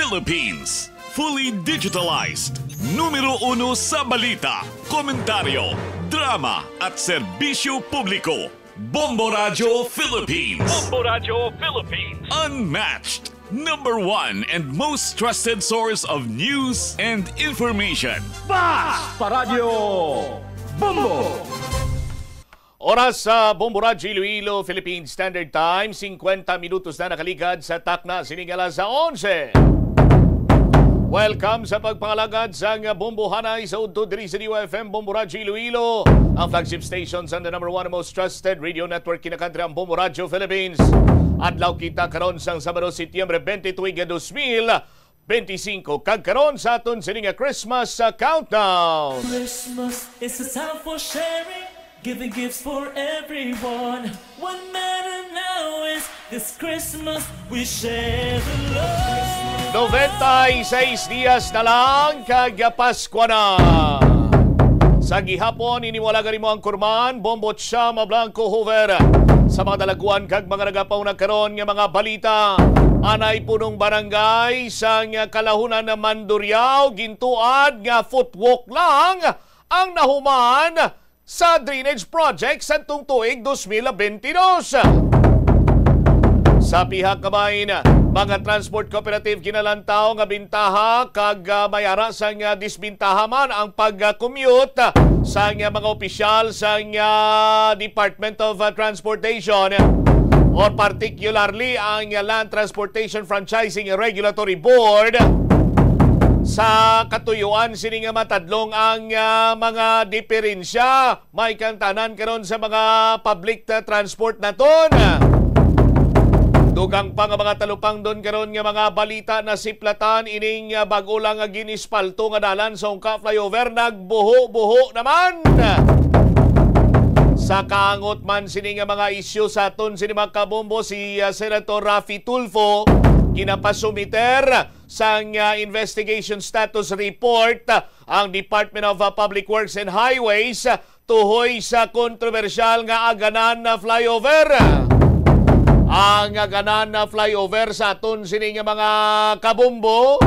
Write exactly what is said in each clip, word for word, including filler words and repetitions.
Philippines. Fully digitalized. Numero uno sa balita, komentaryo, drama at serbisyo publiko. Bombo Radyo Philippines. Bombo Radyo Philippines. Unmatched. Number one and most trusted source of news and information. Basta Radyo Bombo! Oras sa Bombo Radyo Iloilo, Philippine Standard Time, singkwenta minutos na nakaligad sa takna sining alas onse. Welcome sa pagpangalagad sang Bombohanay sa udto diri sa D Y F M Bombo Radyo Iloilo, ang flagship station sang the number one most trusted radio network kinakantri, ang Bombo Radyo Philippines. Adlaw kita karon sang Sabado, Setyembre twenty-two, dos mil benti singko, kag karon sa aton sini nga Christmas, uh, countdown. Christmas is a time for sharing, giving gifts for everyone. What matter now is this Christmas we share the love. Noventa y seis dias na lang kag Paskwa na. Sa gihapon, ini wala gani mo ang kurman, Bombo Chama Blanco Hoover. Sa mga dalaguan kag mga nagapauna karon nga mga balita, anay punong barangay sang Kalahunan na Mandurriao gintuad nga footwalk lang ang nahuman sa drainage project sadtong tuig dos mil benti dos. Sa pihak ka bahin, mga transport cooperative ginalantaw nga bintaha kag, ah, may ara sang, ah, disbintaha man ang pag-commute sang, ah, mga opisyal sang, ah, Department of, ah, Transportation, or particularly ang, ah, Land Transportation Franchising Regulatory Board. Sa katuyuan sini nga matadlong ang, ah, mga diferensya may kang tanan karon sa mga public ta-, transport naton. Dugang pa nga mga talupangdon karon nga mga balita na siplatan ining, ah, bag-o lang nga gin-espalto nga dalan sa Ungka Flyover nagbuho-buho naman. Sa kaangot man sini nga mga isyu sa aton sini mga kabombo, si, ah, Senator Raffy Tulfo ginapasumiter sang, ah, investigation status report, ah, ang Department of, ah, Public Works and Highways, ah, tuhoy sa kontrobersyal nga Aganan na flyover. Ang Aganan na flyover sa aton sini nga mga kabombo,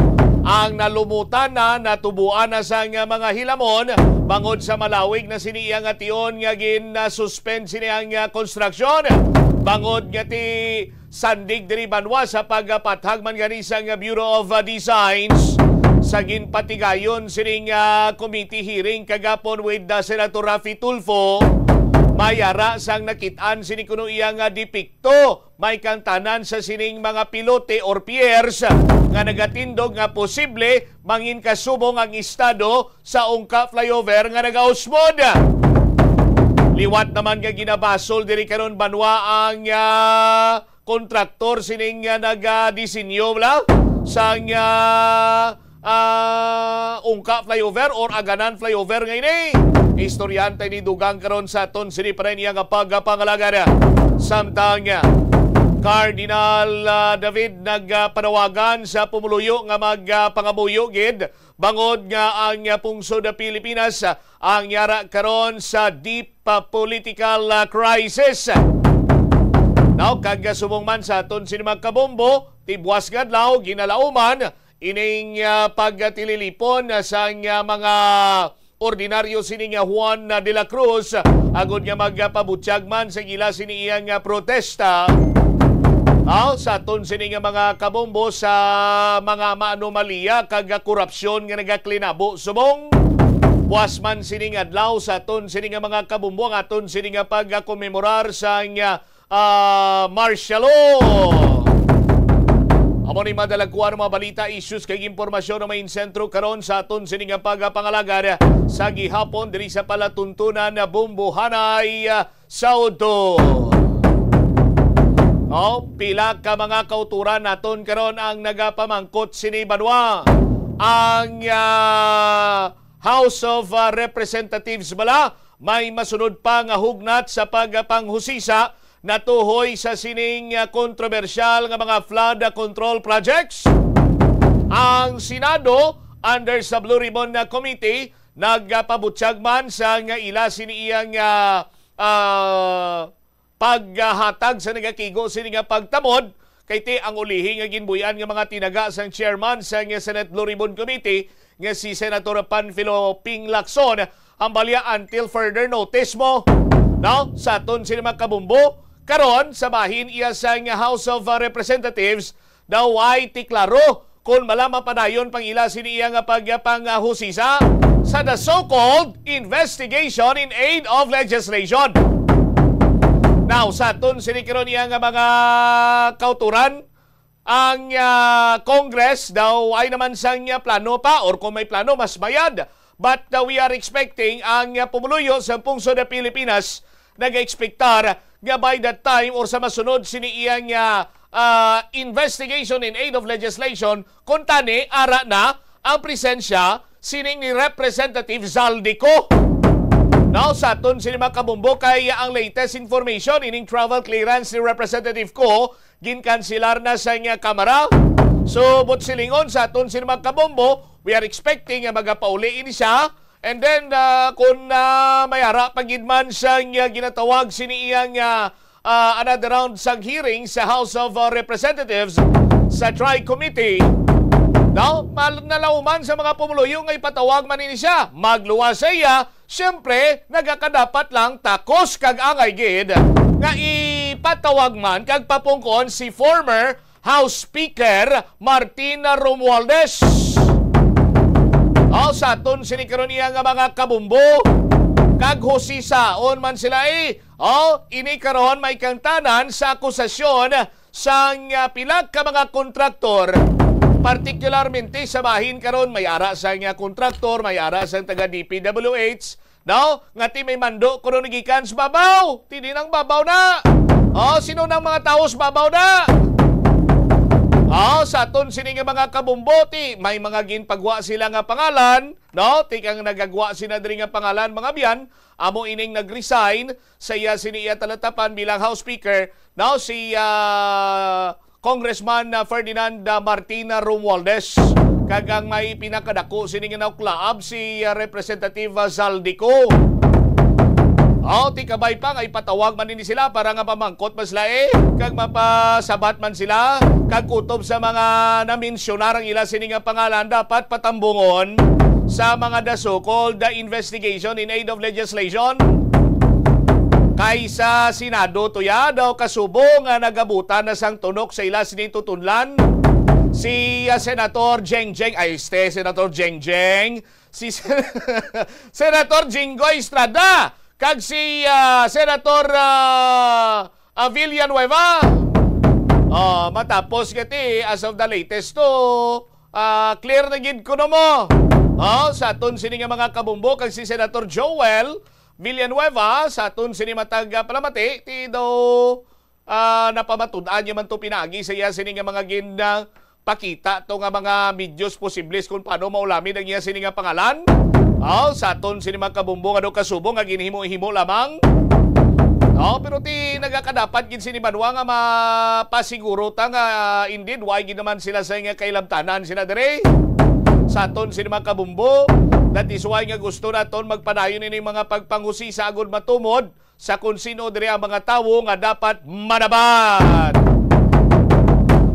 ang nalumutan na, natubuan na sang mga hilamon bangod sa malawig na sini iya nga tion nga gin-suspend sini ang, ah, konstruksyon bangod nga ti sandig diri banwa sa pagpathag man gani sang Bureau of, uh, Designs. Sa ginpatigayon sining, uh, committee hearing kagapon with, uh, Senator Raffy Tulfo, may ara sang nakit-an sini kuno iya nga depekto may kang tanan sa sining mga pilote or piers nga nagatindog nga posible mangin kasubong ang estado sa Ungka Flyover nga nagausmod. Liwat naman nga ginabasol diri karon banwa ang, ah, kontraktor sining, ah, nagadesinyo bala sang, ah, ah, Ungka Flyover or Aganan Flyover nga ini. Istoryante ni dugang karon sa aton sini pa rin iya nga pagpangalagad. Samtang, ah, Cardinal, ah, David nagpanawagan sa pumuluyo nga magpangamuyo gid bangod nga ang, ah, pungsod Pilipinas, ah, ang yara karon sa deep, ah, political, ah, crisis. Now, kag, ah, subong man sa aton sini mga kabombo, tibwas nga adlaw, ginalauman ining, ah, pagtililipon, ah, sang, ah, mga ordinaryo sini nga Juan, ah, de la Cruz, ah, agod nga magpabutyag man sa ila sini iyang, ah, protesta. Aw, sa aton sini nga mga kabombo sa mga maanomalya kag korupsyon nga nagaklinabo subong. Buas man sining adlaw sa aton sini nga mga kabombo ang aton sini nga pagkomemorar sang, ah, martial law. Amo ni madalagkuan ang mga balita, issues kag impormasyon na may insentro karon sa aton sini nga pagpangalagad sa gihapon diri sa palatuntunan na Bombohanay, ah, sa udto. Oh, pila ka mga kauturan naton karon ang nagapamangkot sini banwa. Ang, ah, House of, ah, Representatives bala may masunod pa nga hugnat sa pagpanghusisa natuhoy sa sining, ah, kontrobersyal nga mga flood control projects. Ang Senado, under sa Blue Ribbon na Committee, nagpabutyag man sa nga ila sini iyang, ah, ah, paghatag sa nagakigo sini nga pagtamod Kay ti ang ulihi nga ginbuy-an nga mga tinaga sang chairman sang Senate Blue Ribbon Committee nga si Senator Panfilo Ping Lacson, ang balya until further notice mo. Now, sa aton sini mga kabumbo, karon sa bahin iya sang House of Representatives, daw way ti klaro kon bala mapadayon pa ang ila sini iya nga pagpangahusisa sa the so-called investigation in aid of legislation. Now, sa aton sini karon iya nga mga kauturan, ang, ah, Congress daw ay naman sang, ah, plano pa, or kung may plano, mas mayad. But, ah, we are expecting ang, ah, pumuluyo sa pungsod ng Pilipinas nag-expectar nga by that time or sa masunod sini iyang, ah, ah, investigation in aid of legislation, kung tani, ara na ang presensya sining ni Representative Zaldy Co. Now, sa aton sini mga kabumbo, kay ang latest information, ining travel clearance ni Representative Co, ginkansilar na sa iya kamara. So, but silingon sa aton sini mga kabumbo, we are expecting nga magapauli ini siya. And then, ah, kung, ah, may ara pa gid man sa iya ginatawag sini iyang, ah, ah, another round sang hearing sa House of, ah, Representatives sa Tri Committee, no? Mal-, nalauman sa mga pumuluyo nga ipatawag man ini siya. Magluwas sa iya, siyempre, nagakadapat lang takos kag angay gid nga ipatawag man kag papungkon si former House Speaker Martin Romualdez. O, sa aton sini karon iya nga mga kabumbo, kag husisaon man sila, eh. O, ini karon may kangtanan sa akusasyon sang, ah, pila ka mga kontraktor, partikularmente sa bahin karon may ara sang, ah, kontraktor, may ara sang taga D P W H, no? Nga ti may mando kuno nagikan sa babaw. Ti di nang babaw na. O, sino nang mga tawo sa babaw na? O, sa aton sini nga mga kabumbo, ti may mga ginpagwa sila nga pangalan, no? Ti kang nagagwa sila diri nga pangalan, mga biyan, amo ining nag-resign sa iya sini iya talatapan bilang House Speaker, no? Si, ah, Congressman, ah, Ferdinand, ah, Martin Romualdez, kag ang may pinakadako sini nga nauklaab si, ah, Representative, ah, Zaldy Co. Aw, ti kabay pa nga ipatawag man ini sila para nga pamangkot man sila, eh, kag mapasabat man sila, kag kutob sa mga namensyona ang ila sini nga pangalan, dapat patambungon sa mga the so-called, ah, investigation in aid of legislation. Kay sa Senado, tuya daw kasubo nga nagabutan na sang tunok sa ila sini tutunlan si, ah, Senator Jengjeng, ay, este, Senator Jengjeng, si Sen-, Senator Jinggoy Estrada, kag si, ah, Senator, ah, ah, Villanueva. Ah, matapos nga ti, as of the latest to, ah, clear na gid kuno mo. Oh, sa aton sini nga mga kabumbo kag si Senator Joel Villanueva, sa aton sini matag, ah, palamati, ti daw, ah, napamatud-an niya man to pinaagi sa iya sini nga mga gin, ah, pakita to nga mga medios posibles kung paano maulamid ang iya sini nga pangalan. Oh, sa aton sini mga kabumbo nga daw kasubo nga ginhimo-himo lamang. Oh, pero ti nagakadapat gid sini banwa nga mapasiguro ta nga, ah, indeed, why gid naman sila sa nga kailabtanan sila dire. Sa aton sini mga kabumbo, that is why nga gusto naton magpadayon ini mga pagpangusi sa agod matumod sa kon sino diri ang mga tawo nga dapat manaban.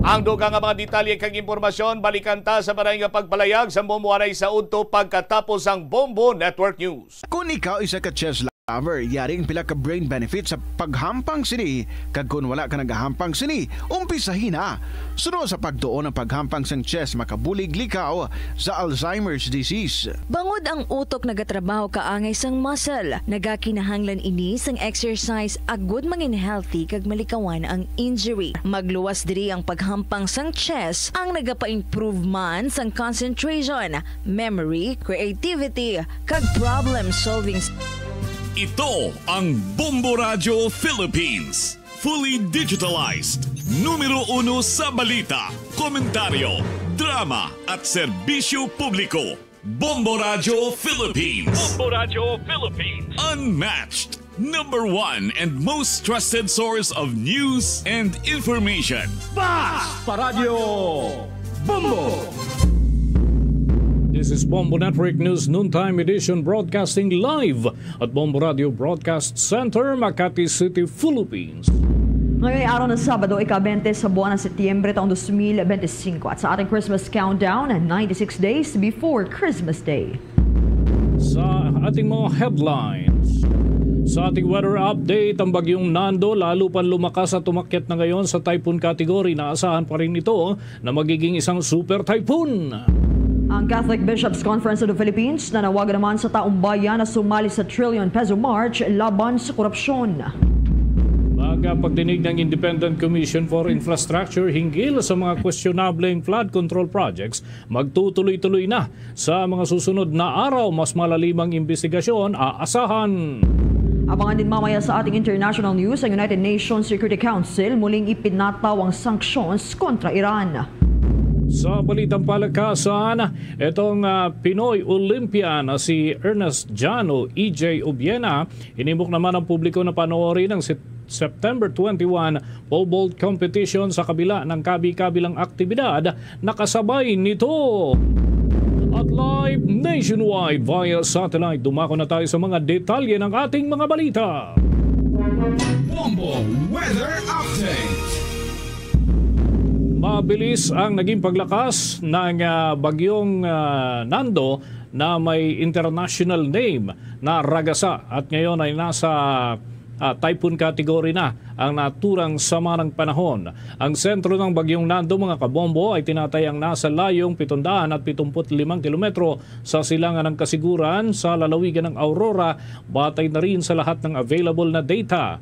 Ang dugang nga mga detalye kag impormasyon, balikan ta sa balay nga pagpalayag sa Bomboanay sa udto pagkatapos ang Bombo Network News. Kung ikaw isa ka chess lover, yari ang pila ka brain benefits sa paghampang sini, kag kung wala ka nagahampang sini, umpisahi na. Suno sa pagtuon ang paghampang sang chess makabulig likaw sa Alzheimer's disease. Bangod ang utok nagatrabaho kaangay sang muscle, nagakinahanglan ini sang exercise agud mangin healthy kag malikawan ang injury. Magluwas diri ang paghampang sang chess, ang nagapa-improve man sang concentration, memory, creativity, kag problem solving. Ito ang Bombo Radyo Philippines. Fully digitalized. Numero uno sa balita, komentaryo, drama, at serbisyo publiko. Bombo Radyo Philippines. Bombo Radyo Philippines. Unmatched. Number one and most trusted source of news and information. Bas Paradyo Bombo. This is Bombo Network News Noontime Edition, broadcasting live at Bombo Radio Broadcast Center, Makati City, Philippines. Ngayong araw na Sabado, ika-twenty sa buwan ng Setyembre taong twenty twenty-five, at sa ating Christmas countdown, ninety-six days before Christmas Day. Sa ating mga headlines, sa ating weather update, ang bagyong Nando lalo pang lumakas at umakyat na ngayon sa typhoon category. Naasahan pa rin ito na magiging isang super typhoon. Ang Catholic Bishops' Conference of the Philippines nanawagan naman sa taong bayan na sumali sa Trillion Peso March laban sa korupsyon. Magpagdinig ng Independent Commission for Infrastructure hinggil sa mga questionableng flood control projects magtutuloy-tuloy na sa mga susunod na araw. Mas malalimang imbestigasyon aasahan. Abangan din mamaya sa ating international news, ang United Nations Security Council muling ipinataw ang sanctions kontra Iran. Sa balitang palakasan, itong ah, Pinoy Olympian na si Ernest Jano E J Ubiena, hinimok naman ang publiko na panoorin ang Sep- September twenty-one pole vault competition sa kabila ng kabi-kabilang aktibidad na kasabay nito. At live nationwide via satellite, dumako na tayo sa mga detalye ng ating mga balita. Bombo Weather Update. Mabilis ang naging paglakas ng ah, bagyong ah, Nando na may international name na Ragasa, at ngayon ay nasa ah, typhoon category na ang naturang sama ng panahon. Ang sentro ng bagyong Nando, mga kabombo, ay tinatayang nasa layong pitong daan at pitumput limang kilometro sa silangan ng Kasiguran, sa lalawigan ng Aurora, batay na rin sa lahat ng available na data.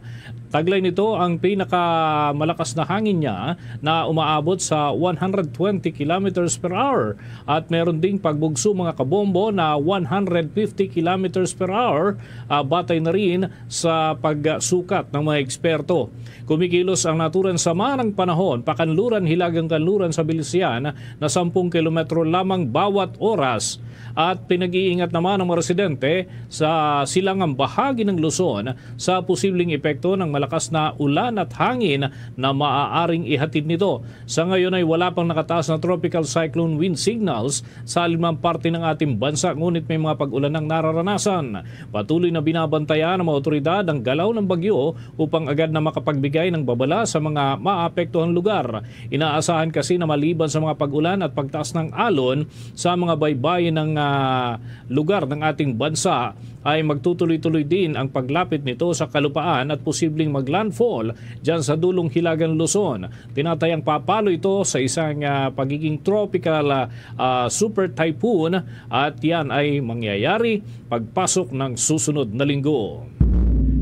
Taglay nito ang pinakamalakas na hangin niya na umaabot sa one hundred twenty kilometers per hour, at meron ding pagbugso, mga kabombo, na one hundred fifty kilometers per hour, ah, batay na rin sa pagsukat ng mga eksperto. Kumikilos ang naturang sama ng panahon, pakanluran hilagang kanluran sa bilis niya na sampung kilometro lamang bawat oras. At pinag-iingat naman ang mga residente sa silangang bahagi ng Luzon sa posibleng epekto ng malakas na ulan at hangin na maaaring ihatid nito. Sa ngayon ay wala pang nakataas na tropical cyclone wind signals sa alinmang parte ng ating bansa, ngunit may mga pag-ulan ang nararanasan. Patuloy na binabantayan ng mga otoridad ang galaw ng bagyo upang agad na makapagbigay ng babala sa mga maapektuhang lugar. Inaasahan kasi na maliban sa mga pag-ulan at pagtaas ng alon sa mga baybayin ng ah, lugar ng ating bansa, ay magtutuloy-tuloy din ang paglapit nito sa kalupaan at posibleng maglandfall dyan sa dulong hilagang Luzon. Tinatayang papalo ito sa isang ah, pagiging tropical ah, ah, super typhoon, at yan ay mangyayari pagpasok ng susunod na linggo.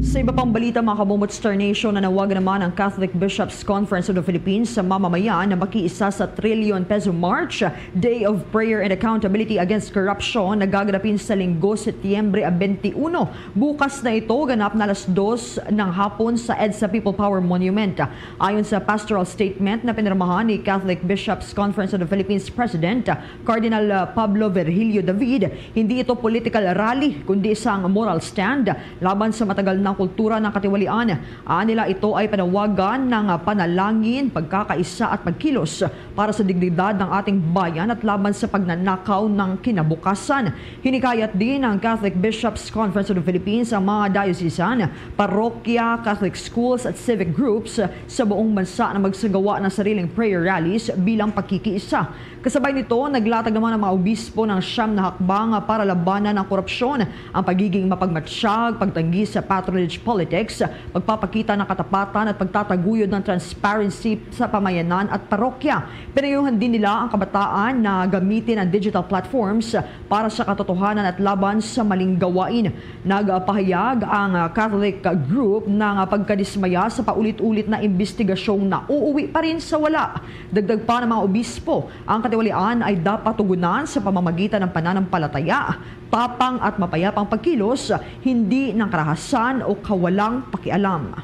Sa iba pang balita, mga kabombo at Star Nation, nanawagan naman ang Catholic Bishops' Conference of the Philippines sa mamamayan na makiisa sa Trillion Peso March, Day of Prayer and Accountability Against Corruption, na gaganapin sa Linggo, Setyembre twenty-one. Bukas na ito, ganap na alas dos ng hapon sa EDSA People Power Monument. Ayon sa pastoral statement na pinirmahan ni Catholic Bishops' Conference of the Philippines President Cardinal ah, Pablo Virgilio David, hindi ito political rally, kundi isang moral stand laban sa matagal nang kultura ng katiwalian. Ah, nila ito ay panawagan ng ah, panalangin, pagkakaisa at pagkilos para sa dignidad ng ating bayan at laban sa pagnanakaw ng kinabukasan. Hinikayat din ng Catholic Bishops' Conference of the Philippines ang mga diocesan, parokya, Catholic schools at civic groups sa buong bansa na magsagawa ng sariling prayer rallies bilang pagkikiisa. Kasabay nito, naglatag naman ang mga obispo ng siyam na hakbang para labanan ang korupsyon, ang pagiging mapagmatsyag, pagtanggi sa patronage politics, pagpapakita ng katapatan at pagtataguyod ng transparency sa pamayanan at parokya. Pinayuhan din nila ang kabataan na gamitin ang digital platforms para sa katotohanan at laban sa maling gawain. Nagpahayag ang Catholic group ng pagkadismaya sa paulit-ulit na imbestigasyong nauuwi pa rin sa wala. Dagdag pa ng mga obispo, ang katiwalian ay dapat tugunan sa pamamagitan ng pananampalataya, tapang at mapayapang pagkilos, hindi ng karahasan o kawalang pakialam.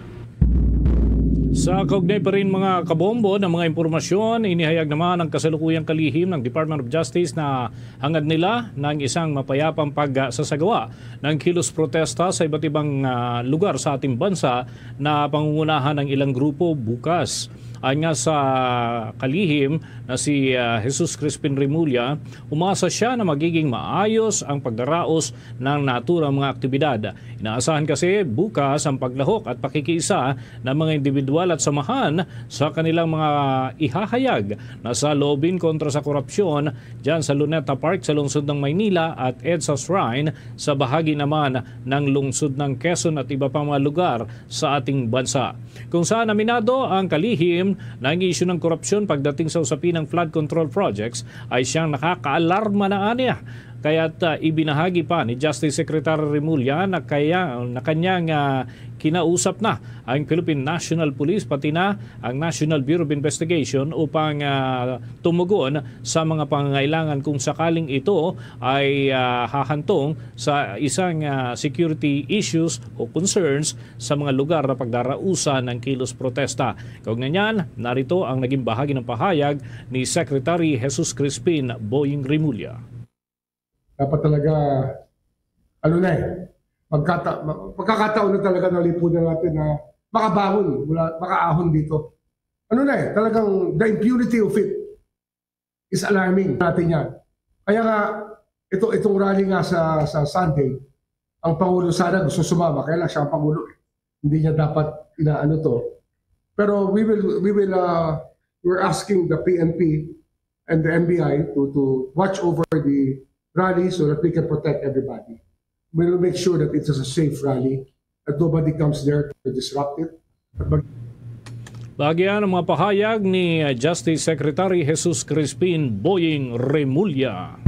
Sa kaugnay pa rin, mga kabombo, ng mga impormasyon, inihayag naman ang kasalukuyang kalihim ng Department of Justice na hangad nila ng isang mapayapang pagsasagawa ng kilos protesta sa iba't ibang ah, lugar sa ating bansa na pangungunahan ng ilang grupo bukas. Ayon nga sa kalihim, na si, ah, Jesus Crispin Remulla, umasa siya na magiging maayos ang pagdaraos ng naturang mga aktibidad. Inaasahan kasi bukas ang paglahok at pakikiisa ng mga individual at samahan sa kanilang mga ihahayag na sa loobin kontra sa korupsyon dyan sa Luneta Park sa lungsod ng Maynila at EDSA Shrine sa bahagi naman ng lungsod ng Quezon at iba pang mga lugar sa ating bansa, kung saan aminado ang kalihim na ang isyu ng korupsyon pagdating sa usapin ng flood control projects ay siyang nakakaalarma na aniya. Kaya't, ah, ibinahagi pa ni Justice Secretary Remulla na kaya, na kanyang, ah, kinausap na ang Philippine National Police pati na ang National Bureau of Investigation upang, ah, tumugon sa mga pangangailangan kung sakaling ito ay, ah, hahantong sa isang, ah, security issues o concerns sa mga lugar na pagdarausan ng kilos protesta. Kaugnay niyan, narito ang naging bahagi ng pahayag ni Secretary Jesus Crispin Boying Remulla. Dapat talaga, ano na eh, pagkata, pagkakataon na talaga ng lipunan natin na makabangon, mula, makaahon dito. Ano na eh, talagang the impunity of it is alarming natin yan. Kaya nga, ito, itong rally nga sa, sa Sunday, ang Pangulo sana gusto sumama, kaya lang siya ang Pangulo eh. Hindi niya dapat inaano to. Pero we will, we will, uh, we're asking the P N P and the N B I to, to watch over the rally so that we can protect everybody. We will make sure that it is a safe rally, that nobody comes there to disrupt it. At mag- Bahagi yan ang mga pahayag ni Justice Secretary Jesus Crispin Boying Remulla.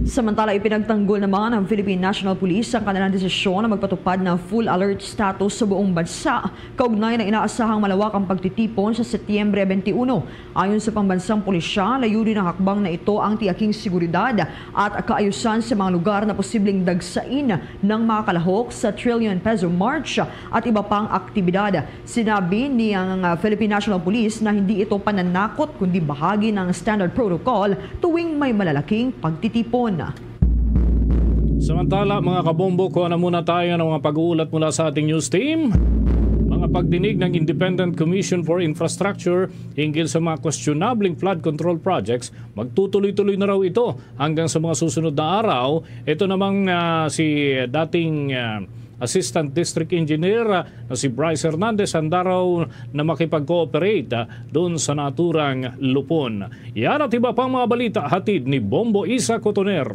Samantala, ipinagtanggol naman ng Philippine National Police ang kanilang desisyon na magpatupad ng full alert status sa buong bansa kaugnay na inaasahang malawak ang pagtitipon sa Setyembre twenty-one. Ayon sa pambansang pulisya, layunin ng hakbang na ito ang tiyaking seguridad at kaayusan sa mga lugar na posibleng dagsain ng mga kalahok sa Trillion Peso March at iba pang aktibidad. Sinabi ni ang, ah, Philippine National Police na hindi ito pananakot kundi bahagi ng standard protocol tuwing may malalaking pagtitipon. Samantala, mga kabombo, kuha na muna tayo ng mga pag-uulat mula sa ating news team. Mga pagdinig ng Independent Commission for Infrastructure hinggil sa mga questionabling flood control projects, magtutuloy-tuloy na raw ito hanggang sa mga susunod na araw. Ito namang, ah, si dating, ah, Assistant District Engineer, ah, na si Bryce Hernandez handa raw na makipag-cooperate, ah, doon sa naturang lupon. Yan at iba pang mga balita hatid ni Bombo Isa Cotoner.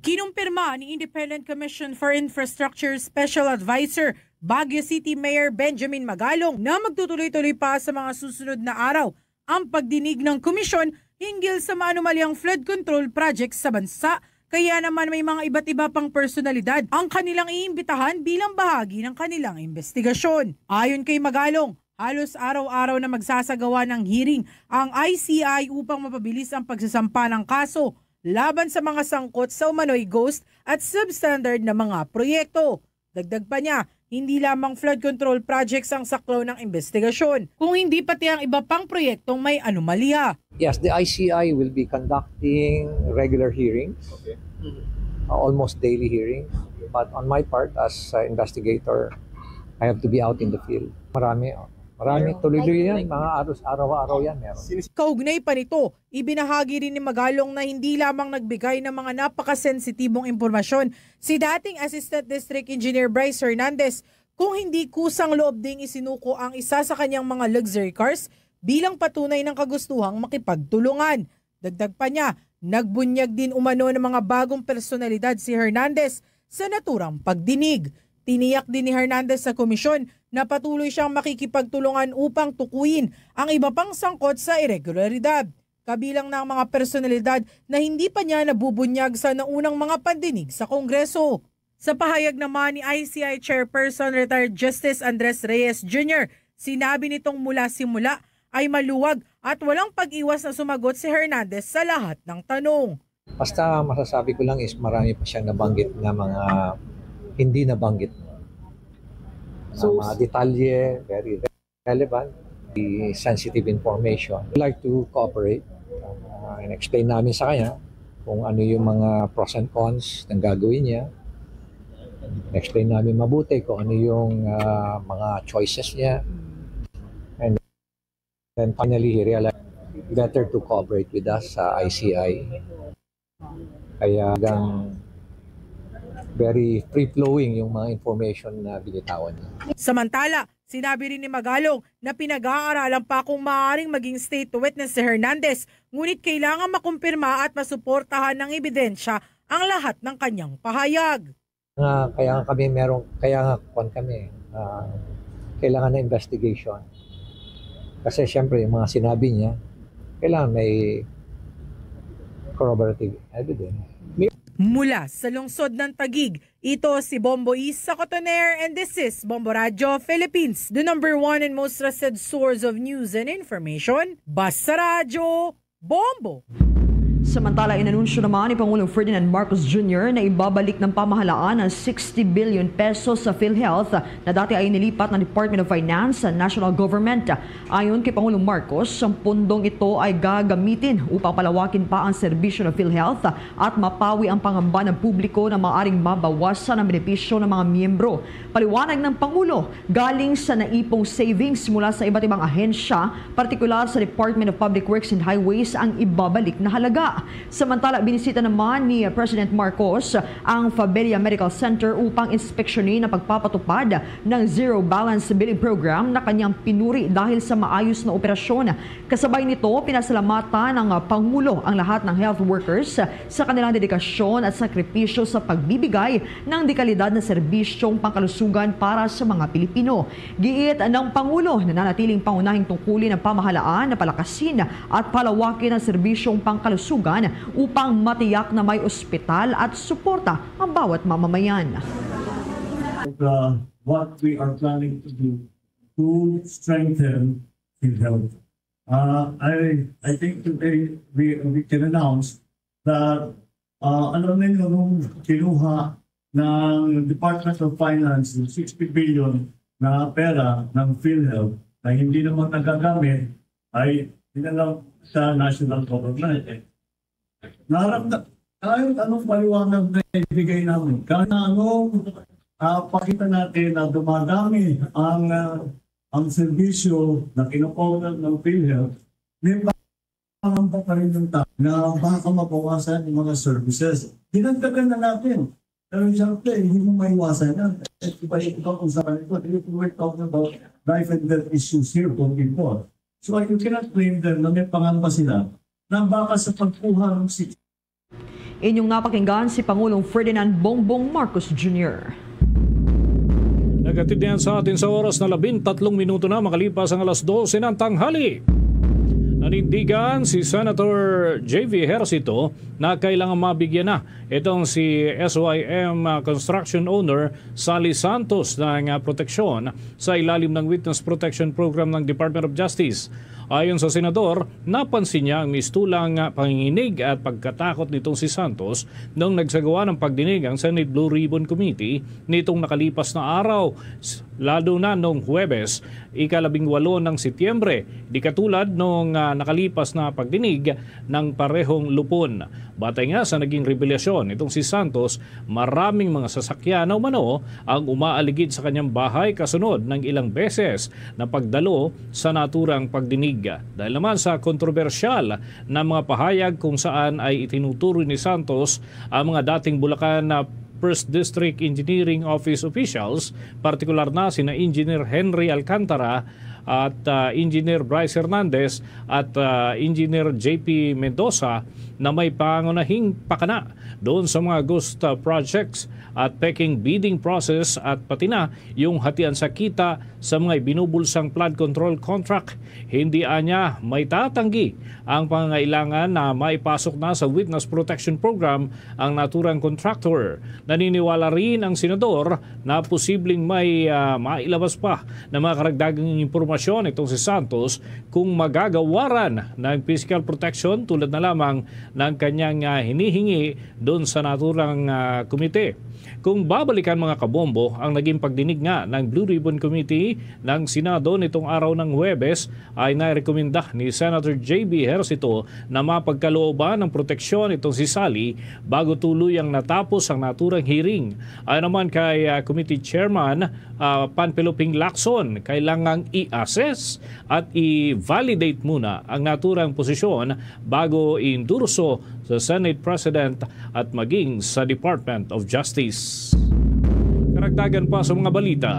Kinumpirma ni Independent Commission for Infrastructure Special Advisor Baguio City Mayor Benjamin Magalong na magtutuloy-tuloy pa sa mga susunod na araw ang pagdinig ng komisyon hinggil sa maanomalyang flood control projects sa bansa. Kaya naman, may mga iba't iba pang personalidad ang kanilang iimbitahan bilang bahagi ng kanilang investigasyon. Ayon kay Magalong, halos araw-araw na magsasagawa ng hearing ang I C I upang mapabilis ang pagsasampa ng kaso laban sa mga sangkot sa umano'y ghost at substandard na mga proyekto. Dagdag pa niya, hindi lamang flood control projects ang saklaw ng investigasyon, kung hindi pati ang iba pang proyektong may anomalya. Yes, the I C I will be conducting regular hearings, uh, almost daily hearings. But on my part, as uh, investigator, I have to be out in the field. Marami, oh. Marami, tuloy-tuloy yan. Mga aros, araw-araw yan meron. Kaugnay pa nito, ibinahagi rin ni Magalong na hindi lamang nagbigay ng mga napakasensitibong impormasyon si dating Assistant District Engineer Bryce Hernandez, kung hindi kusang loob ding isinuko ang isa sa kanyang mga luxury cars bilang patunay ng kagustuhang makipagtulungan. Dagdag pa niya, nagbunyag din umano ng mga bagong personalidad si Hernandez sa naturang pagdinig. Tiniyak din ni Hernandez sa komisyon na patuloy siyang makikipagtulungan upang tukuyin ang iba pang sangkot sa iregularidad, kabilang na ang mga personalidad na hindi pa niya nabubunyag sa naunang mga pandinig sa Kongreso. Sa pahayag naman ni I C I Chairperson Retired Justice Andres Reyes Junior, sinabi nitong mula simula ay maluwag at walang pag-iwas na sumagot si Hernandez sa lahat ng tanong. Basta masasabi ko lang is marami pa siyang nabanggit na mga hindi nabanggit. So, mga detalye, very relevant, the sensitive information. We'd like to cooperate uh, and explain namin sa kanya kung ano yung mga pros and cons ng gagawin niya. Explain namin mabuti kung ano yung uh, mga choices niya. And then finally, he realized Better to cooperate with us sa I C I. Kaya talagang very free-flowing yung mga information na binitawan niya. Samantala, sinabi rin ni Magalong na pinag-aaralan pa kung maaaring maging state witness si Hernandez, ngunit kailangan makumpirma at masuportahan ng ebidensya ang lahat ng kanyang pahayag. Nga, kaya nga kami meron, kaya nga kuwan kami, ah, kailangan na investigation. Kasi siyempre, yung mga sinabi niya, kailangan may corroborative evidence. Mula sa lungsod ng Taguig, ito si Bombo Isa Cotoner and this is Bombo Radyo Philippines, the number one and most trusted source of news and information. Basta Radyo, Bombo! Samantala, inanunsyo naman ni Pangulong Ferdinand Marcos Junior na ibabalik ng pamahalaan ang sixty billion pesos sa PhilHealth na dati ay nilipat ng Department of Finance sa national government. Ayon kay Pangulong Marcos, ang pundong ito ay gagamitin upang palawakin pa ang serbisyo ng PhilHealth at mapawi ang pangamba ng publiko na maaring mabawasan ang benepisyo ng mga miyembro. Paliwanag ng Pangulo, galing sa naipong savings mula sa iba't ibang ahensya, partikular sa Department of Public Works and Highways, ang ibabalik na halaga. Samantala, binisita naman ni President Marcos ang Fabella Medical Center upang inspeksyonin ang pagpapatupad ng zero balance billing program na kanyang pinuri dahil sa maayos na operasyon. Kasabay nito, pinasalamatan ng Pangulo ang lahat ng health workers sa kanilang dedikasyon at sakripisyo sa pagbibigay ng dekalidad na serbisyong pangkalusugan para sa mga Pilipino. Giit ng Pangulo na nanatiling pangunahing tungkulin ng pamahalaan na palakasin at palawakin ang serbisyong pangkalusugan upang matiyak na may ospital at suporta ang bawat mamamayan. Uh, what we are planning to do to strengthen PhilHealth. Uh, I, I think today we, we can announce that, uh, alam ninyo, nung kinuha ng Department of Finance yung sixty billion na pera ng PhilHealth na hindi naman nagagamit, ay dinala sa national government. Naharap na, kahit anong paliwanag na ibigay namin, kahit na anong, ah, pakita natin na dumadami ang, ah, ang serbisyo na kinocover ng PhilHealth, may pangamba pa rin yung tao na baka mabawasan yung mga services. Dinagdagan na natin. Pero siyempre, hindi mo maiwasan yan. Eh, iba-iba kung saan ito. We're talking about life and death issues here for people. So you cannot blame them na may pangamba sila na baka sa pagkuha ng sixty Inyong napakinggan si Pangulong Ferdinand Bongbong Marcos Junior. Nagatid niyan sa atin sa oras na labintatlong minuto na makalipas ang alas dose ng tanghali. Nanindigan si Senator J V Ejercito na kailangan mabigyan na itong si S Y M, ah, construction owner Sally Santos ng, ah, proteksyon sa ilalim ng Witness Protection Program ng Department of Justice. Ayon sa senador, napansin niya ang mistulang panginginig at pagkatakot nitong si Santos nung nagsagawa ng pagdinig ang Senate Blue Ribbon Committee nitong nakalipas na araw, s-, lalo na nung Huwebes, ikalabing walo ng Setyembre, di katulad nung, ah, nakalipas na pagdinig ng parehong lupon. Batay nga sa naging revelasyon nitong si Santos, maraming mga sasakyan na umano ang umaaligid sa kanyang bahay kasunod ng ilang beses na pagdalo sa naturang pagdinig. Dahil naman sa kontrobersyal na mga pahayag kung saan ay itinuturoy ni Santos ang mga dating Bulacan na First District Engineering Office officials, partikular na sina Engineer Henry Alcantara at, ah, Engineer Bryce Hernandez at, ah, Engineer J P Mendoza na may pangunahing pakana doon sa mga ghost, ah, projects at peking bidding process at pati na yung hatian sa kita sa mga ibinubulsang flood control contract. Hindi anya may tatanggi ang pangangailangan na maipasok na sa Witness Protection Program ang naturang contractor. Naniniwala rin ang senador na posibleng may, ah, mailabas pa na mga karagdagang impormasyon itong si Santos kung magagawaran ng physical protection tulad na lamang ng kanyang, ah, hinihingi doon sa naturang, ah, komite. Kung babalikan, mga kabombo, ang naging pagdinig nga ng Blue Ribbon Committee ng Senado nitong araw ng Huwebes, ay nairekomenda ni Senator J B Ejercito na mapagkalooban ng proteksyon itong si Sally bago tuluyang natapos ang naturang hearing. Ayon naman kay, ah, Committee Chairman, ah, Panfilo Ping Lacson, kailangang i-assess at i-validate muna ang naturang posisyon bago i-endorso sa Senate President at maging sa Department of Justice. Karagdagan pa sa mga balita,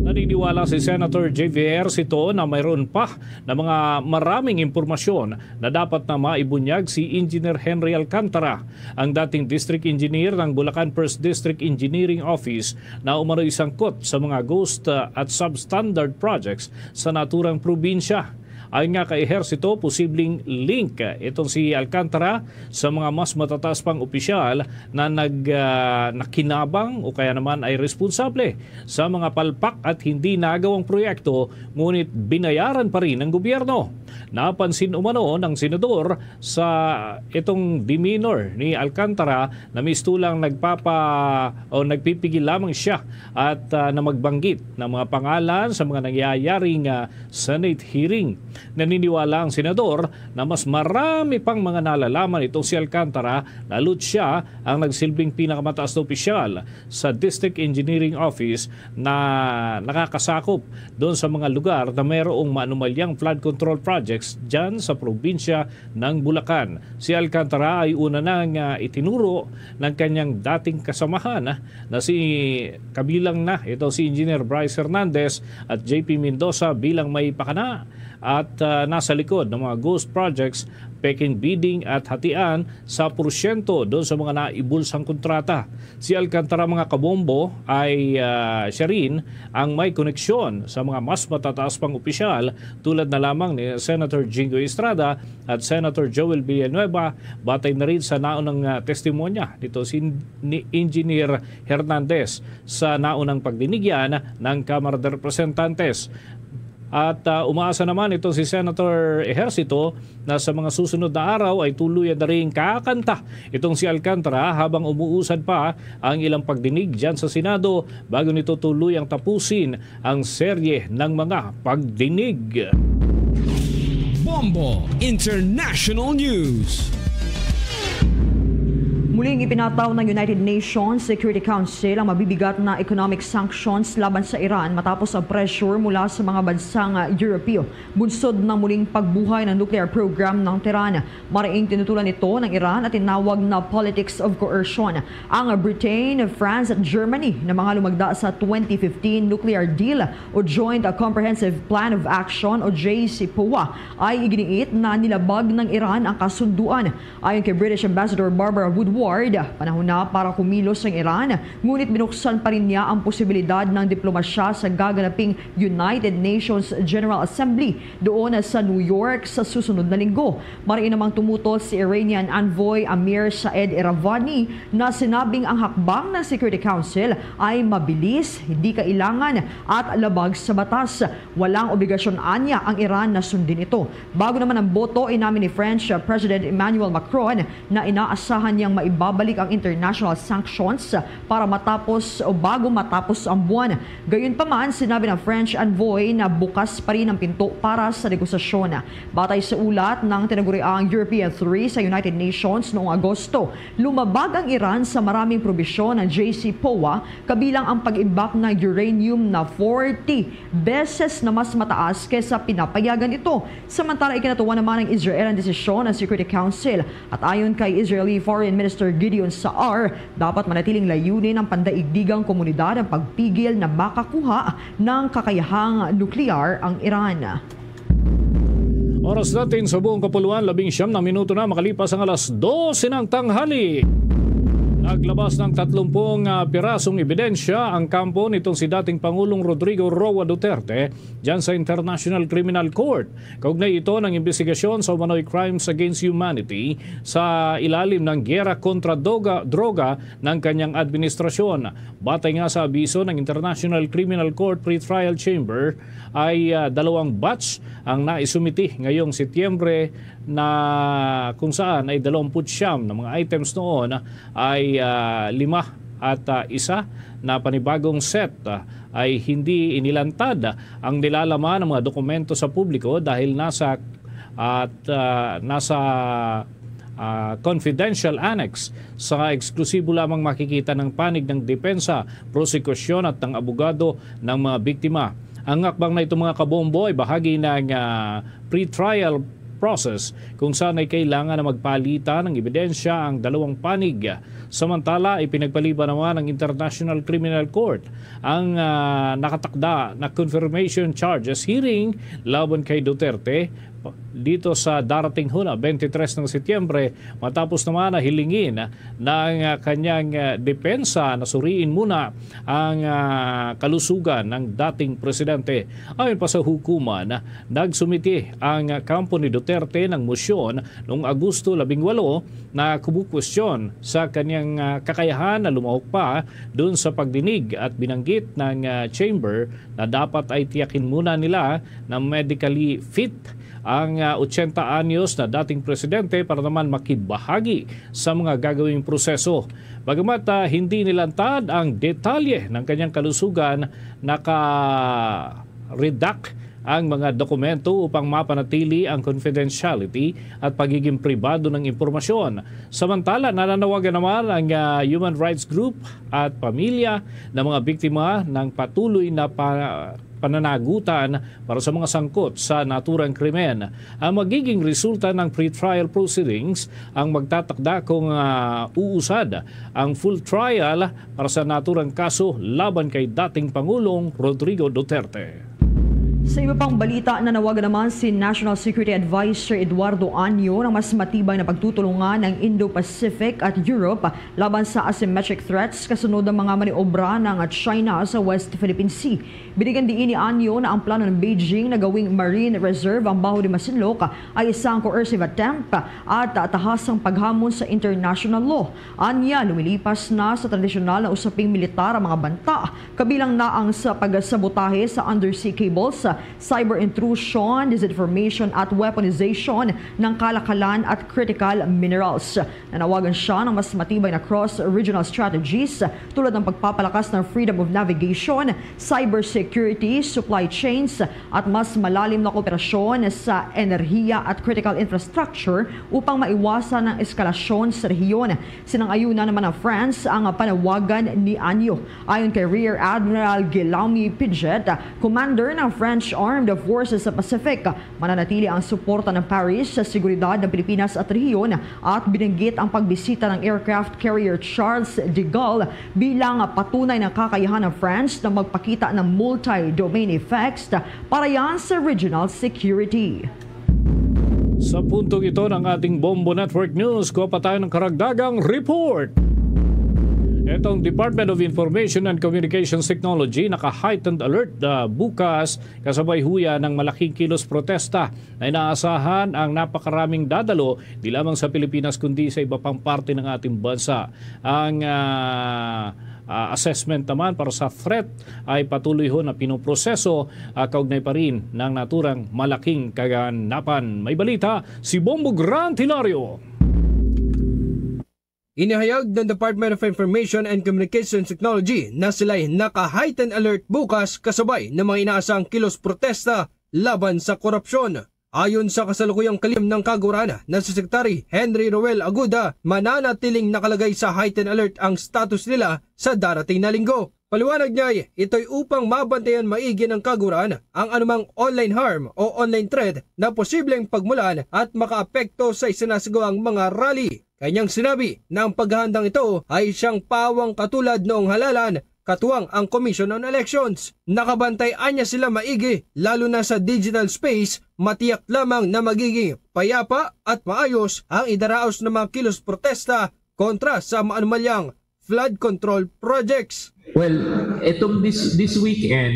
naniniwala si Senator J V Ejercito na mayroon pa na mga maraming impormasyon na dapat na maibunyag si Engineer Henry Alcantara, ang dating District Engineer ng Bulacan First District Engineering Office, na umano'y sangkot sa mga ghost, uh, at substandard projects sa naturang probinsya. Ayon nga kay Ejercito, posibleng link, uh, itong si Alcantara sa mga mas matataas pang opisyal na nag, uh, nakinabang o kaya naman ay responsable sa mga palpak at hindi nagawang proyekto, ngunit binayaran pa rin ng gobyerno. Napansin umano ng senador sa itong demeanor ni Alcantara na mistulang nagpapa-, o nagpipigil lamang siya at, ah, na magbanggit ng mga pangalan sa mga nangyayaring, ah, Senate hearing. Naniniwala ang senador na mas marami pang mga nalalaman itong si Alcantara, lalo't siya ang nagsilbing pinakamataas na opisyal sa District Engineering Office na nakakasakop doon sa mga lugar na mayroong maanumalyang flood control projects dyan sa probinsya ng Bulacan. Si Alcantara ay una nang, ah, itinuro ng kanyang dating kasamahan, ah, na si, kabilang na ito si Engineer Bryce Hernandez at J P Mendoza bilang may pakana at, ah, nasa likod ng mga ghost projects, peking bidding at hatian sa porsyento doon sa mga naibulsang kontrata. Si Alcantara, mga kabombo, ay, ah, siya rin ang may koneksyon sa mga mas matataas pang opisyal, tulad na lamang ni Senator Jinggoy Estrada at Senator Joel Villanueva, batay na rin sa naunang, ah, testimonya nito si, ni Engineer Hernandez sa naunang pagdinig yan ng Kamara de Representantes. At, ah, umaasa naman itong si Senator Ejercito na sa mga susunod na araw ay tuluyan na rin kakanta itong si Alcantara habang umuusad pa ang ilang pagdinig dyan sa Senado bago nito tuluyang tapusin ang serye ng mga pagdinig. Bombo International News. Muling ipinataw ng United Nations Security Council ang mabibigat na economic sanctions laban sa Iran matapos ang pressure mula sa mga bansang Europeo bunsod ng muling pagbuhay ng nuclear program ng Tehran. Mariing tinutulan ito ng Iran at tinawag na politics of coercion ang Britain, France at Germany na mga lumagda sa twenty fifteen nuclear deal o Joint Comprehensive Plan of Action o J C P O A. Ay iginiit na nilabag ng Iran ang kasunduan. Ayon kay British Ambassador Barbara Woodward, panahon na para kumilos ang Iran, ngunit binuksan pa rin niya ang posibilidad ng diplomasya sa gaganaping United Nations General Assembly doon sa New York sa susunod na linggo. Mariin namang tumutol si Iranian Envoy Amir Saed Iravani na sinabing ang hakbang ng Security Council ay mabilis, hindi kailangan at labag sa batas. Walang obligasyon anya ang Iran na sundin ito. Bago naman ang boto, inamin ni French President Emmanuel Macron na inaasahan niyang maibabalik ang international sanctions para matapos o bago matapos ang buwan. Gayunpaman, sinabi ng French envoy na bukas pa rin ang pinto para sa negosasyon. Batay sa ulat ng tinaguriang European Three sa United Nations noong Agosto, lumabag ang Iran sa maraming probisyon ng J C P O A, kabilang ang pag-imbak ng uranium na forty beses na mas mataas kaysa pinapayagan ito. Samantala, ikinatuwa naman ng Israel ang desisyon ng Security Council. At ayon kay Israeli Foreign Minister Gideon Saar, dapat manatiling layunin ng pandaigdigang komunidad ang pagpigil na makakuha ng kakayahang nuklear ang Iran. Oras natin sa buong kapuluan, labing siyam na minuto na makalipas ang alas dose ng tanghali. Naglabas ng tatlumpung, ah, pirasong ebidensya ang kampo nitong si dating Pangulong Rodrigo Roa Duterte dyan sa International Criminal Court. Kaugnay ito ng imbestigasyon sa umano'y crimes against humanity sa ilalim ng giyera kontra doga-, droga ng kanyang administrasyon. Batay nga sa abiso ng International Criminal Court Pretrial Chamber, ay, ah, dalawang batch ang naisumiti ngayong Setyembre, na kung saan ay dalawampu't siyam na mga items noon ay, ah, lima At, ah, isa na panibagong set, ah, ay hindi inilantad ang nilalaman ng mga dokumento sa publiko dahil nasa at, ah, nasa, ah, confidential annex sa eksklusibo lamang makikita ng panig ng depensa, prosekusyon at ng abogado ng mga biktima. Ang hakbang na ito, mga kabombo, ay bahagi ng, ah, pre-trial process kung saan ay kailangan na magpalitan ng ebidensya ang dalawang panig. Samantala, ipinagpaliban naman ng International Criminal Court ang, ah, nakatakda na confirmation charges hearing laban kay Duterte dito sa darating Huna, twenty-three ng Setyembre, matapos naman na hilingin ng, ah, kanyang, ah, depensa na suriin muna ang, ah, kalusugan ng dating presidente. Ayon pa sa hukuman, nagsumiti ang kampo ni Duterte ng mosyon noong Agosto labing walo na kumukwestiyon sa kanyang, ah, kakayahan na lumahok pa dun sa pagdinig at binanggit ng, ah, chamber na dapat ay tiyakin muna nila na medically fit ang, ah, ochenta anyos na dating presidente para naman makibahagi sa mga gagawing proseso. Bagamat, ah, hindi nilantad ang detalye ng kanyang kalusugan, naka-redact ang mga dokumento upang mapanatili ang confidentiality at pagiging pribado ng impormasyon. Samantala, nananawagan naman ang, ah, human rights group at pamilya ng mga biktima ng patuloy na pa-, pananagutan para sa mga sangkot sa naturang krimen. Ang magiging resulta ng pre-trial proceedings ang magtatakda kung, ah, uusad ang full trial para sa naturang kaso laban kay dating Pangulong Rodrigo Duterte. Sa iba pang balita, nanawagan naman si National Security Advisor Eduardo Año ng mas matibay na pagtutulungan ng Indo-Pacific at Europe laban sa asymmetric threats kasunod ng mga maniobra ng China sa West Philippine Sea. Binigyan diin ni Año na ang plano ng Beijing na gawing marine reserve ang Baho de Masinloc ay isang coercive attempt at tahasang paghamon sa international law. Anya, lumilipas na sa tradisyonal na usaping militar ang mga banta, kabilang na ang sa pagsabotahe sa undersea cables, cyber intrusion, disinformation at weaponization ng kalakalan at critical minerals. Nanawagan siya ng mas matibay na cross-regional strategies tulad ng pagpapalakas ng freedom of navigation, cybersecurity, supply chains, at mas malalim na kooperasyon sa enerhiya at critical infrastructure upang maiwasan ang eskalasyon sa rehiyon. Sinang-ayunan naman ng France ang panawagan ni Anyo. Ayon kay Rear Admiral Guillaume Piget, commander ng French Armed Forces sa Pacific, mananatili ang suporta ng Paris sa seguridad ng Pilipinas at rehiyon at binanggit ang pagbisita ng aircraft carrier Charles de Gaulle bilang patunay ng kakayahan ng France na magpakita ng multi-domain effects para yan sa regional security. Sa puntong ito ng ating Bombo Network News, kuha pa tayo ng karagdagang report. Itong Department of Information and Communications Technology naka-heightened alert, ah, bukas kasabay huya ng malaking kilos protesta na inaasahan ang napakaraming dadalo di lamang sa Pilipinas kundi sa iba pang parte ng ating bansa. Ang, ah, ah, assessment naman para sa threat ay patuloy ho na pinoproseso, ah, kaugnay pa rin ng naturang malaking kaganapan. May balita si Bombo Grant Hilario. Inihayag ng Department of Information and Communications Technology na sila'y naka-heightened alert bukas kasabay ng mga inaasahang kilos protesta laban sa korupsyon. Ayon sa kasalukuyang kalihim ng kaguran na si Secretary Henry Roel Aguda, mananatiling nakalagay sa heightened alert ang status nila sa darating na linggo. Paliwanag niya, ito'y upang mabantayan maigi ng kaguran ang anumang online harm o online threat na posibleng pagmulan at makaapekto sa isinasagawang mga rally. Kanyang sinabi na ang paghahandang ito ay siyang pawang katulad noong halalan katuwang ang Commission on Elections. Nakabantay anya sila maigi, lalo na sa digital space, matiyak lamang na magiging payapa at maayos ang idaraos ng mga kilos protesta kontra sa maanumalyang flood control projects. Well, etong this this weekend,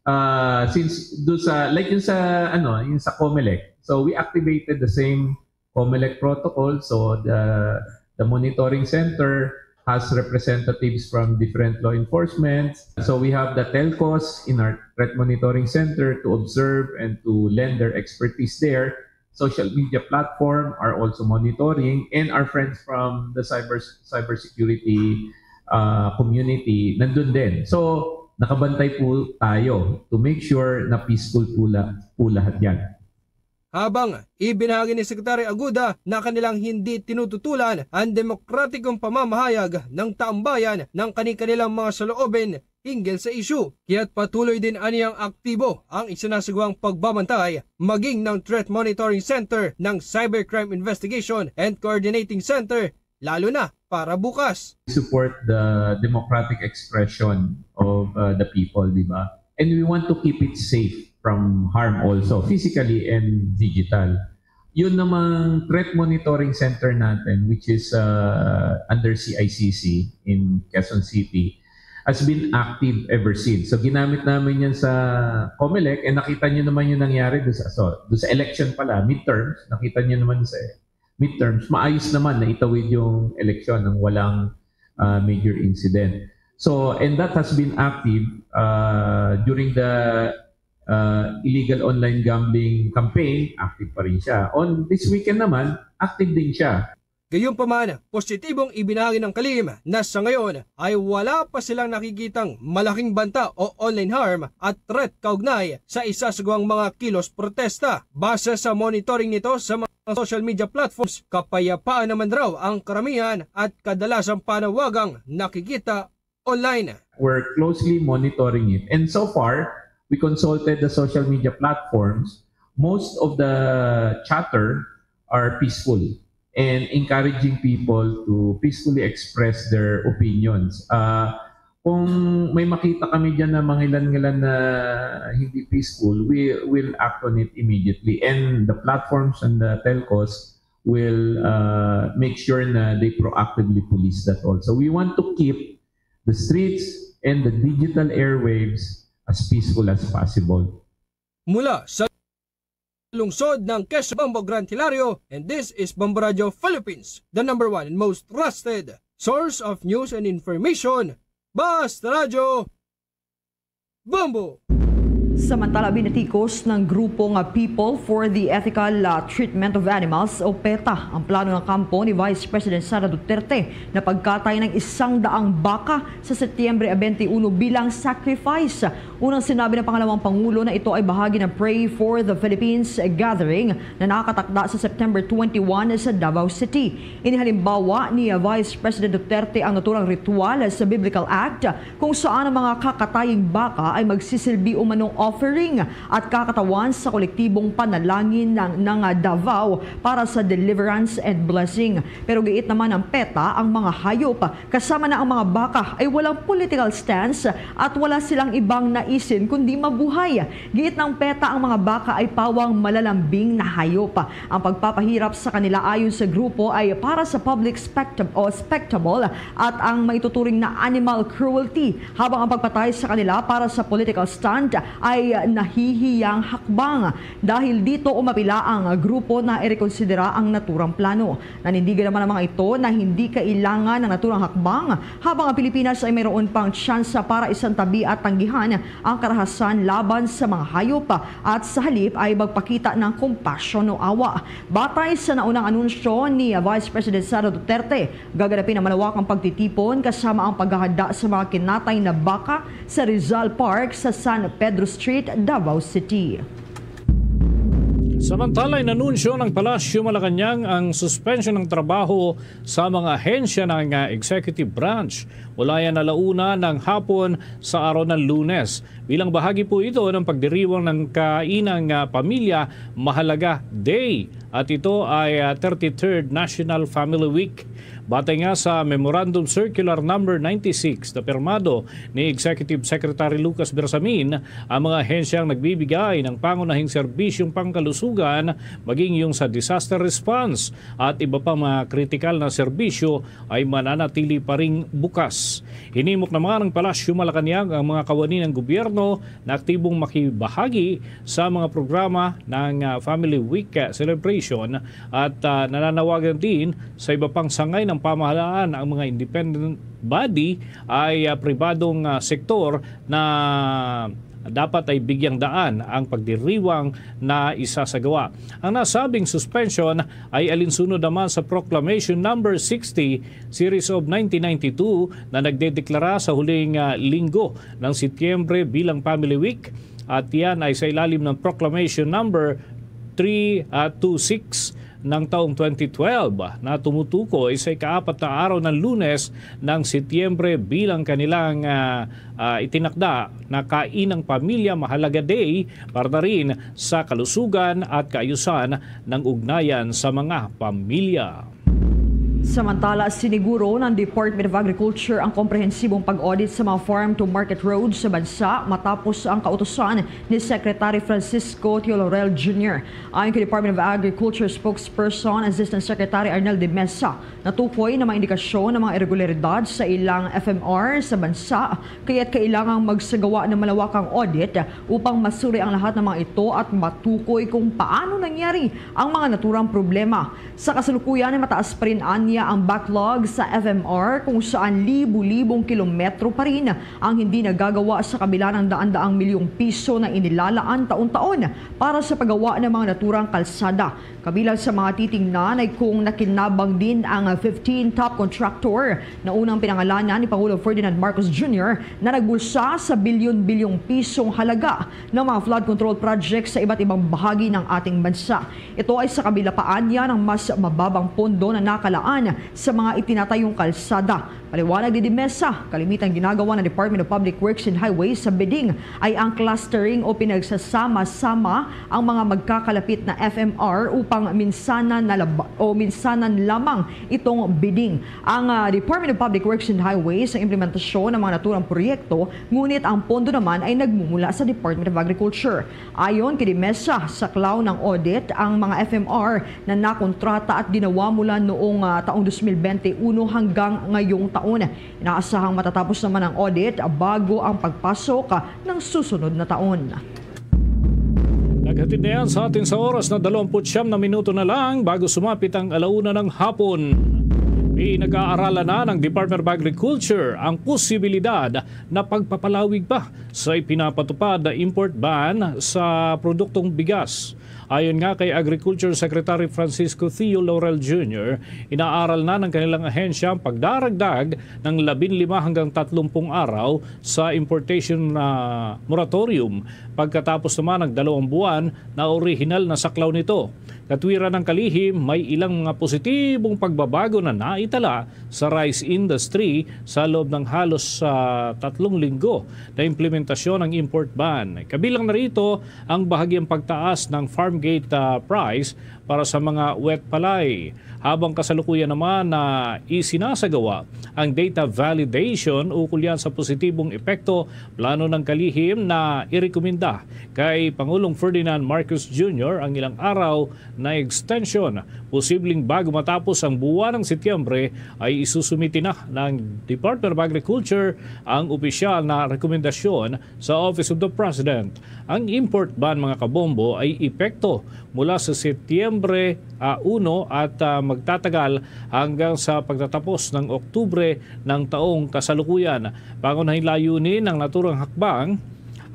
uh, since do sa like yung sa ano, yung sa Comelec. So we activated the same Comelec protocol. So the the monitoring center has representatives from different law enforcement. So we have the telcos in our threat monitoring center to observe and to lend their expertise there. Social media platform are also monitoring, and our friends from the cyber cybersecurity uh, community nandun din. So, nakabantay po tayo to make sure na peaceful po, la- po lahat yan. Habang ibinahagi ni Secretary Aguda na kanilang hindi tinututulan ang demokratikong pamamahayag ng taumbayan ng kani-kanilang mga saloobin hinggil sa isyu. Kaya't patuloy din aniyang aktibo ang isinasagawang pagbabantay maging ng Threat Monitoring Center ng Cybercrime Investigation and Coordinating Center, lalo na para bukas. Support the democratic expression of uh, the people, di ba? And we want to keep it safe from harm also, physically and digital. Yun namang threat monitoring center natin, which is uh, under C I C C in Quezon City, has been active ever since. So ginamit namin yan sa Comelec, and nakita nyo naman yung nangyari doon sa, so, doon sa election pala, midterms, nakita nyo naman sa midterms, maayos naman na itawid yung election ng walang uh, major incident. So, and that has been active uh, during the uh, illegal online gambling campaign, active pa rin siya. On this weekend naman, active din siya. Gayunpaman, positibong ibinahagi ng Kalim na sa ngayon ay wala pa silang nakikitang malaking banta o online harm at threat kaugnay sa isasagawang mga kilos protesta. Base sa monitoring nito sa mga social media platforms, kapayapaan naman raw ang karamihan at kadalasang panawagang nakikita online. We're closely monitoring it. And so far, we consulted the social media platforms. Most of the chatter are peaceful and encouraging people to peacefully express their opinions. Uh, kung may makita kami dyan na mangilan-ngilan na hindi peaceful, we will act on it immediately. And the platforms and the telcos will uh, make sure na they proactively police that also. We want to keep the streets and the digital airwaves as peaceful as possible. Mula sa lungsod ng Quezon, Bombo Grant Hilario, and this is Bombo Radio Philippines, the number one and most trusted source of news and information. Basta Radyo, Bombo! Samantala, binatikos ng grupo nga People for the Ethical uh, Treatment of Animals o PETA ang plano ng kampo ni Vice President Sara Duterte na pagkatay ng isang daang baka sa Setyembre twenty-one bilang sacrifice. Unang sinabi ng pangalawang pangulo na ito ay bahagi ng Pray for the Philippines gathering na nakatakda sa September twenty-one sa Davao City. Inihalimbawa ni Vice President Duterte ang naturang ritual sa Biblical Act kung saan ang mga kakataying baka ay magsisilbi umanong offering at kakatawan sa kolektibong panalangin ng, ng Davao para sa deliverance and blessing. Pero giit naman ng PETA ang mga hayop, kasama na ang mga baka, ay walang political stance at wala silang ibang naisin kundi mabuhay. Giit ng PETA ang mga baka ay pawang malalambing na hayop. Ang pagpapahirap sa kanila ayon sa grupo ay para sa public spectac- o spectacle at ang maituturing na animal cruelty, habang ang pagpatay sa kanila para sa political stunt ay nahihiyang hakbang. Dahil dito, umapila ang grupo na irekonsidera ang naturang plano. Nanindigan naman ang mga ito na hindi kailangan ang naturang hakbang, habang ang Pilipinas ay mayroon pang tsansa para isantabi at tanggihan ang karahasan laban sa mga hayop at sa halip ay magpakita ng kompasyon o awa. Batay sa naunang anunsyo ni Vice President Sara Duterte, gaganapin ang malawakang pagtitipon kasama ang paghahanda sa mga kinatay na baka sa Rizal Park sa San Pedro Street, Davao City. Samantala, inanunsyo ng Palasyo Malacañang ang suspension ng trabaho sa mga ahensya ng ah, executive branch mula yan alauna ng hapon sa araw ng Lunes. Bilang bahagi po ito ng pagdiriwang ng Kainang ah, Pamilya Mahalaga Day, at ito ay ah, thirty-third National Family Week. Batay nga sa Memorandum Circular Number ninety-six na pirmado ni Executive Secretary Lucas Bersamin, ang mga ahensyang nagbibigay ng pangunahing serbisyong pangkalusugan, maging yung sa disaster response at iba pang mga kritikal na serbisyo, ay mananatili pa ring bukas. Hinimok naman ng Palasyo Malacañang ang mga kawani ng gobyerno na aktibong makibahagi sa mga programa ng ah, Family Week ah, celebration at ah, nananawagan din sa iba pang sangay ng pamahalaan, ang mga independent body ay ah, pribadong ah, sektor na dapat ay bigyang daan ang pagdiriwang na isasagawa. Ang nasabing suspension ay alinsunod naman sa Proclamation Number sixty, Series of nineteen ninety-two, na nagdedeklara sa huling, ah, linggo ng Setyembre bilang Family Week, at yan ay sa ilalim ng Proclamation Number three two six ng taong twenty twelve na tumutukoy sa ikaapat na araw ng Lunes ng Setyembre bilang kanilang, ah, ah, itinakda na Kainang Pamilya Mahalaga Day para na rin sa kalusugan at kaayusan ng ugnayan sa mga pamilya. Samantala, siniguro ng Department of Agriculture ang komprehensibong pag-audit sa mga farm-to-market roads sa bansa matapos ang kautusan ni Secretary Francisco Teo Laurel Junior. Ayon kay Department of Agriculture spokesperson Assistant Secretary Arnel de Mesa, natukoy na may indikasyon ng mga irregularidad sa ilang F M R sa bansa, kaya't kailangang magsagawa ng malawakang audit upang masuri ang lahat ng mga ito at matukoy kung paano nangyari ang mga naturang problema. Sa kasalukuyan ay mataas pa rin anya ang backlog sa F M R, kung saan libo-libong kilometro pa rin ang hindi nagagawa sa kabila ng daan-daang milyong piso na inilalaan taon-taon para sa paggawa ng mga naturang kalsada. Kabilang sa mga titingnan ay kung nakinabang din ang fifteen top contractor na unang pinangalanan ni Pangulong Ferdinand Marcos Junior na nagbulsa sa bilyon-bilyong pisong halaga ng mga flood control projects sa iba't ibang bahagi ng ating bansa. Ito ay sa kabila pa anya ng mas mababang pondo na nakalaan sa mga itinatayong kalsada. Paliwanag ni de Mesa, kalimitang ginagawa ng Department of Public Works and Highways sa bidding ay ang clustering o pinagsasama-sama ang mga magkakalapit na F M R upang minsanan na lab- o minsanan lamang itong bidding. Ang, ah, Department of Public Works and Highways ang implementasyon ng mga naturang proyekto, ngunit ang pondo naman ay nagmumula sa Department of Agriculture. Ayon kay de Mesa, saklaw ng audit ang mga F M R na nakontrata at ginawa mula noong, ah, taong dos mil bente uno hanggang ngayong taon. Inaasahang matatapos naman ang audit bago ang pagpasok, ah, ng susunod na taon. Naghatid na yan sa atin sa oras na dalawampu't siyam na minuto na lang bago sumapit ang alauna ng hapon. Pinag-aaralan na ng Department of Agriculture ang posibilidad na pagpapalawig pa sa ipinapatupad na import ban sa produktong bigas. Ayon nga kay Agriculture Secretary Francisco Theo Laurel Junior, inaaral na ng kanilang ahensya ang pagdaragdag ng labinlima hanggang tatlumpung araw sa importation na moratorium pagkatapos naman ng dalawang buwan na orihinal na saklaw nito. Katwiran ng kalihim, may ilang mga positibong pagbabago na naitala sa rice industry sa loob ng halos, ah, tatlong linggo na implementasyon ng import ban. Kabilang na rito ang bahagyang pagtaas ng farm gate, ah, price para sa mga wet palay. Habang kasalukuyan naman na isinasagawa ang data validation ukol yan sa positibong epekto, plano ng kalihim na irekomenda kay Pangulong Ferdinand Marcos Junior ang ilang araw na extension. Posibleng bago matapos ang buwan ng Setyembre ay isusumiti na ng Department of Agriculture ang opisyal na rekomendasyon sa Office of the President. Ang import ban, mga kabombo, ay epekto mula sa Setyembre, ah, uno at, ah, magtatagal hanggang sa pagtatapos ng Oktubre ng taong kasalukuyan. Pangunahing layunin ng naturang hakbang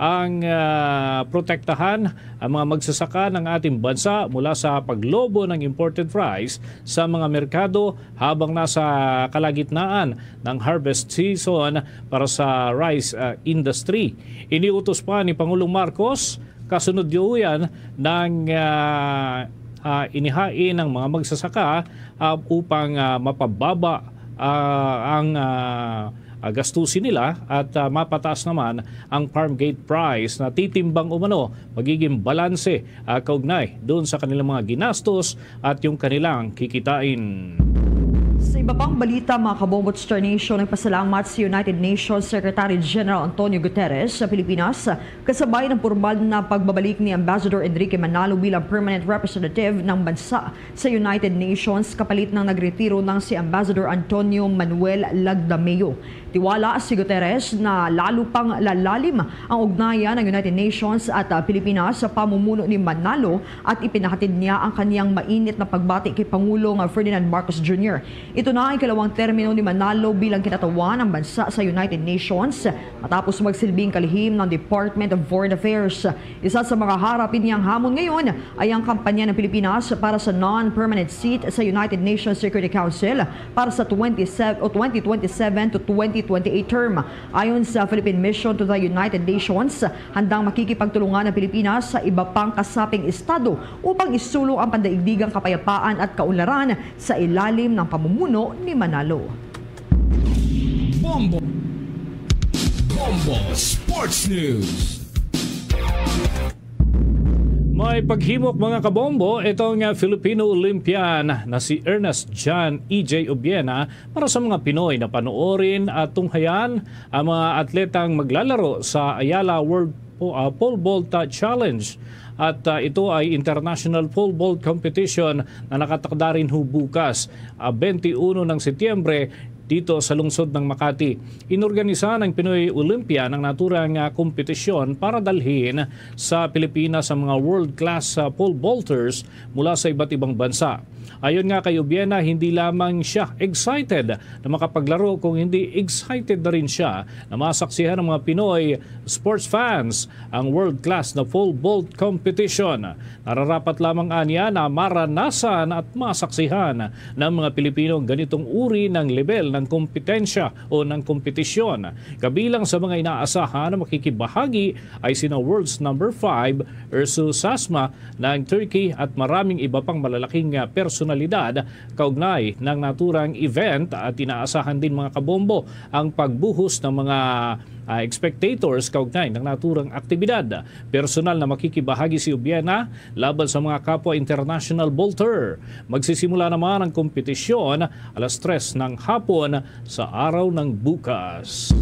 ang, ah, protektahan ang mga magsasaka ng ating bansa mula sa paglobo ng imported rice sa mga merkado habang nasa kalagitnaan ng harvest season para sa rice, ah, industry. Iniutos pa ni Pangulong Marcos, kasunod yan ng, ah, ah, inihain ng mga magsasaka, ah, upang, ah, mapababa, ah, ang, ah, ah, gastusin nila at, ah, mapataas naman ang farm gate price na titimbang umano magiging balanse, ah, kaugnay doon sa kanilang mga ginastos at yung kanilang kikitain. Sa iba pang balita, mga kabombo, Star Nation, nagpasalamat si United Nations Secretary General Antonio Guterres sa Pilipinas kasabay ng pormal na pagbabalik ni Ambassador Enrique Manalo bilang permanent representative ng bansa sa United Nations kapalit ng nagretiro nang si Ambassador Antonio Manuel Lagdameo. Tiwala si Guterres na lalo pang lalalim ang ugnayan ng United Nations at, ah, Pilipinas sa pamumuno ni Manalo at ipinahatid niya ang kaniyang mainit na pagbati kay Pangulong Ferdinand Marcos Junior. Ito na ang ikalawang termino ni Manalo bilang kinatawan ng bansa sa United Nations matapos magsilbing kalihim ng Department of Foreign Affairs. Isa sa mga harapin niyang hamon ngayon ay ang kampanya ng Pilipinas para sa non-permanent seat sa United Nations Security Council para sa twenty-seven o twenty twenty-seven to twenty twenty-eight term. Ayon sa Philippine Mission to the United Nations, handang makikipagtulungan ang Pilipinas sa iba pang kasaping estado upang isulong ang pandaigdigang kapayapaan at kaunlaran sa ilalim ng pamumuno ni Manalo. Bombo. Bombo Sports News. May paghimok, mga kabombo, itong, ah, Filipino Olympian na si Ernest John E J Ubiena para sa mga Pinoy na panoorin at tunghayan ang mga atletang maglalaro sa Ayala World Po-, ah, Pole Vault, ah, Challenge. At, ah, ito ay international pole vault competition na nakatakda rin ho bukas, ah, twenty-one ng Setyembre, dito sa lungsod ng Makati. Inorganisa ng Pinoy Olympian ang naturang, ah, kompetisyon para dalhin sa Pilipinas ang mga world-class, ah, pole vaulters mula sa iba't ibang bansa. Ayon nga kay Ubiena, hindi lamang siya excited na makapaglaro, kung hindi excited na rin siya na masaksihan ng mga Pinoy sports fans ang world-class na pole vault competition. Nararapat lamang anya na maranasan at masaksihan ng mga Pilipino ang ganitong uri ng level ng kompetensya o ng kompetisyon. Kabilang sa mga inaasahan na makikibahagi ay sina world's number five Ursu Sasma ng Turkey at maraming iba pang malalaking, ah, personalidad kaugnay ng naturang event, at inaasahan din, mga kabombo, ang pagbuhos ng mga, ah, spectators kaugnay ng naturang aktibidad. Personal na makikibahagi si Ubiena laban sa mga kapwa international vaulter. Magsisimula naman ang kompetisyon alas tres ng hapon sa araw ng bukas.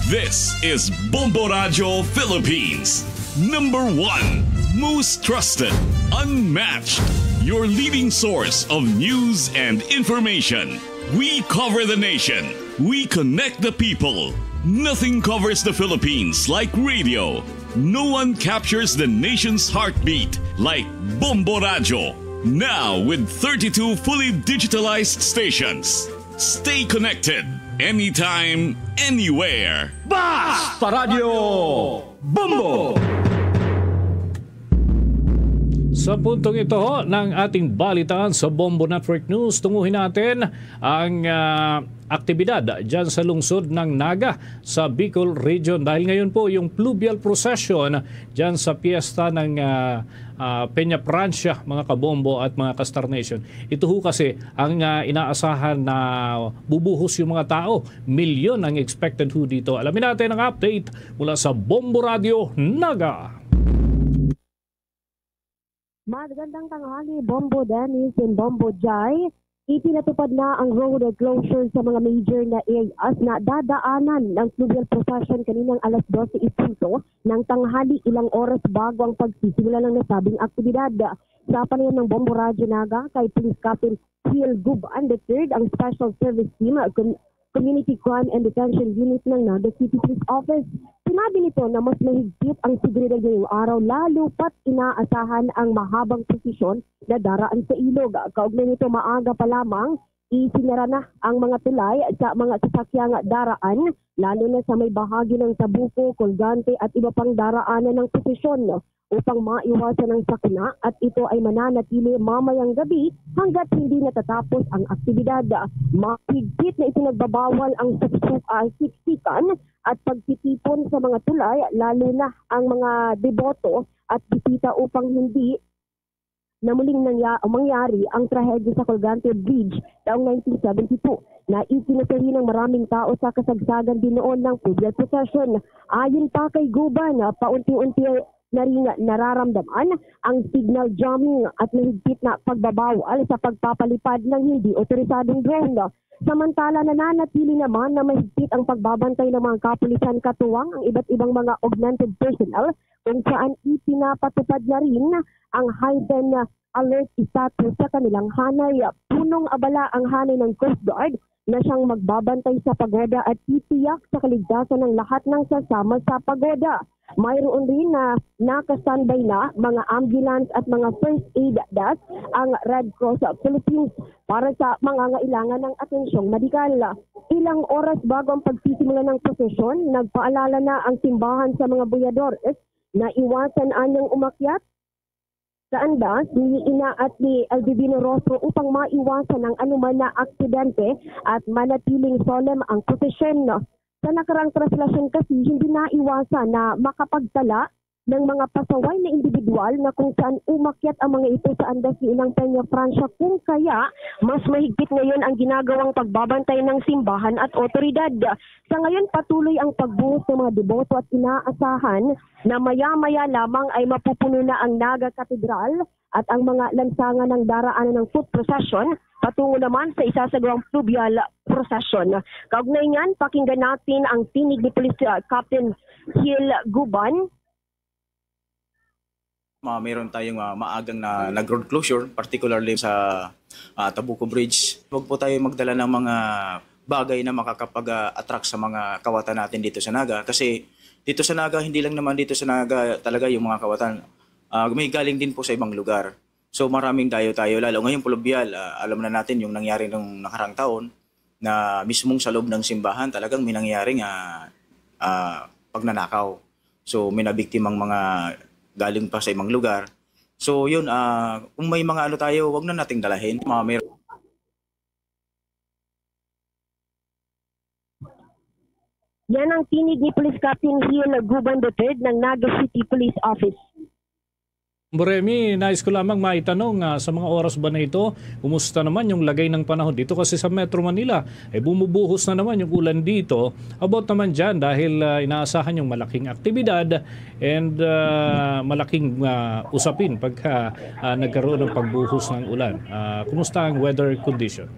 This is Bombo Radyo Philippines, number one, most trusted, unmatched, your leading source of news and information. We cover the nation. We connect the people. Nothing covers the Philippines like radio. No one captures the nation's heartbeat like Bombo Radyo. Now with thirty-two fully digitalized stations. Stay connected anytime, anywhere. Basta Radyo Bombo! Sa puntong ito ho ng ating balitaan sa Bombo Network News, tunguhin natin ang, ah, aktibidad dyan sa lungsod ng Naga sa Bicol Region. Dahil ngayon po yung fluvial procession dyan sa piyesta ng, ah, ah, Peña Francia, mga kabombo at mga ka-Star Nation. Ito ho kasi ang, ah, inaasahan na bubuhos yung mga tao. Milyon ang expected ho dito. Alamin natin ang update mula sa Bombo Radio Naga. Magandang tanghali, Bombo Dennis and Bombo Jai. Ipinatupad na ang road closure sa mga major na areas na dadaanan ng fluvial procession kaninang alas dose y punto ng tanghali, ilang oras bago ang pagsisimula ng nasabing aktibidad. Sa panayam ng Bombo Radyo Naga kay Police Captain Phil Guban the third, ang Special Service Team, Com-, Community Crime and Detention Unit ng Naga City Police Office. Sinabi nito na mas mahigpit ang seguridad ngayong araw, lalo pat inaasahan ang mahabang prosesyon na daraan sa ilog. Kaugnay nito, maaga pa lamang, isinara na ang mga tulay sa mga sasakyang daraan, lalo na sa may bahagi ng Tabuco, Colgante at iba pang daraanan ng prosesyon, upang maiwasan ang sakuna at ito ay mananatili mamayang gabi hanggat hindi natatapos ang aktibidad. Mahigpit na ipinagbabawal ang suksuk-, ah, siksikan at pagtitipon sa mga tulay, lalo na ang mga deboto at bisita, upang hindi na muling nangya-, mangyari ang trahedya sa Colgante Bridge taong nineteen seventy-two na isinusuri ng maraming tao sa kasagsagan din noon ng fluvial procession. Ayon pa kay Guban, paunti-unti na ring nararamdaman ang signal jamming at mahigpit na pagbabawal sa pagpapalipad ng hindi otorisadong drone. Samantala, nananatili naman na mahigpit ang pagbabantay ng mga kapulisan, katuwang ang iba't ibang mga augmented personnel, kung saan ipinapatupad na rin ang heightened alert status sa kanilang hanay. Punong abala ang hanay ng Coast Guard na siyang magbabantay sa pagoda at titiyak sa kaligtasan ng lahat ng sasama sa pagoda. Mayroon rin na naka-standby na mga ambulance at mga first aid desk ang Red Cross Philippines para sa mga ngailangan ng atensyong medikal. Ilang oras bago ang pagsisimula ng prosesyon, nagpaalala na ang simbahan sa mga buyadores na iwasan anyang umakyat sa andas ni Ina at ni Eldivino Rostro upang maiwasan ang anuman na aksidente at manatiling solemn ang prosesyon. Sa nakarang traslasyon kasi, hindi naiwasan na makapagtala ng mga pasaway na individual na kung saan umakyat ang mga ito sa andas ni Inang Peña Francia, kung kaya mas mahigpit ngayon ang ginagawang pagbabantay ng simbahan at otoridad. Sa ngayon, patuloy ang pagbuhos ng mga deboto at inaasahan na maya-maya lamang ay mapupuno na ang Naga Katedral at ang mga lansangan ng daraanan ng foot procession patungo naman sa isasagawang fluvial procession. Kaugnay niyan, pakinggan natin ang tinig ni Police, uh, Captain Hill Guban. Ma, meron tayong, ah, maagang na nag-road closure, particularly sa, ah, Tabuco Bridge. Huwag po tayo magdala ng mga bagay na makakapag-attract sa mga kawatan natin dito sa Naga. Kasi dito sa Naga, hindi lang naman dito sa Naga talaga yung mga kawatan. Ah, may galing din po sa ibang lugar. So maraming dayo tayo, lalo ngayong plubyal. Ah, alam na natin yung nangyari nung nakarang taon na mismong sa loob ng simbahan talagang may nangyaring, ah, ah, pagnanakaw. So may nabiktimang mga galing pa sa ibang lugar. So yun, ah, kung may mga ano tayo, wag na nating dalahin. Mga may Yan ang tinig ni Police Captain Hill Guban the third ng Naga City Police Office. Boremi, nais ko lamang maitanong, ah, sa mga oras ba na ito, kumusta naman yung lagay ng panahon dito? Kasi sa Metro Manila, eh, bumubuhos na naman yung ulan dito. About naman dyan, dahil, ah, inaasahan yung malaking aktibidad and, ah, malaking, ah, usapin pagka, ah, nagkaroon ng pagbuhos ng ulan. Ah, kumusta ang weather condition?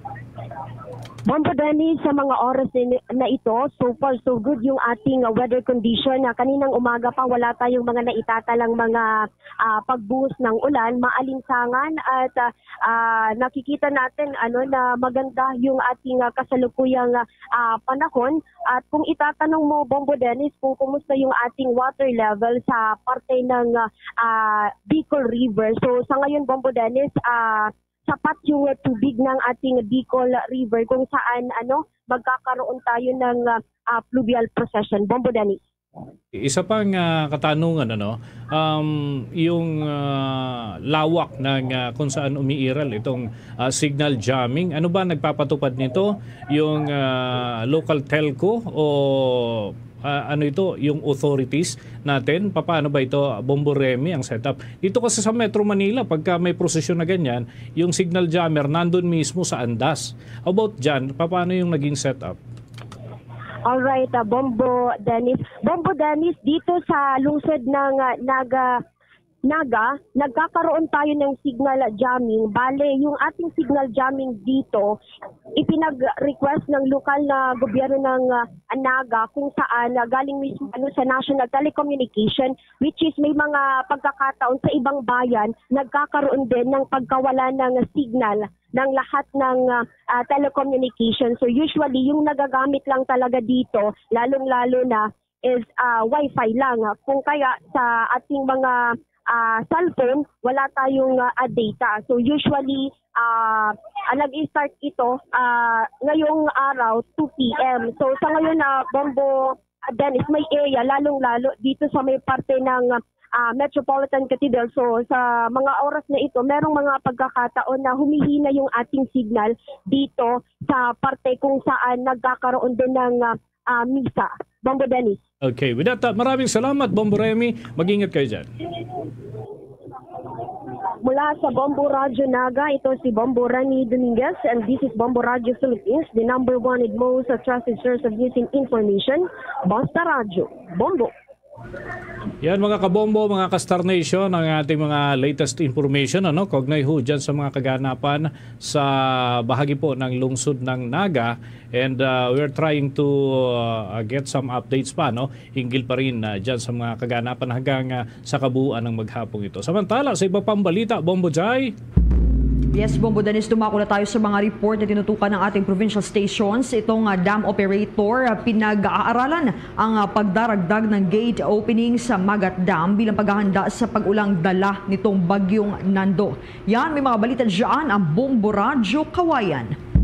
Bombo Dennis, sa mga oras na na ito, so far so good yung ating, uh, weather condition. Na kaninang umaga pa, wala tayong mga naitatalang mga, ah, pagbuhos ng ulan, maalinsangan at, ah, ah, nakikita natin, ano, na maganda yung ating, ah, kasalukuyang, ah, panahon. At kung itatanong mo, Bombo Dennis, kung kumusta yung ating water level sa parte ng, ah, ah, Bicol River. So sa ngayon, Bombo Dennis, ah, sapat yung tubig ng ating Bicol River kung saan, ano, magkakaroon tayo ng, ah, ah, fluvial procession. Bombo Dennis. Isa pang, ah, katanungan, ano, um, yung, ah, lawak ng, ah, kung saan umiiral itong, ah, signal jamming. Ano ba nagpapatupad nito? Yung, ah, local telco o, ah, ano ito, yung authorities natin? Paano ba ito, Bombo Remy, ang setup? Dito kasi sa Metro Manila, pagka may prosesyon na ganyan, yung signal jammer nandun mismo sa andas. About dyan, paano yung naging setup? Alright, ah, Bombo Dennis. Bombo Dennis, dito sa lungsod ng, ah, Naga, Naga, nagkakaroon tayo ng signal jamming. Bale, yung ating signal jamming dito, ipinag-request ng lokal na gobyerno ng, ah, Naga kung saan, ah, galing mismo, ano, sa National Telecommunication, which is may mga pagkakataon sa ibang bayan, nagkakaroon din ng pagkawala ng signal ng lahat ng, ah, ah, telecommunication. So usually, yung nagagamit lang talaga dito, lalong-lalo na, is, ah, wifi lang. Kung kaya sa ating mga, ah, cellphone, wala tayong, ah, ah, data. So usually, ah, ah, nag-start ito, ah, ngayong araw, two p.m. So sa ngayon na, Bombo, ah, Dennis, may area, lalong-lalo dito sa may parte ng, ah, Metropolitan Cathedral. So sa mga oras na ito, merong mga pagkakataon na humihina yung ating signal dito sa parte kung saan nagkakaroon din ng, ah, ah, misa. Bombo Dennis. Okay, with that, uh, maraming salamat, Bombo Remy. Mag-ingat kayo dyan. Mula sa Bombo Radyo Naga, ito si Bombo Remy Dominguez, and this is Bombo Radyo Philippines, the number one and most, uh, trusted source of news and information. Basta Radyo, Bombo. Yan, mga kabombo, mga ka-Star Nation, ang ating mga latest information, ano, kaugnay ho dyan sa mga kaganapan sa bahagi po ng lungsod ng Naga. And, uh, we're trying to, uh, get some updates pa, no, hinggil pa rin, uh, dyan sa mga kaganapan hanggang, uh, sa kabuuan ng maghapong ito. Samantala, sa iba pang balita, Bombo Jai. Yes, Bombo Dennis, dumako na tayo sa mga report na tinutukan ng ating provincial stations. Itong ah, dam operator, ah, pinag-aaralan ang ah, pagdaragdag ng gate opening sa Magat Dam bilang paghahanda sa pag-ulang dala nitong Bagyong Nando. Yan, may mga balita dyan ang Bombo Radyo Kawayan.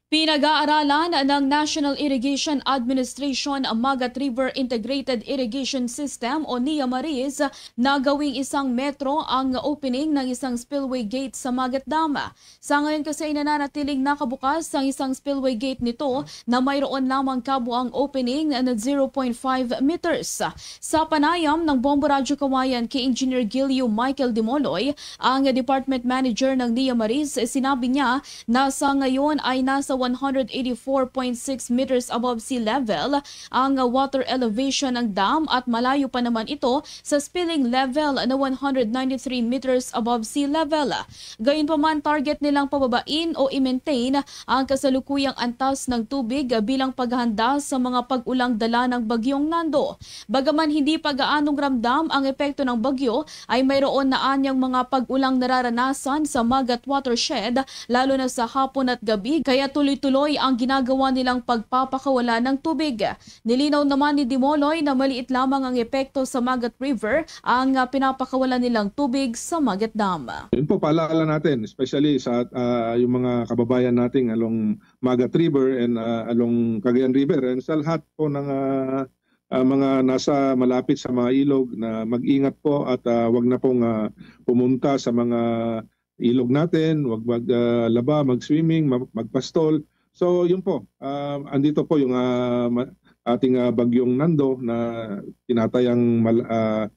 Pinag-aaralan ng National Irrigation Administration ang Magat River Integrated Irrigation System o NIA Maris na gawing isang metro ang opening ng isang spillway gate sa Magat Dam. Sa ngayon kasi ay nananatiling nakabukas ang isang spillway gate nito na mayroon lamang kabuang opening na zero point five meters. Sa panayam ng Bombo Radyo Kawayan kay Engineer Gilio Michael Dimoloy, ang Department Manager ng NIA Maris, sinabi niya na sa ngayon ay nasa one hundred eighty-four point six meters above sea level ang water elevation ng dam at malayo pa naman ito sa spilling level na one hundred ninety-three meters above sea level. Gayunpaman, target nilang pababain o i-maintain ang kasalukuyang antas ng tubig bilang paghanda sa mga pag-ulang dala ng Bagyong Nando. Bagaman hindi pa gaanong ramdam ang epekto ng bagyo, ay mayroon na anyang mga pag-ulang nararanasan sa Magat watershed, lalo na sa hapon at gabi, kaya tuloy-tuloy ang ginagawa nilang pagpapakawala ng tubig. Nilinaw naman ni Dimoloy na maliit lamang ang epekto sa Magat River ang ah, pinapakawala nilang tubig sa Magat Dam. Yun po, paalala natin, especially sa ah, yung mga kababayan nating along Magat River and ah, along Cagayan River and sa lahat po ng ah, ah, mga nasa malapit sa mga ilog na mag-ingat po at ah, wag na pong ah, pumunta sa mga ilog natin, wag mag ah, laba, mag-swimming, mag- magpastol. So, yun po. Ah, andito po yung ah, ma- ating ah, bagyong Nando na tinatayang mal- ah,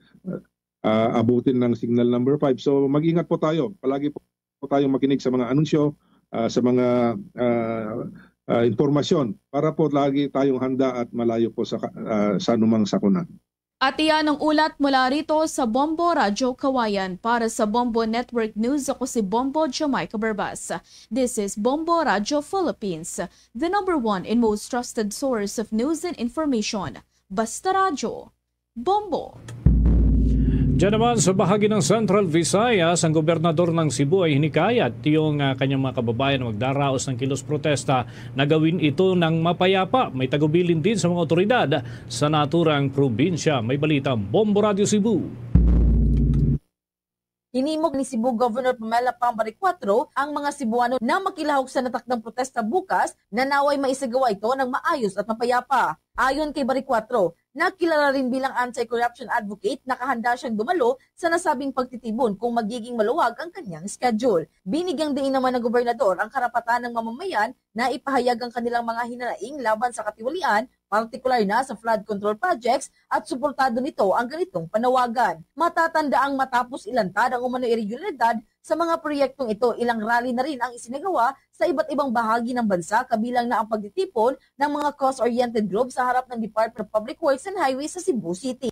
ah, abutin ng signal number five. So, mag-ingat po tayo. Palagi po, po tayong makinig sa mga anunsyo, ah, sa mga ah, ah, impormasyon para po lagi tayong handa at malayo po sa ka- ah, sa anumang sakuna. At iyan ang ulat mula rito sa Bombo Radyo Kawayan. Para sa Bombo Network News, ako si Bombo Jamaica Barbas. This is Bombo Radyo Philippines, the number one and most trusted source of news and information. Basta Radyo, Bombo. Diyan naman sa bahagi ng Central Visayas, ang gobernador ng Cebu ay hinikayat yung ah, kanyang mga kababayan na magdaraos ng kilos protesta na gawin ito ng mapayapa. May tagubilin din sa mga otoridad sa naturang probinsya. May balita ang Bombo Radio Cebu. Hinimok ni Cebu Governor Pamela Pam Baricuatro ang mga Cebuano na makilahok sa natakdang protesta bukas na naway maisagawa ito ng maayos at mapayapa. Ayon kay Baricuatro, na kilala rin bilang anti-corruption advocate, nakahanda siyang dumalo sa nasabing pagtitipon kung magiging maluwag ang kanyang schedule. Binigyang diin naman ng gobernador ang karapatan ng mamamayan na ipahayag ang kanilang mga hinanaing laban sa katiwalian, partikular na sa flood control projects, at suportado nito ang ganitong panawagan. Matatandaang matapos ilantad ang umano'y iregularidad sa mga proyektong ito, ilang rally na rin ang isinagawa sa iba't ibang bahagi ng bansa, kabilang na ang pagtitipon ng mga cause-oriented group sa harap ng Department of Public Works and Highways sa Cebu City.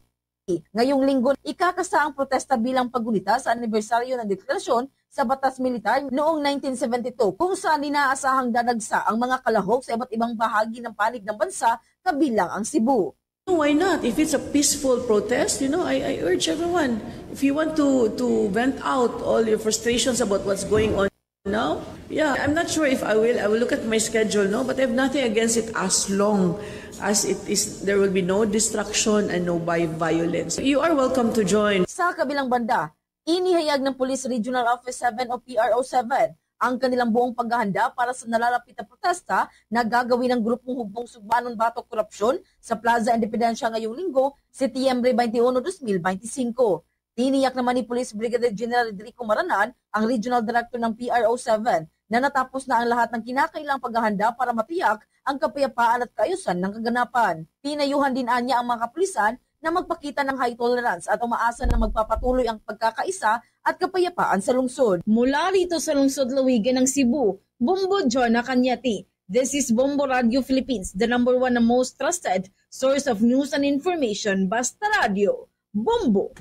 Ngayong linggo, ikakasa ang protesta bilang paggunita sa anibersaryo ng deklarasyon sa batas militar noong nineteen seventy-two, kung saan inaasahang dadagsa ang mga kalahok sa iba't ibang bahagi ng panig ng bansa, kabilang ang Cebu. Why not? If it's a peaceful protest, you know, I, I urge everyone, if you want to, to vent out all your frustrations about what's going on now, yeah, I'm not sure if I will. I will look at my schedule, no? But I have nothing against it as long as it is, there will be no destruction and no by violence. You are welcome to join. Sa kabilang banda, inihayag ng Police Regional Office seven o P R O seven ang kanilang buong paghahanda para sa nalalapit na protesta na gagawin ng grupong Hugbong Sugbanon Batok Korupsyon sa Plaza Independencia ngayong linggo, Setyembre twenty-one, twenty twenty-five. Tiniyak naman ni Police Brigadier General Rodrigo Maranan, ang Regional Director ng P R O seven, na natapos na ang lahat ng kinakailang paghahanda para matiyak ang kapayapaan at kaayusan ng kaganapan. Pinayuhan din anya ang mga kapulisan na magpakita ng high tolerance at umaasa na magpapatuloy ang pagkakaisa at kapayapaan sa lungsod. Mula rito sa lungsod Lawigan ng Cebu, Bombo Jonah Cañete. This is Bombo Radio Philippines, the number one na most trusted source of news and information. Basta Radio, Bombo.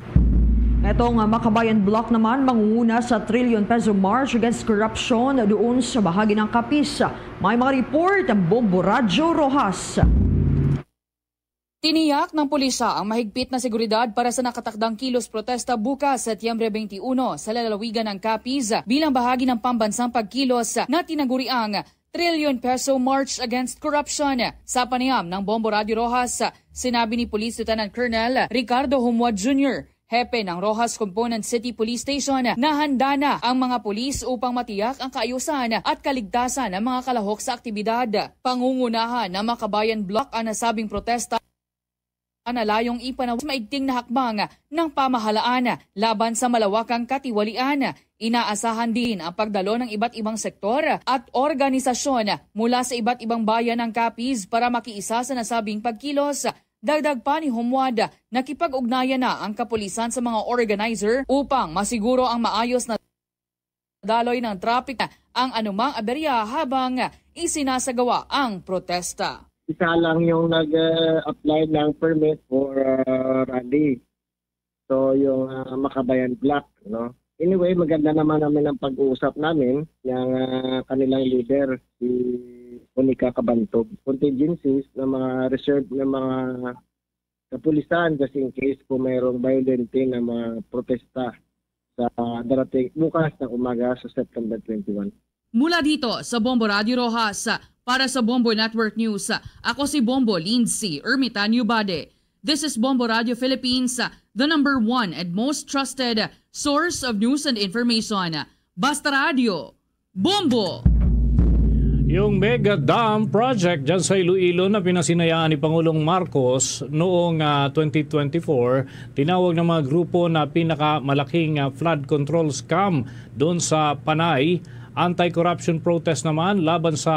Itong ah, Makabayan Bloc naman mangunguna sa Trillion Peso March Against Corruption doon sa bahagi ng Capiz. May mga report ang Bombo Radyo Roxas. Tiniyak ng pulisya ang mahigpit na seguridad para sa nakatakdang kilos protesta bukas, Setyembre twenty-one, sa lalawigan ng Capiz bilang bahagi ng pambansang pagkilos na tinaguriang Trillion Peso March Against Corruption. Sa panayam ng Bombo Radio Rojas, sinabi ni Police Lieutenant Colonel Ricardo Humua Junior, hepe ng Rojas Component City Police Station, na handa na ang mga pulis upang matiyak ang kaayusan at kaligtasan ng mga kalahok sa aktibidad. Pangungunahan ng Makabayan Bloc ang nasabing protesta na layong ipanawag maigting na hakbang ng pamahalaan laban sa malawakang katiwalian. Inaasahan din ang pagdalo ng iba't ibang sektor at organisasyon mula sa iba't ibang bayan ng Capiz para makiisa sa nasabing pagkilos. Dagdag pa ni Humwad, nakipag-ugnayan na ang kapulisan sa mga organizer upang masiguro ang maayos na daloy ng trapiko ang anumang aberya habang isinasagawa ang protesta. Isa lang yung nag-apply ng permit for, ah, rally. So, yung, ah, Makabayan Bloc, no? Anyway, maganda naman namin ang pag-uusap namin ng, ah, kanilang leader, si Monica Cabantog. Contingencies ng mga reserve ng mga kapulisan just in case kung mayroong violente na mga protesta sa darating bukas na umaga sa September twenty-one. Mula dito sa Bombo Radio Rojas, para sa Bombo Network News, ako si Bombo Lindsay Ermitanio Bade. This is Bombo Radio Philippines, the number one and most trusted source of news and information. Basta Radio, Bombo! Yung mega dam project dyan sa Iloilo na pinasinayaan ni Pangulong Marcos noong, ah, twenty twenty-four, tinawag ng mga grupo na pinakamalaking, ah, flood control scam doon sa Panay. Anti-corruption protest naman laban sa,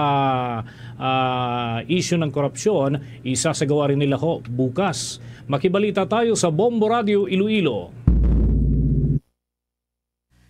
ah, issue ng korupsyon, isasagawa rin nila ho bukas. Makibalita tayo sa Bombo Radio Iloilo.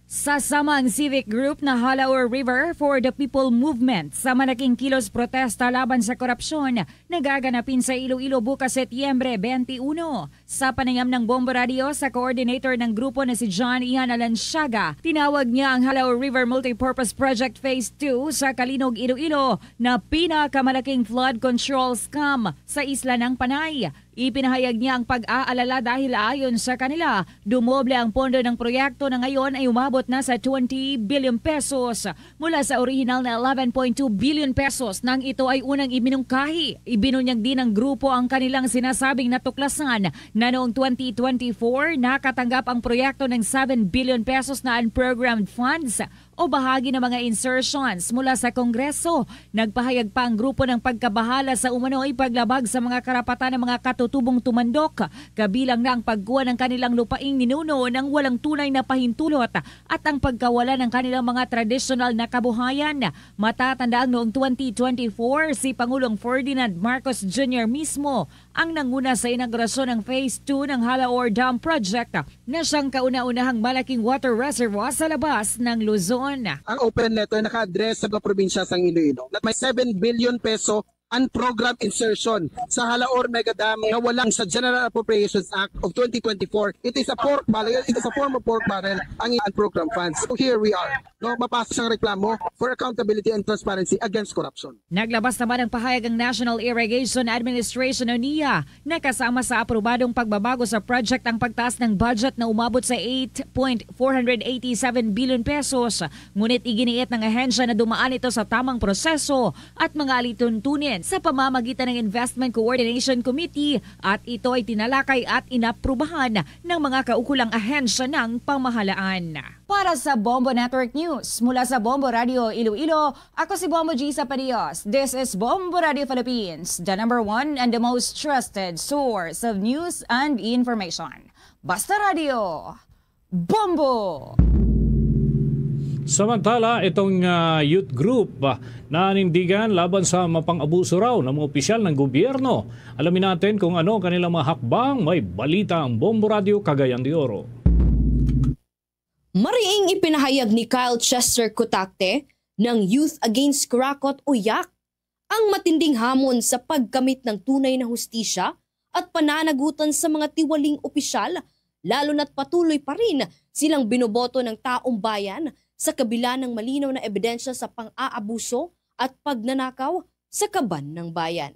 Sa samang civic group na Halaor River for the People Movement, sa malaking kilos protesta laban sa korupsyon, nagaganapin sa Iloilo bukas, Setyembre twenty-one. Sa panayam ng Bombo Radio sa coordinator ng grupo na si John Ian Alanciaga, tinawag niya ang Halaor River Multipurpose Project Phase two sa Calinog, Iloilo na pinakamalaking flood control scam sa isla ng Panay. Ipinahayag niya ang pag-aalala dahil ayon sa kanila, dumoble ang pondo ng proyekto na ngayon ay umabot na sa twenty billion pesos. Mula sa orihinal na eleven point two billion pesos nang ito ay unang ibinungkahi, ibinunyag din ng grupo ang kanilang sinasabing natuklasan na noong twenty twenty-four nakatanggap ang proyekto ng seven billion pesos na unprogrammed funds o bahagi ng mga insertions mula sa Kongreso. Nagpahayag pa ang grupo ng pagkabahala sa umano'y paglabag sa mga karapatan ng mga katutubong tumandok, kabilang na ang pagkuha ng kanilang lupaing ninuno nang walang tunay na pahintulot at ang pagkawala ng kanilang mga tradisyonal na kabuhayan. Matatanda ang noong twenty twenty-four, si Pangulong Ferdinand Marcos Junior mismo ang nanguna sa inaugurasyon ng Phase two ng Halaor Dam Project, na siyang kauna-unahang malaking water reservoir sa labas ng Luzon. Ang open letter naka-address sa mga probinsya sang Iloilo na may seven billion peso unprogrammed insertion sa Halaor Mega Dam na walang sa General Appropriations Act of twenty twenty-four. It is a pork barrel, it is a form of pork barrel ang unprogrammed funds. So here we are. No, mapasa siyang reklamo for accountability and transparency against corruption. Naglabas naman ng pahayag ang National Irrigation Administration o NIA na kasama sa aprobadong pagbabago sa project ang pagtaas ng budget na umabot sa eight point four hundred eighty-seven billion pesos. Ngunit iginiit ng ahensya na dumaan ito sa tamang proseso at mga alituntunin sa pamamagitan ng Investment Coordination Committee at ito ay tinalakay at inaprubahan ng mga kaukulang ahensya ng pamahalaan. Para sa Bombo Network News, mula sa Bombo Radio Iloilo, ako si Bombo G Sapadios. This is Bombo Radio Philippines, the number one and the most trusted source of news and information. Basta Radio, Bombo! Samantala, itong, ah, youth group, ah, nanindigan laban sa mapang-abuso raw ng mga opisyal ng gobyerno. Alamin natin kung ano ang kanilang mga hakbang. May balita ang Bombo Radio Cagayan de Oro. Mariing ipinahayag ni Kyle Chester Cotacle ng Youth Against Kurakot o yak ang matinding hamon sa pagkamit ng tunay na hustisya at pananagutan sa mga tiwaling opisyal, lalo na't patuloy pa rin silang binoboto ng taong bayan sa kabila ng malinaw na ebidensya sa pang-aabuso at pagnanakaw sa kaban ng bayan.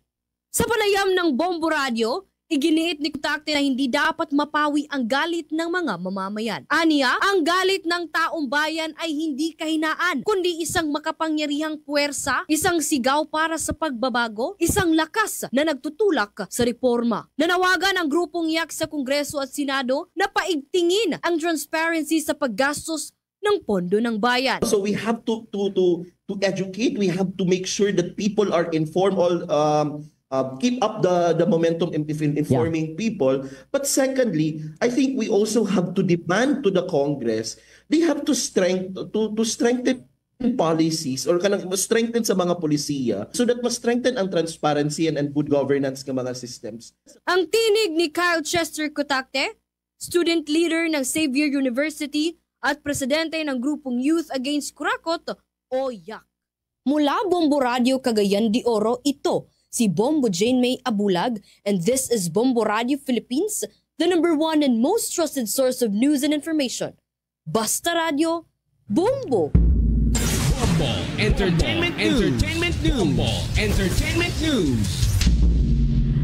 Sa panayam ng Bombo Radyo, Iginiit ni Cotalte na hindi dapat mapawi ang galit ng mga mamamayan. Aniya, ang galit ng taong bayan ay hindi kahinaan, kundi isang makapangyarihang puwersa, isang sigaw para sa pagbabago, isang lakas na nagtutulak sa reforma. Nanawagan ang grupong YAC sa Kongreso at Senado na paigtingin ang transparency sa paggastos ng pondo ng bayan. So we have to to to to educate. We have to make sure that people are informed. All um, uh, keep up the the momentum in, in informing people. But secondly, I think we also have to demand to the Congress, they have to strength to to strengthen policies or kanang strengthen sa mga polisiya so that mas strengthen ang transparency and, and good governance ng mga systems. Ang tinig ni Kyle Chester Cotacle, student leader ng Xavier University at presidente ng grupong Youth Against Kurakot o YAC. Mula Bombo Radio Cagayan de Oro, ito si Bombo Jane May Abulag, and this is Bombo Radio Philippines, the number one and most trusted source of news and information. Basta Radio, Bombo! Bombo Entertainment News. Entertainment News. Bombo Entertainment News.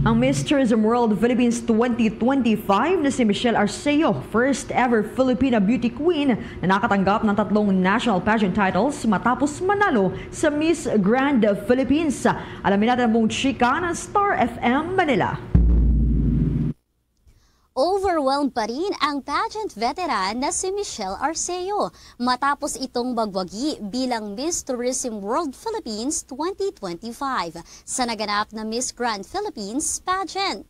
Ang Miss Tourism World Philippines twenty twenty-five na si Michelle Arceo, first ever Filipina beauty queen na nakatanggap ng tatlong national pageant titles matapos manalo sa Miss Grand Philippines. Alamin natin ang buong chika ng Star F M Manila. Overwhelmed pa rin ang pageant veteran na si Michelle Arceo matapos itong magwagi bilang Miss Tourism World Philippines twenty twenty-five sa naganap na Miss Grand Philippines pageant.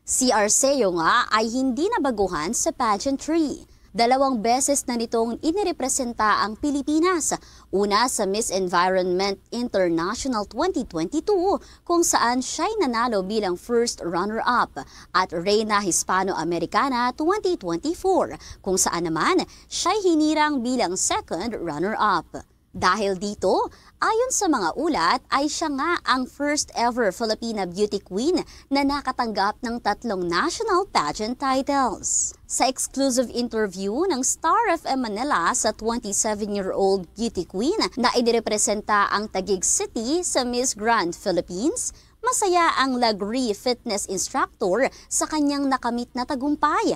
Si Arceo nga ay hindi nabaguhan sa pageantry. Dalawang beses na nitong inirepresenta ang Pilipinas, una sa Miss Environment International twenty twenty-two, kung saan siya'y nanalo bilang first runner-up, at Reina Hispano-Americana twenty twenty-four, kung saan naman siya'y hinirang bilang second runner-up. Dahil dito, ayon sa mga ulat, ay siya nga ang first ever Filipina beauty queen na nakatanggap ng tatlong national pageant titles. Sa exclusive interview ng Star F M Manila sa twenty-seven-year-old beauty queen na inirepresenta ang Taguig City sa Miss Grand Philippines, masaya ang Lagri fitness instructor sa kanyang nakamit na tagumpay.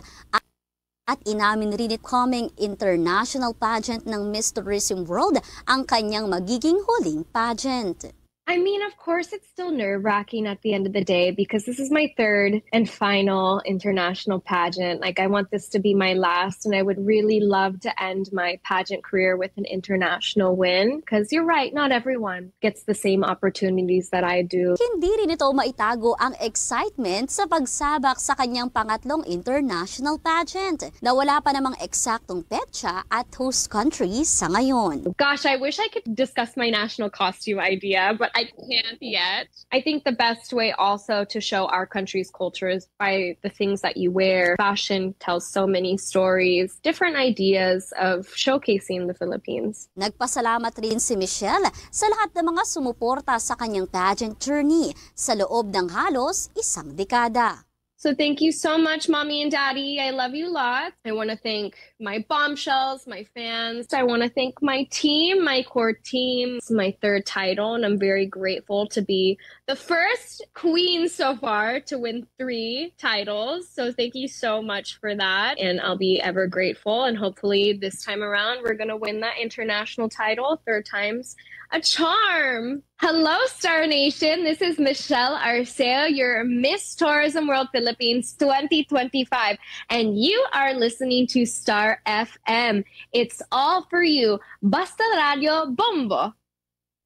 At inamin rin ni coming international pageant ng Miss Tourism World ang kanyang magiging huling pageant. I mean, of course, it's still nerve wracking at the end of the day because this is my third and final international pageant. Like, I want this to be my last, and I would really love to end my pageant career with an international win because you're right, not everyone gets the same opportunities that I do. Hindi rin ito maitago ang excitement sa pagsabak sa kanyang pangatlong international pageant na wala pa namang eksaktong petsa at host country sa ngayon. Gosh, I wish I could discuss my national costume idea, but I can't yet. I think the best way also to show our country's culture is by the things that you wear. Fashion tells so many stories, different ideas of showcasing the Philippines. Nagpasalamat rin si Michelle sa lahat ng mga sumuporta sa kanyang pageant journey sa loob ng halos isang dekada. So thank you so much, Mommy and Daddy. I love you lots. I want to thank my bombshells, my fans. I want to thank my team, my core team. It's my third title, and I'm very grateful to be the first queen so far to win three titles. So thank you so much for that. And I'll be ever grateful. And hopefully, this time around, we're going to win that international title. Third time's a charm. Hello, Star Nation. This is Michelle Arceo, your Miss Tourism World Philippines twenty twenty-five, and you are listening to Star F M. It's all for you. Basta Radio Bombo.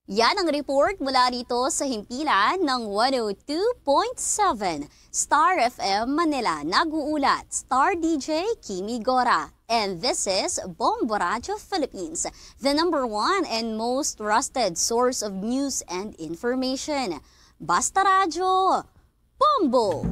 Yan ang report mula rito sa himpilan ng one oh two point seven Star F M Manila. Nag-uulat, Star D J Kimi Gora. And this is Bombo Radio Philippines, the number one and most trusted source of news and information. Basta Radyo, Bombo!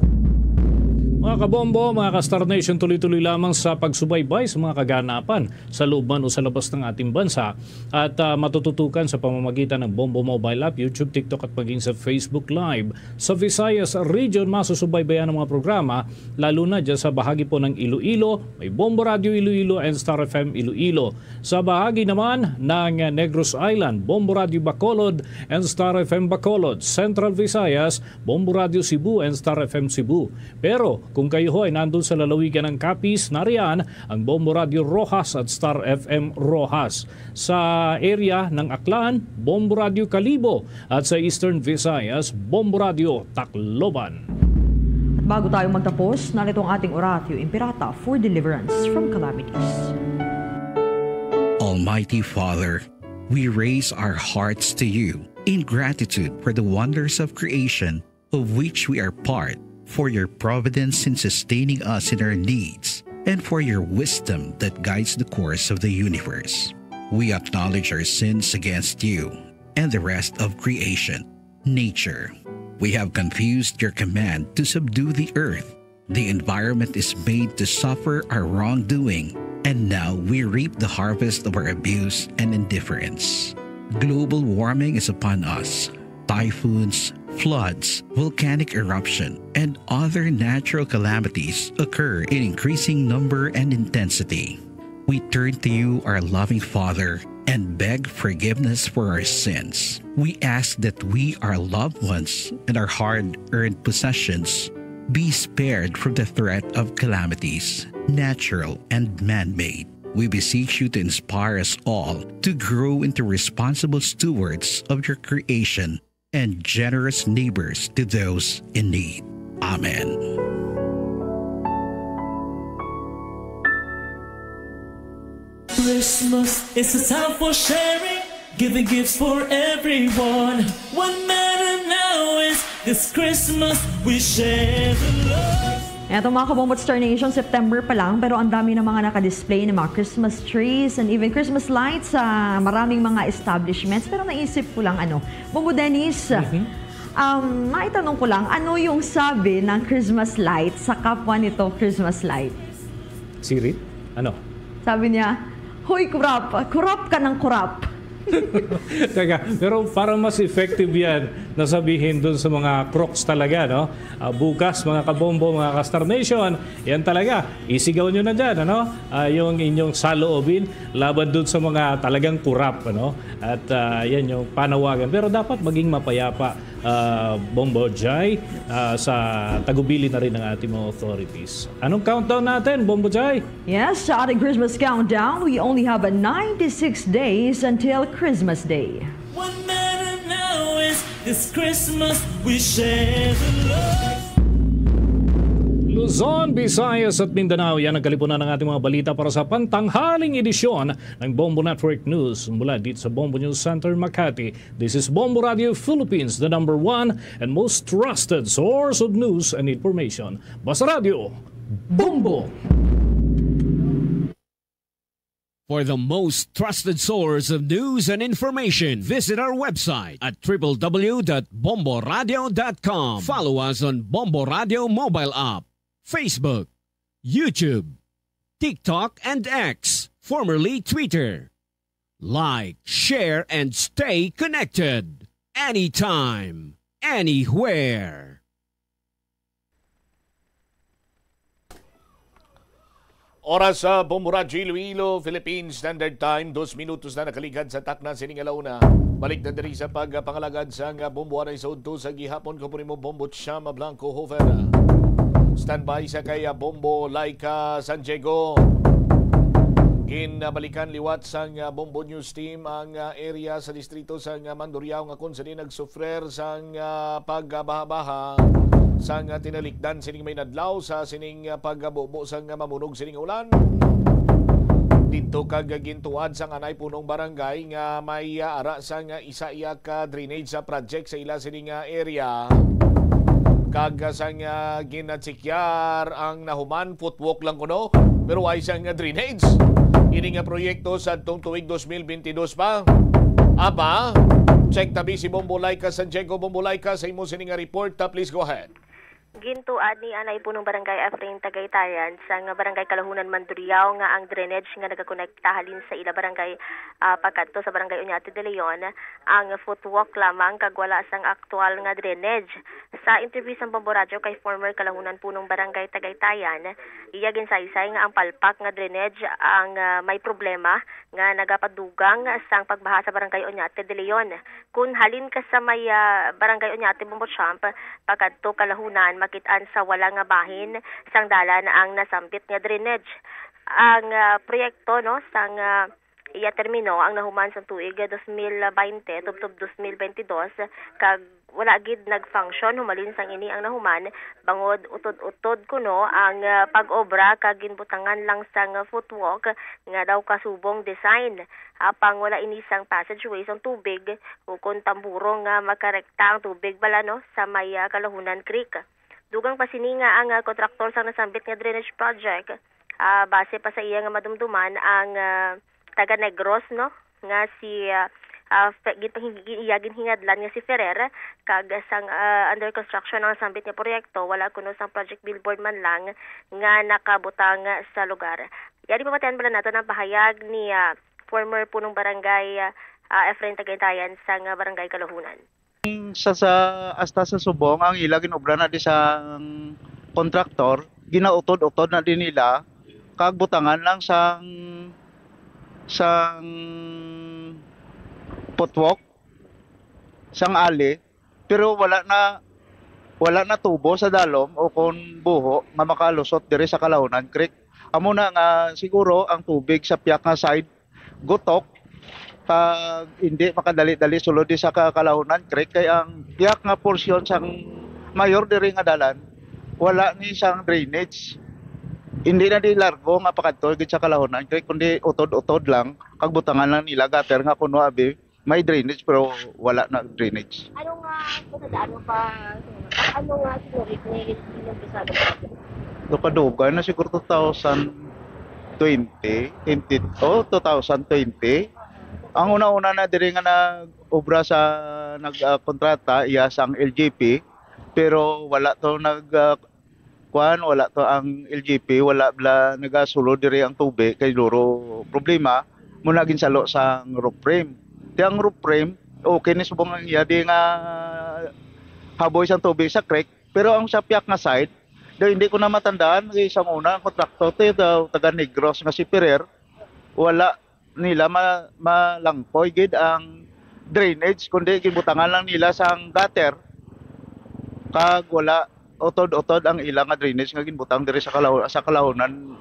Mga kabombo, mga ka-Star Nation, tuloy-tuloy lamang sa pagsubaybay sa mga kaganapan sa loob man o sa labas ng ating bansa at, ah, matututukan sa pamamagitan ng Bombo Mobile App, YouTube, TikTok at maging sa Facebook Live. Sa Visayas Region, masusubaybayan ang mga programa, lalo na dyan sa bahagi po ng Iloilo, may Bombo Radio Iloilo and Star F M Iloilo. Sa bahagi naman ng Negros Island, Bombo Radio Bacolod and Star F M Bacolod. Central Visayas, Bombo Radio Cebu and Star F M Cebu. Pero kung kayo ho ay nandun sa lalawigan ng Capiz, nariyan ang Bombo Radio Roxas at Star F M Roxas. Sa area ng Aklan, Bombo Radio Kalibo, at sa Eastern Visayas, Bombo Radio Tacloban. At bago tayo magtapos, narito ang ating Oratio Imperata for deliverance from calamities. Almighty Father, we raise our hearts to you in gratitude for the wonders of creation of which we are part, for your providence in sustaining us in our needs, and for your wisdom that guides the course of the universe. We acknowledge our sins against you and the rest of creation, nature. We have confused your command to subdue the earth. The environment is made to suffer our wrongdoing, and now we reap the harvest of our abuse and indifference. Global warming is upon us. Typhoons, floods, volcanic eruption, and other natural calamities occur in increasing number and intensity. We turn to you, our loving Father, and beg forgiveness for our sins. We ask that we, our loved ones, and our hard-earned possessions be spared from the threat of calamities, natural and man-made. We beseech you to inspire us all to grow into responsible stewards of your creation and generous neighbors to those in need. Amen. Christmas is a time for sharing, giving gifts for everyone. What matter now is this Christmas we share the love. Eto, mga Kabombo at Star Nation, September pa lang, pero ang dami ng mga nakadisplay ng mga Christmas trees and even Christmas lights sa maraming mga establishments. Pero naisip ko lang, ano, Bombo Dennis, Mhm. um, maitanong ko lang, ano yung sabi ng Christmas light sa kapwa nito Christmas light? Siri? Ano? Sabi niya, "Hoy, kurap! Kurap ka ng kurap!" Teka, pero para mas effective yan na sabihin dun sa mga Crocs talaga, no? Ah, bukas, mga Kabombo, mga ka-Star Nation, yan talaga. Isigaw nyo na dyan, ano? Ah, yung inyong saloobin laban dun sa mga talagang kurap, ano? At, ah, yan yung panawagan. Pero dapat maging mapayapa, ah, Bombo Jai, ah, sa tagubilin na rin ng ating mga authorities. Anong countdown natin, Bombo Jai? Yes, sa ating Christmas countdown, we only have a ninety-six days until Christmas Day. What matter now is this Christmas we share the love. Luzon, Visayas at Mindanao, yan ang kalipunan ng ating mga balita para sa pantanghaling edisyon ng Bombo Network News. Mula dito sa Bombo News Center, Makati, this is Bombo Radio Philippines, the number one and most trusted source of news and information. Basta Radio, Bombo! For the most trusted source of news and information, visit our website at triple W dot bombo radio dot com. Follow us on Bombo Radio mobile app, Facebook, YouTube, TikTok, and X, formerly Twitter. Like, share, and stay connected. Anytime, anywhere. Oras sa Bombo Radyo Iloilo, Philippine Standard Time, dos minutos na nakaligad sa takna sining alauna. Balik na diri sa pagpangalagad sang Bombo anay sa udto sa gihapon. Ko po nimo Bombo Chama Blanco Hofer. Standby sa kay, ah, Bombo Laika San Diego. Ginbalikan liwat sang, ah, Bombo News Team ang, ah, area sa distrito sang, ah, Mandurriao nga kung sa di nagsufrer sang, ah, pagbaha-baha sang, ah, tinalikdan sining may nadlaw sa sining, ah, pagbubo sang, ah, mamunog sining ulan. Didto kag gintuad sang anay punong barangay nga may, ah, ara sang, ah, isa iya ka drainage sa project sa ila sining, ah, area. Kag, ah, sang, ah, ginatsikyan ang nahuman, footwalk lang kuno, pero way sang, ah, drainage. Ini nga proyekto sa tong tuig dos mil bentidus pa. Aba, check tabi si Bombo Laika San Diego. Bombo Laika, sa imo sini nga report, ah, please go ahead. Gintuad ni anay punong barangay Efrain Tagaytayan sang barangay Kalahunan Mandurriao nga ang drainage nga nagakonekta halin sa ila barangay, ah, pakadto sa barangay Oñate de Leon, ang footwalk lamang kag wala sang aktual nga drainage. Sa interview sang Bombo Radyo kay former Kalahunan punong barangay Tagaytayan, iya ginsaysay nga ang palpak nga drainage ang, ah, may problema nga nagapadugang sang pagbaha sa barangay Oñate de Leon. Kun halin ka sa may, ah, barangay Oñate, Bombo Champ, pakadto Kalahunan, makit-an sa wala nga bahin sang dalan ang nasambit nga drainage. Ang, ah, proyekto, no, sang, ah, iya termino ang nahuman sang tuig dos mil baynte tubtob dos mil baynte dos, kag wala gid nag-function humalin sang ini ang nahuman, bangod utod-utod kuno ang, ah, pag-obra kag ginbutangan lang sang footwalk nga daw kasubong design. Apang wala ini sang passageway sang tubig ukon tamburo nga makarekta ang tubig bala, no, sa may, ah, Kalahunan Creek. Dugang pa sini nga ang, ah, kontraktor sang nasambit nga drainage project, ah, base pa sa iya nga madumduman ang, ah, taga Negros, no, nga si, ah, ah, Fe-, ginpahing-, gin-, iya ginhingadlan nga si Ferrer, kag sang, ah, under construction ang sambit nga proyekto, wala kuno sang project billboard man lang nga nakabutang sa lugar. Yari pa, matian bala nato ang pahayag ni, ah, former punong barangay, ah, ah, Efren Tagaytayan sang, ah, barangay Kalahunan. Sa, sa, hasta sa subong ang ila ginobra na di sang kontraktor, ginautod-utod na din nila, kag butangan lang sang, sang putwok, sang ali, pero wala na, wala na tubo sa dalom o kon buho nga makalusot diri sa Kalahunan Creek. Amo na nga siguro ang tubig sa piyak nga side gutok, kag hindi makadali-dali sulod di sa ka-, Kalahunan Creek, kay ang piyak nga porsyon sang mayor diri nga dalan wala ni sang drainage. Hindi na di largo nga pakadto gid sa Kalahunan Creek, kundi utod-utod lang, kag butangan lang nila gutter nga kuno abi may drainage, pero wala na drainage. Ano nga, ano pa, ano nga sinulit ni Ginong Bisado? Duka-dugay na siguro two thousand twenty, twenty, oh, two thousand twenty. Ang una-una na diri nga nag-obra sa, nag, ah, kontrata, iya sang L G P, pero wala to nag, ah, kuan, wala to ang L G P, wala bala nagasulod diri ang tubig kay duro problema mo na ginsalo sang roof frame. Ti ang roof frame, okay ni subong ang iya di nga haboy sang tubig sa creek, pero ang sa piyak nga side, daw hindi ko na matandaan, kay sang una ang kontraktor ti daw taga Negros nga si Ferrer, wala nila ma-, malangkoy gid ang drainage, kundi gibutangan lang nila sang gutter, kag wala, utod-utod ang ila nga drainage nga ginbutang diri sa Kalaw-, sa Kalahunan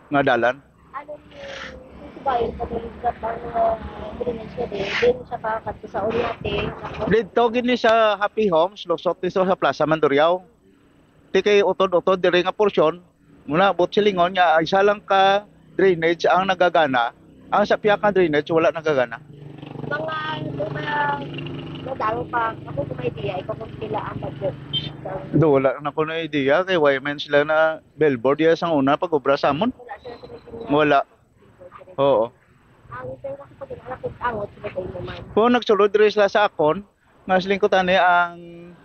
nga dalan. Ano ni, kung subayon pa din sa pang, ah, drainage nga din, din siya kakadto sa Oñate, tapos didto gid ni sa Happy Homes, lusot ni sa Plaza Mandurriao. Ti kay utod-utod diri nga porsyon, muna, buot silingon nga isa lang ka drainage ang nagagana, ang sa piyak nga drainage wala nagagana. Mga, mga, madamo pa. Ako kung may idea, ikaw kung pila ang budget. Do, wala na ko na idea, kay why man sila na billboard ya sang una pag-obra sa amon? Wala sila sa may Wala. Oo. Ang, pero kasi pag ang angot, sila kayo naman. Kung nagsulod diri sila sa akon, nga siling ko tani ang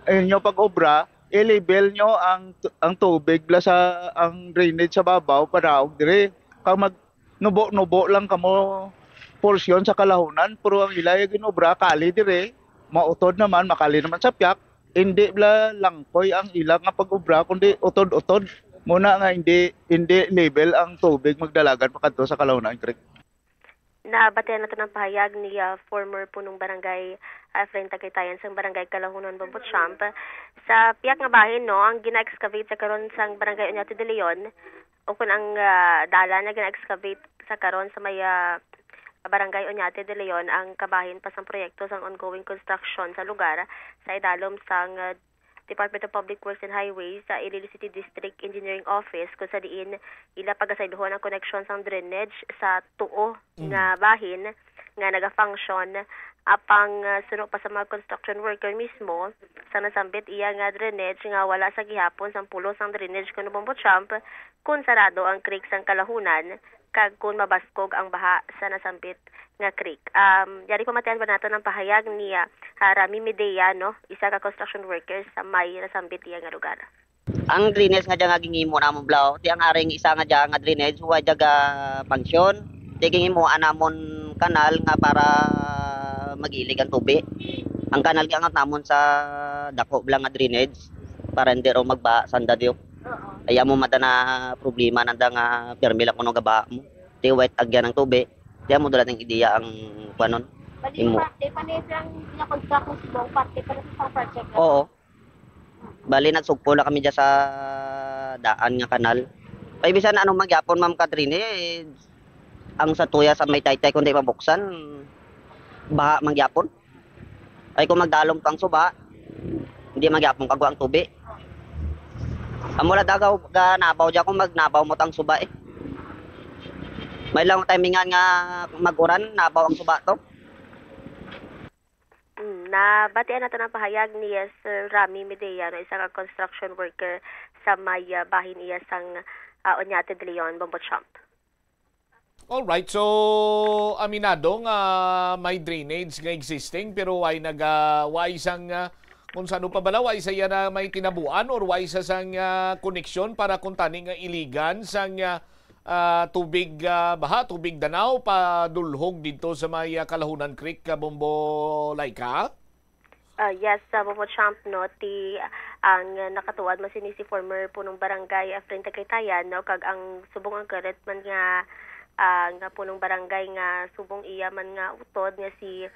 inyo pag-obra, i-level nyo ang, ang tubig bala sa, ang drainage sa babaw, panaog diri. Kag mag, nubo-nubo lang kamo porsyon sa Kalahunan, pero ang ila yung ginobra, kali diri, mautod naman, makali naman sa piyak, hindi bala langkoy ang ila nga pag-obra, kundi utod-utod. Muna nga hindi, hindi level ang tubig magdalagan pakadto sa Kalahunan Creek. Nabatian nato ng pahayag ni, ah, former punong barangay, ah, Efren Tagaytayan sang barangay Kalahunan, Bombo Champ. Sa piyak nga bahin, no, ang gina-excavate sa karon sang barangay Oñate de Leon, o kung ang, ah, dalan na gina-excavate sa karon sa may, ah, barangay Oñate de Leon, ang kabahin pa sang proyekto sang ongoing construction sa lugar sa idalom sang, ah, Department of Public Works and Highways sa Iloilo City District Engineering Office, kung sa diin ila pagasaylohon ang koneksyon sang drainage sa tuo Mm. nga bahin nga nagafunction, apang, ah, suno pa sa mga construction worker mismo, sa nasambit iya nga drainage nga wala sa gihapon sang pulos sang drainage kuno, Bombo Champ, kun sarado ang creek sang Kalahunan, kag kun mabaskog ang baha sa nasambit nga creek. Um, yari pamatian pa nato ng pahayag ni, ah, ah, Rami Medea, no, isa ka construction worker sa may nasambit iya nga lugar. Ang drainage nga dyan nga ginhimo namon, Blau, ti ang aring isa nga dyan nga drainage, wa dyan ga function. Ti ginhimuan namon kanal nga para mag-ilig ang tubi. Ang kanal giangat namon sa dako bala nga drainage para hindi raw magbaha sanda diyo. Ay amo mata na problema nanda nga pirmi lang kuno gabaha mo. Ti wet agyan ang tubi. Ti amo dala ng ideya ang kuanon. Bali, imo. Parte pa niya silang ginakonstruct ng subong parte para sa isang project. Oo. Bali, nagsugpo na kami dyan sa daan nga kanal. Ay, bisan ano man gyapon, Ma'am Katrine, eh, ang sa tuya sa may taytay, kung di mabuksan, baha man gyapon. Ay, kung magdalom kang suba, hindi man gyapon kagwa ang tubi. Amo la dagaw, ga nabaw dyan kung magnabaw mo tang suba, eh. May lang timingan nga mag-uran, nabaw ang suba to. Mm, nabatian nato ang pahayag ni, uh, Sir Rami Medea, no, isa ka construction worker sa may, uh, bahin iya sang, uh, Oñate de Leon, Bombo Champ. Alright, so aminado nga may drainage nga existing pero way naga way sang, uh, kung sano pa bala, way sa iya na may tinabuan or way sa sang, uh, koneksyon para kung tani nga iligan sang, uh, ah, tubig, ah, baha, tubig Danao padulhog didto sa may, ah, Kalahunan Creek, ah, Bombo Laika? Ah, yes, sa Bombo Champ, no, ti ang, ah, nakatuwad man sini si former punong barangay Efren Tagaytayan, no, kag ang subong ang current man nga, ah, nga punong barangay nga subong iya man nga utod nga si,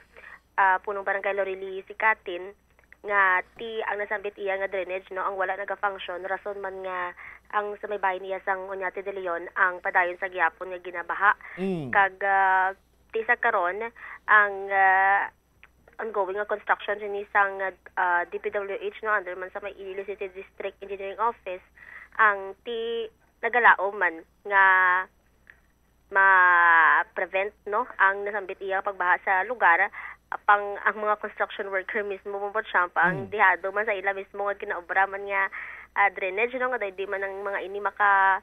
ah, punong barangay Loreli Sicatin, nga ti ang nasambit iya nga drainage, no, ang wala naga-function, rason man nga ang sa may bahin iya sang Oñate de Leon ang padayon sa gihapon nga ginabaha. Mm. Kag, ah, ti sa karon, ang, ah, ongoing nga construction sini sang, ah, D P W H, no, under man sa may Iloilo City District Engineering Office, ang ti nagalaom man nga ma-prevent, no, ang nasambit iya pagbaha sa lugar, apang ang mga construction worker mismo, Bombo Champ, ang Hmm. dihado man sa ila mismo nga ginaobra man nga, ah, drainage, no, nga daw di man ang mga ini maka,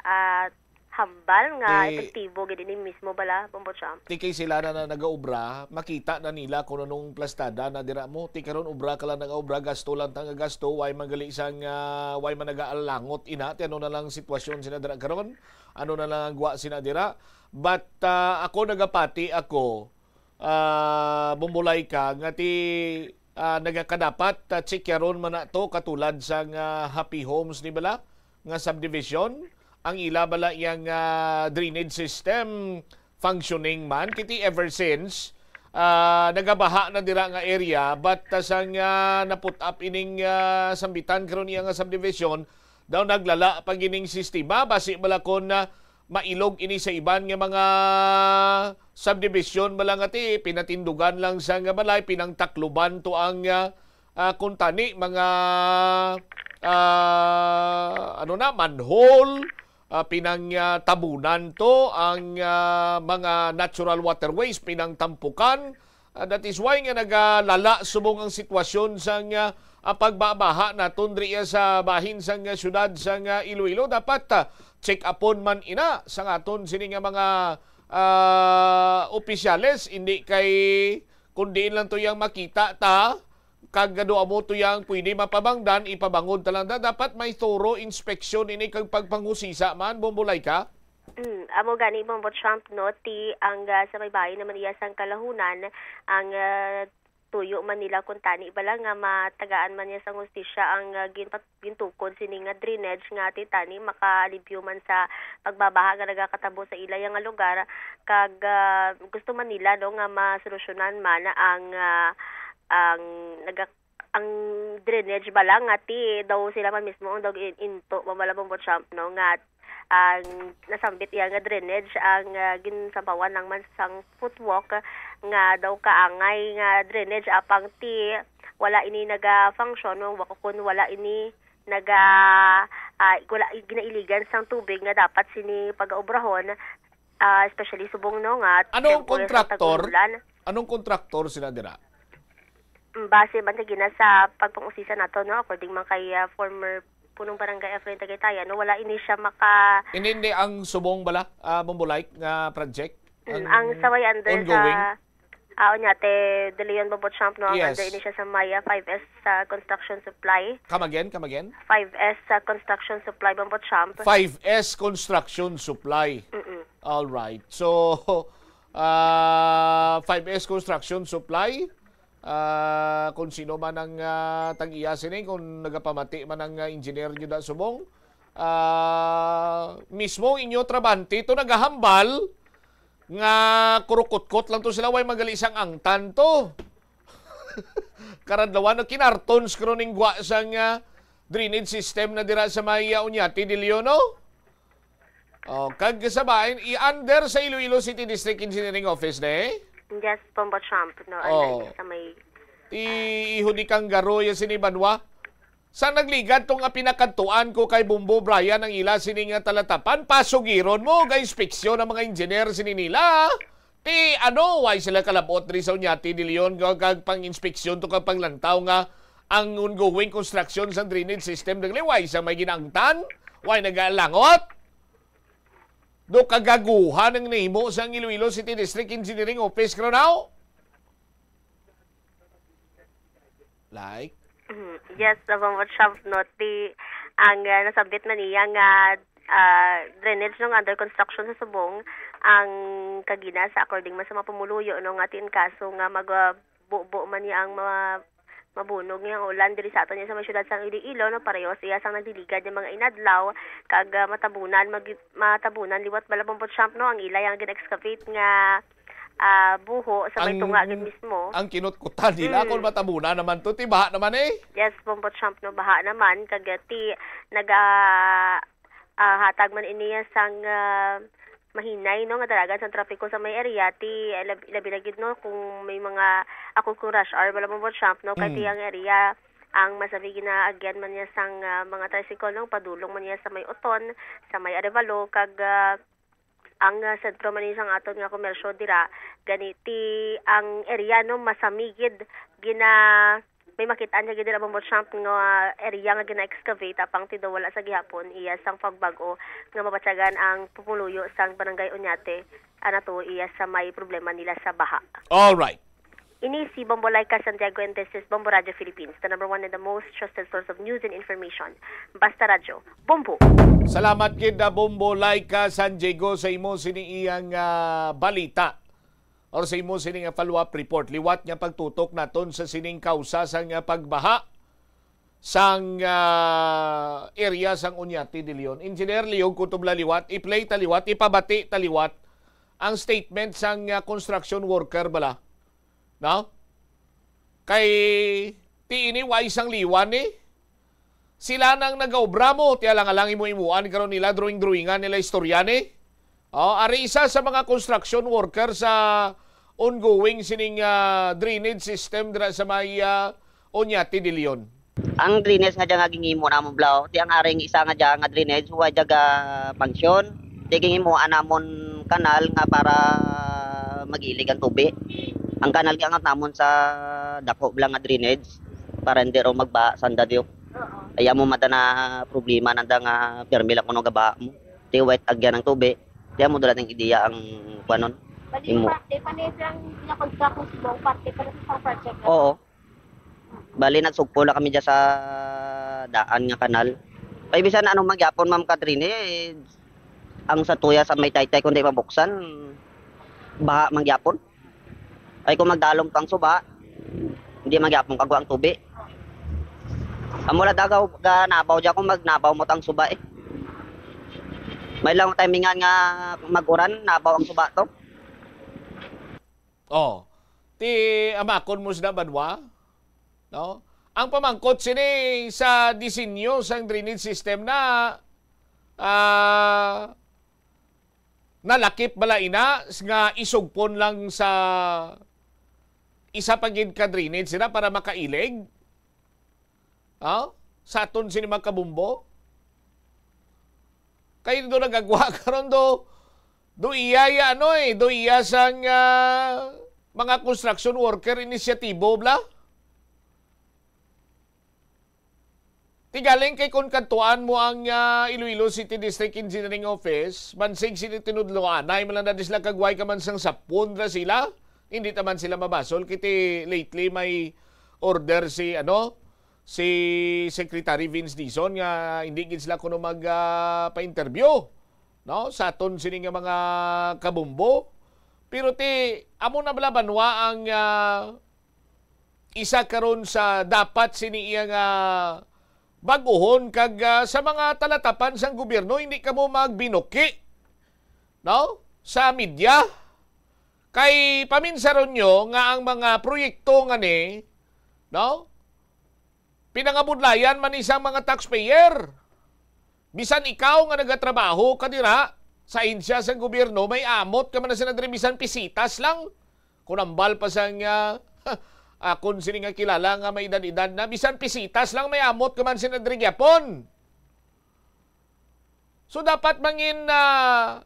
ah, hambal nga Ti- epektibo gid ini mismo bala, Bombo Champ. Ti kay sila na, na nagaobra, makita na nila kung anong plastada na dira mo. Ti karon obra ka lang nagaobra, gasto lang ta nga gasto, way man gali sang, ah, way man nagaalangot ina. Ti ano na lang sitwasyon sina dira karon? Ano na lang ang gwa sina dira? But, ah, ako nagapati ako, ah, Bumbulay ka, nga ti, ah, nagakadapat, ah, tsikyaron man na to, katulad sang, ah, Happy Homes ni bala, nga subdivision, ang ila bala yang, ah, drainage system functioning man. Kiti ever since, ah, nagabaha na dira nga area, but, ah, sang, ah, na-put up ining, ah, sambitan karon iya nga subdivision, daw naglala pa gining sistema, basi bala kon, ah, mailog ini sa iban nga mga subdivision bala nga ti pinatindugan lang sa nga balay, pinangtakluban to ang, ah, ah, kung tani mga, ah, ano na, manhole, ah, pinang, ah, tabunan to ang, ah, mga natural waterways, pinangtampukan. Ah, that is why nga nagalala subong ang sitwasyon sang, ah, ah, pagbabaha naton diri sa bahin sang, ah, syudad sang, ah, Iloilo. Dapat, ah, check upon man ina sang aton sini nga mga, ah, opisyales, hindi kay kun diin lang to yang makita ta, kag ano amo to yang pwede mapabangdan, ipabangod ta lang ta. Dapat may thorough inspection ini kag pagpanghusisa man, Bombo Laika. Mm, amo gani, Bombo Champ, no, ti ang, ah, sa may bahin naman iya sang Kalahunan, ang, ah, tuyo man nila kung tani bala nga matagaan man niya sang hustisya ang, ah, ginpat-, gintukod sini nga drainage nga ti tani makaalibyo man sa pagbabaha nga nagakatabo sa ila nga lugar, kag, ah, gusto man nila, no, nga masolusyonan man ang, ah, ang naga-, ang drainage bala nga ti daw sila man mismo ang daw in-, into, mabala, Bombo Champ, no, nga ang nasambit iya nga drainage ang, ah, ginsampawan lang man sang footwalk nga daw kaangay nga drainage, apang ti wala ini naga-function, no, wa-, kun wala ini naga-, ah, wala ginailigan sang tubig nga dapat sini pagaobrahon, ah, especially subong, no, nga Anong tiyempo sa kontraktor? Tag-ulan. Anong kontraktor sila dira? Mm, base man kay gina sa pagpang-usisa nato, no, according man kay, ah, former punong barangay Efren Tagaytayan, no, wala ini siya maka Hindi, hindi, ang subong bala, ah, Bombolay nga project? Mm, ang sa way under ongoing? Sa Ah, Oñate de Leon, Bombo Champ, no? Ang Yes. Under ini siya sa may, ah, five S sa construction supply. Come again, come again. Five S sa construction supply, Bombo Champ. Five S Construction Supply. Mm-mm. All right. So, ah, five S Construction Supply, ah, kung sino man ang, ah, tag-iya sini, kung nagapamati man ang, ah, engineer nyo da subong, ah, mismo inyo trabante to nagahambal nga kurukutkot lang to sila, way magali sang angtan to. Karadlawan, no, kinartons karon ning gwa sang, ah, drainage system na dira sa may, ah, Oñate de Leon, no? Oh, kag sa bahin, i-under sa Iloilo City District Engineering Office, ne? Yes, Bombo Champ, no? Oh. Under sa may Ti ihudi kang garoy sini banwa. Sa nagligad to nga pinakadtuan ko kay Bombo Brian ang ila sini nga talatapan, pasugiron mo, ga-inspeksyon ang mga engineer sini nila. Ti ano, why sila kalabot diri sa Oñate de Leon nga kag pang-inspeksyon to kag paglantaw nga ang ongoing construction sa drainage system diri, why sa may ginaangtan? Why nagalangot? Do kagaguhan ang nahimo sa Iloilo City District Engineering Office, Cronaw? Like? Mhm. Yes, Bombo Champ, no? Ti, ang, ah, nasabit man niya nga, ah, drainage nung under construction sa subong, ang kagina sa according man sa mga pumuluyo, no, nga tin kaso nga mag, ah, bubo man niya ang mga mabunog nga ulan diri sa aton niya sa may syudad sang Iloilo, no, pareho siya sang nagdiligad nga mga inadlaw, kag, ah, matabunan, mag-, matabunan liwat bala, Bombo Champ, no, ang ila yang gin-excavate nga ah, buho sa may Ang, tunga gid mismo. Ang kinutkutan nila, mm, kung matabunan naman to, ti baha naman eh. Yes, Bombo Champ, no, baha naman. Kag, ah, ti, naga, ah, hatag man ini sang, ah, mahinay, no, nga dalagan sang trapiko sa may area. Ti, ah, lab-, labi na gid, no, kung may mga, ako kung rush hour, wala, Bombo Champ, no, kay ti, mm, ang area, ang masami ginaagyan man niya sang, ah, mga tricycle, no, padulong man niya sa may Oton, sa may Arevalo, kag, ah, ang, ah, sentro man ni sang aton nga komersyo dira, gani ti ang area, no, masami gid gina-, may makit-an niya gid dira, Bombo Champ, nga area nga gina-excavate, apang ti daw wala sa gihapon iya sang pagbag-o nga mabatyagan ang pumuluyo sang Barangay Oñate, ana to iya sa may problema nila sa baha. All right. Ini si Bombo Laika Santiago, and this is Bombo Radio Philippines, the number one and the most trusted source of news and information. Basta Radyo, Bombo! Salamat gid, ah, Bombo Laika San Diego, sa imo sini iyang, ah, balita or sa imo sini nga follow-up report. Liwat nga pagtutok naton sa sining kausa sang, ah, pagbaha sang, ah, area sang Oñate de Leon. Engineer Leo, kung tubla liwat, i-play ta liwat, ipabati ta liwat ang statement sang, ah, construction worker bala. No? Kay ti ini wa isang liwan ni. Sila nang nagaobra mo, ti alang-alang imo-imuan karon nila, drawing-drawingan nila, istorya ni. Oh, ari isa sa mga construction worker sa ongoing sining, ah, drainage system dira sa may, ah, Oñate de Leon. Ang drainage nga dyan nga gingimo namon, Blau, ti ang aring isa nga dyan nga drainage, wa dyan ga function. Ti gingimuan namon kanal nga para mag-ilig ang tubi. Ang kanal giangat namon sa dako bala nga drainage para hindi raw magbaha sanda diyo. Oo. Ay amo mada na problema nanda nga pirmi lang kuno gabaha mo. Ti wait agyan ang tubi. Ti amo dala ng ideya ang kuanon. Bali, imo. Parte pa ni silang ginakonstruct sa subong, parte pa ni sa project. Oo. Bali, nagsugpo na kami dyan sa daan nga kanal. Kay bisan ano man gyapon, Ma'am Catherine, eh, ang sa tuya sa may taytay, kung di mabuksan, baha man gyapon. Ay, kung magdalom pang suba, hindi man gyapon kagwa ang tubi. Amo la dagaw, ga nabaw dyan kung magnabaw mo tang suba eh. May lang timingan nga mag-uran, nabaw ang suba to. Oh, ti amakon mo sila banwa, no? Ang pamangkot sini sa disenyo sang drainage system na, ah, nalakip bala ina nga isugpon lang sa isa pa gid ka drainage sila para makailig? Ha? Sa aton sini mga kabumbo? Kay do nagagwa karon do, do iya ya ano eh, do iya sang, ah, mga construction worker inisyatibo bla? Ti galing kay kun kadtuan mo ang, ah, Iloilo City District Engineering Office, mansig sini tinudlo anay man lang na sila kagway ka man sang sapon ra sila. Hindi naman sila mabasol. Kiti lately may order si, ano, si Secretary Vince Dizon nga hindi gid sila kuno mag, ah, pa-interview, no? Sa aton sini nga mga kabumbo. Pero ti, amo na bala banwa ang, ah, isa karon sa dapat sini iya nga bag-ohon kag, ah, sa mga talatapan sang gobyerno, hindi kamo magbinuki, no? Sa media. Kay paminsaron nyo nga ang mga proyekto nga ni, no? Pinangabudlayan man ni sang mga taxpayer. Bisan ikaw nga nagatrabaho ka dira sa ahensya sang gobyerno, may amot ka man na sila diri, bisan pisitas lang. Kung ambal pa sang, ah, akon sini nga kilala nga may edad-edad na, bisan pisitas lang may amot ka man sila diri gyapon. So, dapat mangin, ah,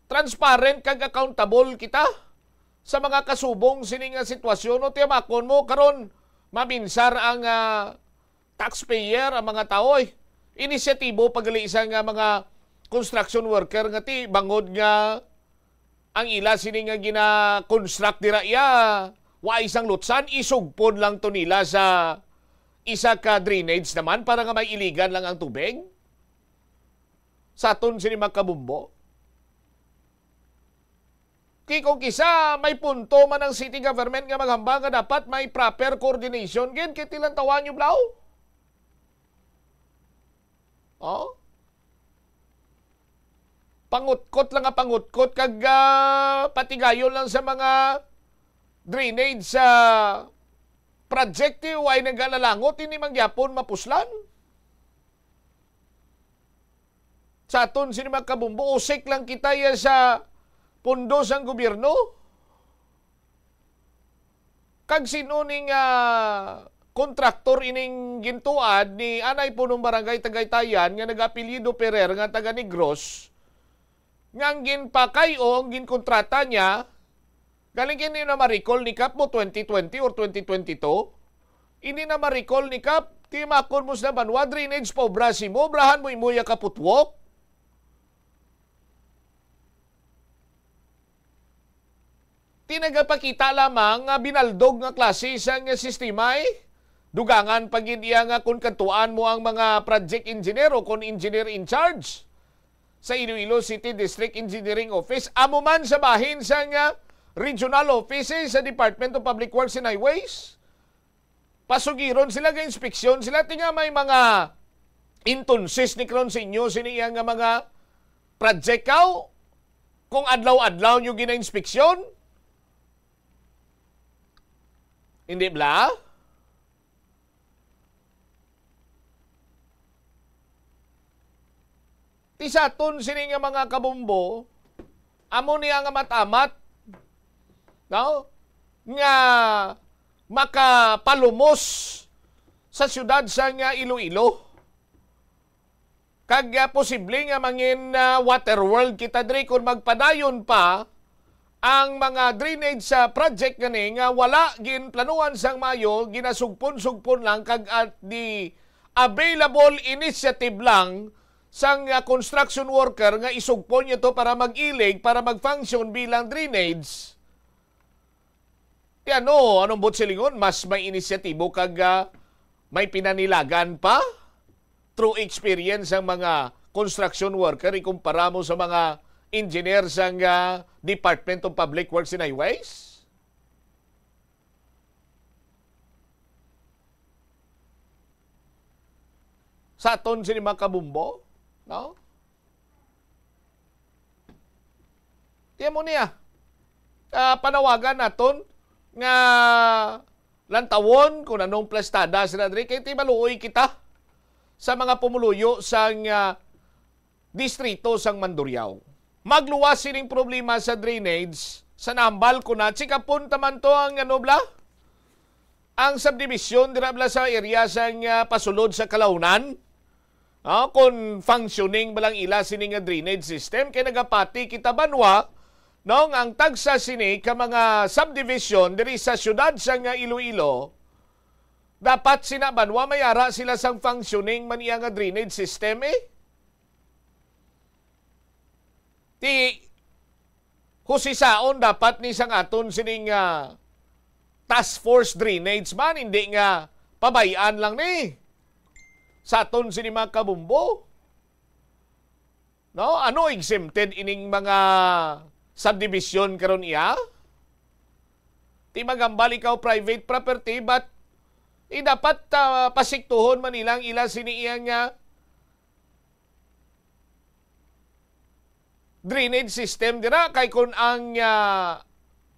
transparent kag accountable kita sa mga kasubong sini nga sitwasyon. O, tiyamakon mo, karon, mabinsar ang, ah, taxpayer, ang mga tao, eh. Inisyatibo pa gali sa nga mga construction worker nga ti, bangod nga ang ila sini nga gina-construct dira iya, wa isang lutsan, isugpon lang to nila sa isa ka drainage naman para nga may iligan lang ang tubig. Sa aton sini mga kabumbo. Kay kung kisa may punto man ang city government nga maghambal nga dapat may proper coordination, gid kay tilantawan nyo, blaw. Oh? Pangutkot lang nga pangutkot kag, ah, patigayon lang sa mga drainage sa project, eh, way nagalalangot, hindi man gyapon mapuslan. Sa aton sini mga kabumbo, usik lang kita ya sa pondo sang gobyerno. Kag sino ning, ah, kontraktor ining gintuad ni anay punong barangay Tagaytayan nga nag-apelyido Ferrer nga taga Negros, nga ang ginpakay-o, ang ginkontrata niya, galing kini na ma-recall ni Kap mo twenty twenty or twenty twenty-two? Ini na ma-recall ni Kap, timakon mo sa banwa, drainage pa obra, si mo, obrahan mo imo ya kaputwok. Ti nagapakita lamang nga binaldog nga klase sang sistema, eh. Dugangan pa gid iya nga kon kadtuan mo ang mga project engineer o kon engineer in charge sa Iloilo City District Engineering Office, amo man sa bahin sang, ah, regional offices sa Department of Public Works and Highways. Pasugiron sila, ga-inspeksyon sila. Ti nga may mga intonsis ni karon sa inyo sini iya nga mga project kaw, kung adlaw-adlaw nyo gina-inspeksyon. Hindi bala? Ti sa aton sini nga mga kabumbo, amo ni ang amat-amat, no? Nga makapalumos sa siyudad sa nga Iloilo. Kag, ah, posible nga mangin, ah, water world kita diri kung magpadayon pa ang mga drainage sa project gani nga wala ginplanuhan sang maayo, ginasugpon-sugpon lang kag at the available initiative lang sang, ah, construction worker nga isugpon niya to para mag-ilig, para mag-function bilang drainage. Ti ano, anong buot silingon? Mas may inisyatibo kag, ah, may pinanilagan pa? Through experience ang mga construction worker, ikumpara mo sa mga engineer sang, ah, Department of Public Works and Highways? Sa aton sini mga kabumbo, no? Ti amo niya. Ah, panawagan naton nga lantawon kung anong plastada sila diri, kay ti maluoy kita sa mga pumuluyo sang, ah, distrito sang Mandurriao. Magluwas sining problema sa drainage, sa nambal ko na, check-upon taman to ang ano bala? Ang subdivision dira bala sa area sang, ah, pasulod sa Kalaunan. Ah, kung functioning ba lang ila sini nga drainage system, kay nagapati kita banwa, no, nga ang tagsa sini ka mga subdivision diri sa siyudad sang, ah, Iloilo, dapat sina banwa may ara sila sang functioning man iya nga drainage system, eh. Ti, Kusisaon dapat ni sang aton sining, ah, task force drainage man, hindi nga pabay-an lang ni sa aton sini mga kabumbo. No? Ano, exempted ining mga subdivision karon iya? Ti magambal ikaw private property, but, eh, dapat, ah, pasiktuhon man nila ang ila sini iya nga drainage system dira, kay kun ang, ah,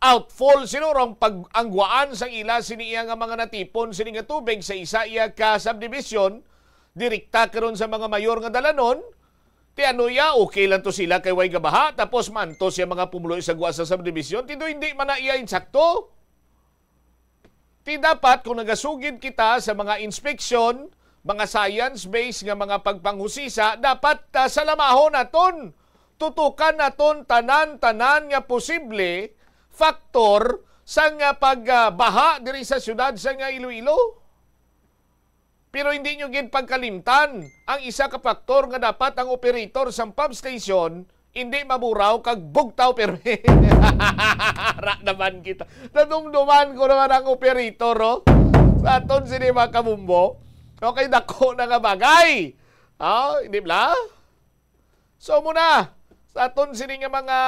outfall sino, ang pag-anggwaan sang ila sini iya nga mga natipon sini nga tubig sa isa iya ka subdivision, direkta karon sa mga mayor nga dalanon, ti ano iya, okay lang to sila kay way gabaha, tapos maantos iya mga pumulo sa gwa sa subdivision, ti do hindi man na iya insakto. Ti dapat kung nagasugid kita sa mga inspeksyon, mga science-based nga mga pagpanghusisa, dapat, ah, salamahon naton, tutukan naton tanan-tanan nga posible faktor sa nga pagbaha diri sa siyudad sa nga Iloilo. Pero hindi nyo gid pagkalimtan ang isa ka faktor nga dapat ang operator sang pump station hindi maburaw kag bugtaw pirmi. Ra naman kita. Nadumduman ko naman ang operator, oh. Sa aton sini mga kabumbo. Okay, dako na nga bagay. Ah, hindi bla? So muna, sa aton sini nga mga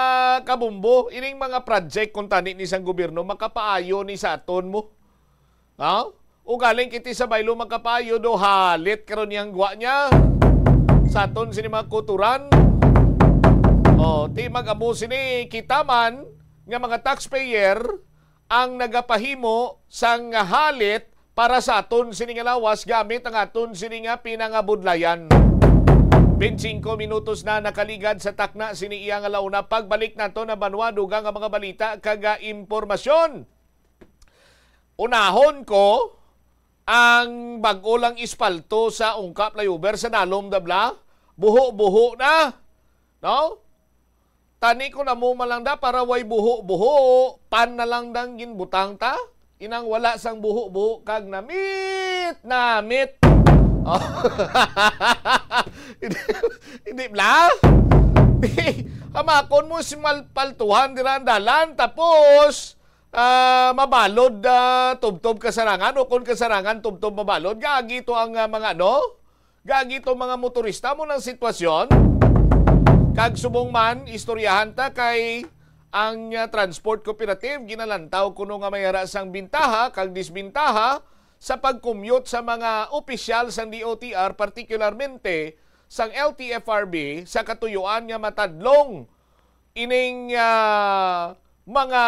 kabumbo, ining mga project kung tani ni sang gobyerno, makapaayo ni sa aton mo. Ha? Ugaling kiti sa baylo makapaayo do halit karon yang gwa niya. Sa aton sini mga kuturan. O, ti mag-amo sini kita man nga mga taxpayer ang nagapahimo sang halit para sa aton sini nga lawas gamit ang aton sini nga pinangabudlayan. Bente singko minutos na nakaligad sa takna sini iya nga launa. Pagbalik nato na banwa, dugang nga mga balita kag, ah, impormasyon. Unahon ko ang bag-o lang espalto sa Ungka Flyover sa Nalom, Dabla. Buho-buho na. No? Tani ko na mo man lang da para way buho-buho, pan na lang dang ginbutang ta. Inang wala sang buho-buho kag namit, namit. Oh. Hindi, hindi bla? Hamakon mo si mal-, paltuhan dira ang dalan, tapos, ah, mabalod, ah, tubtob kasarangan, o kon kasarangan tubtob mabalod. Gagi to ang, ah, mga ano? Gagi to mga motorista mo ng sitwasyon. Kag subong man, istoryahan ta kay ang, ah, transport cooperative ginalantaw kuno nga may ara sang bintaha kag disbintaha sa pag-commute sa mga opisyal sang D O T R, partikularmente sang L T F R B, sa katuyoan nga matadlong ining, ah, mga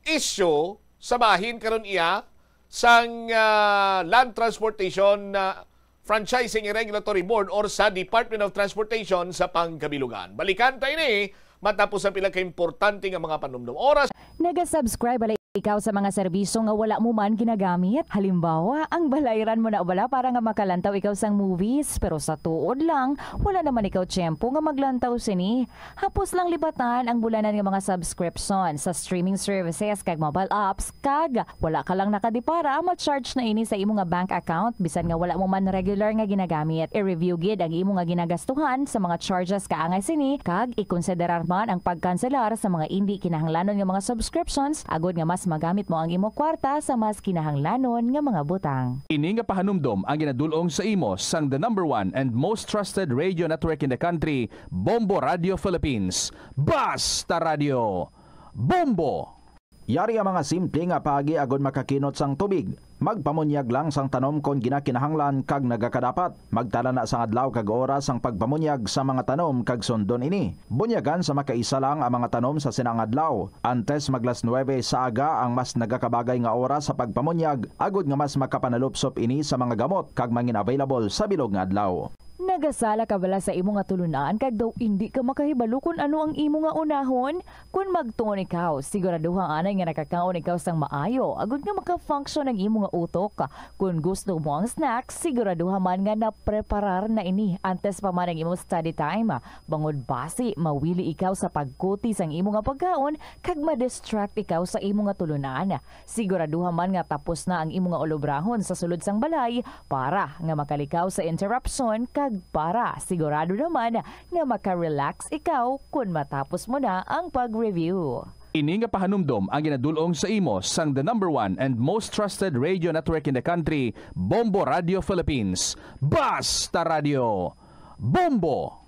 isyu sa bahin karon iya sang, ah, Land Transportation, ah, Franchising and Regulatory Board or sa Department of Transportation sa pangkabilugan. Balikan ta ini matapos ang pila ka importante nga mga panumdom. Oras. Naga-subscribe bala ikaw sa mga serbisyo nga wala mo man ginagamit? Halimbawa, ang balayran mo na bala para nga makalantaw ikaw sang movies, pero sa tuod lang, wala naman ikaw tiyempo nga maglantaw sini. Hapos lang libatan ang bulanan nga mga subscription sa streaming services kag mobile apps, kag wala ka lang nakadipara, ma-charge na ini sa imo nga bank account bisan nga wala mo man regular nga ginagamit. I-review gid ang imo nga ginagastuhan sa mga charges kaangay sini, kag ikonsiderar man ang pagkanselar sa mga indi kinahanglanon nga mga subscriptions agod nga mas magamit mo ang imo kwarta sa mas kinahanglanon nga mga butang. Ini nga pahanumdom ang ginadul-ong sa imo sang the number one and most trusted radio network in the country, Bombo Radio Philippines. Basta Radio Bombo! Yari ang mga simple nga paagi agod makakinot sang tubig. Magpamunyag lang sang tanom kon ginakinahanglan kag nagakadapat. Magtala na sang adlaw kag oras sang pagpamunyag sa mga tanom kag sundon ini. Bunyagan sa makaisa lang ang mga tanom sa sina nga adlaw. Antes maglas nuwebe sa aga ang mas nagakabagay nga oras sa pagpamunyag, agod nga mas makapanalupsop ini sa mga gamot kag mangin-available sa bilog nga adlaw. Nagasala ka bala sa imo nga tulunan kag daw indi ka makahibalo kon ano ang imo nga unahon? Kon magtuon ikaw, siguraduha anay nga nakakaon ikaw sang maayo, agud nga maka-function ang imo nga utok. Kon gusto mo ang snacks, siguraduha man nga napreparar na ini antes pa man ang imo study time. Bangod basi, mawili ikaw sa pagkuti sang imo nga pagkaon kag ma-distract ikaw sa imo nga tulunan. Siguraduha man nga tapos na ang imo nga ulobrahon sa sulod sang balay para nga makalikaw sa interruption kag para sigurado naman nga maka-relax ikaw kon matapos mo na ang pag-review. Ini nga pahanumdom ang ginadul-ong sa imo sang the number one and most trusted radio network in the country, Bombo Radio Philippines. Basta Radio, Bombo!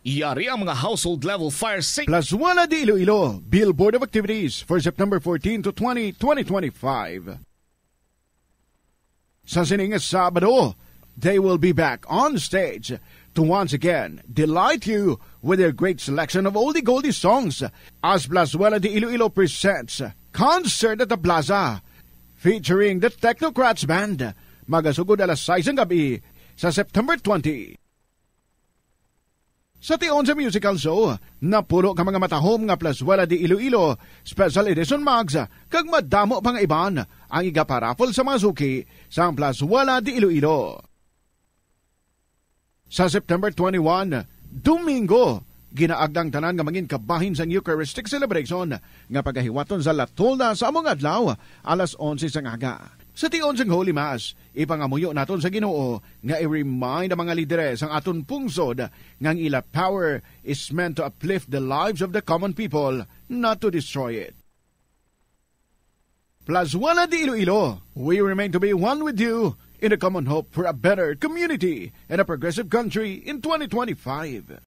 Yari ang mga household level fire safe. Plazuela de Iloilo, Billboard of Activities for September fourteen to twenty, twenty twenty-five. Sa sining Sabado, they will be back on stage to once again delight you with their great selection of oldie goldie songs as Plazuela de Iloilo presents Concert at the Plaza, featuring the Technocrats Band. Magasugod alas sais sang gabi sa September twenty. Sa tion sa musical show, napuno ka mga matahom nga Plazuela de Iloilo Special Edition mugs, kag madamo pa nga iban ang igaparaffle sa mga suki sang Plazuela de Iloilo. Sa September twenty-one, Domingo, ginaagda ang tanan nga mangin kabahin sang Eucharistic celebration nga pagahiwaton sa La Tolda sa amo nga adlaw, alas onse sang aga. Sa tion sang Holy Mass, ipangamuyo naton sa Ginoo nga i-remind ang mga lideres sang aton pungsod nga ang ila power is meant to uplift the lives of the common people, not to destroy it. Plazuela de Iloilo, we remain to be one with you in a common hope for a better community and a progressive country in twenty twenty-five.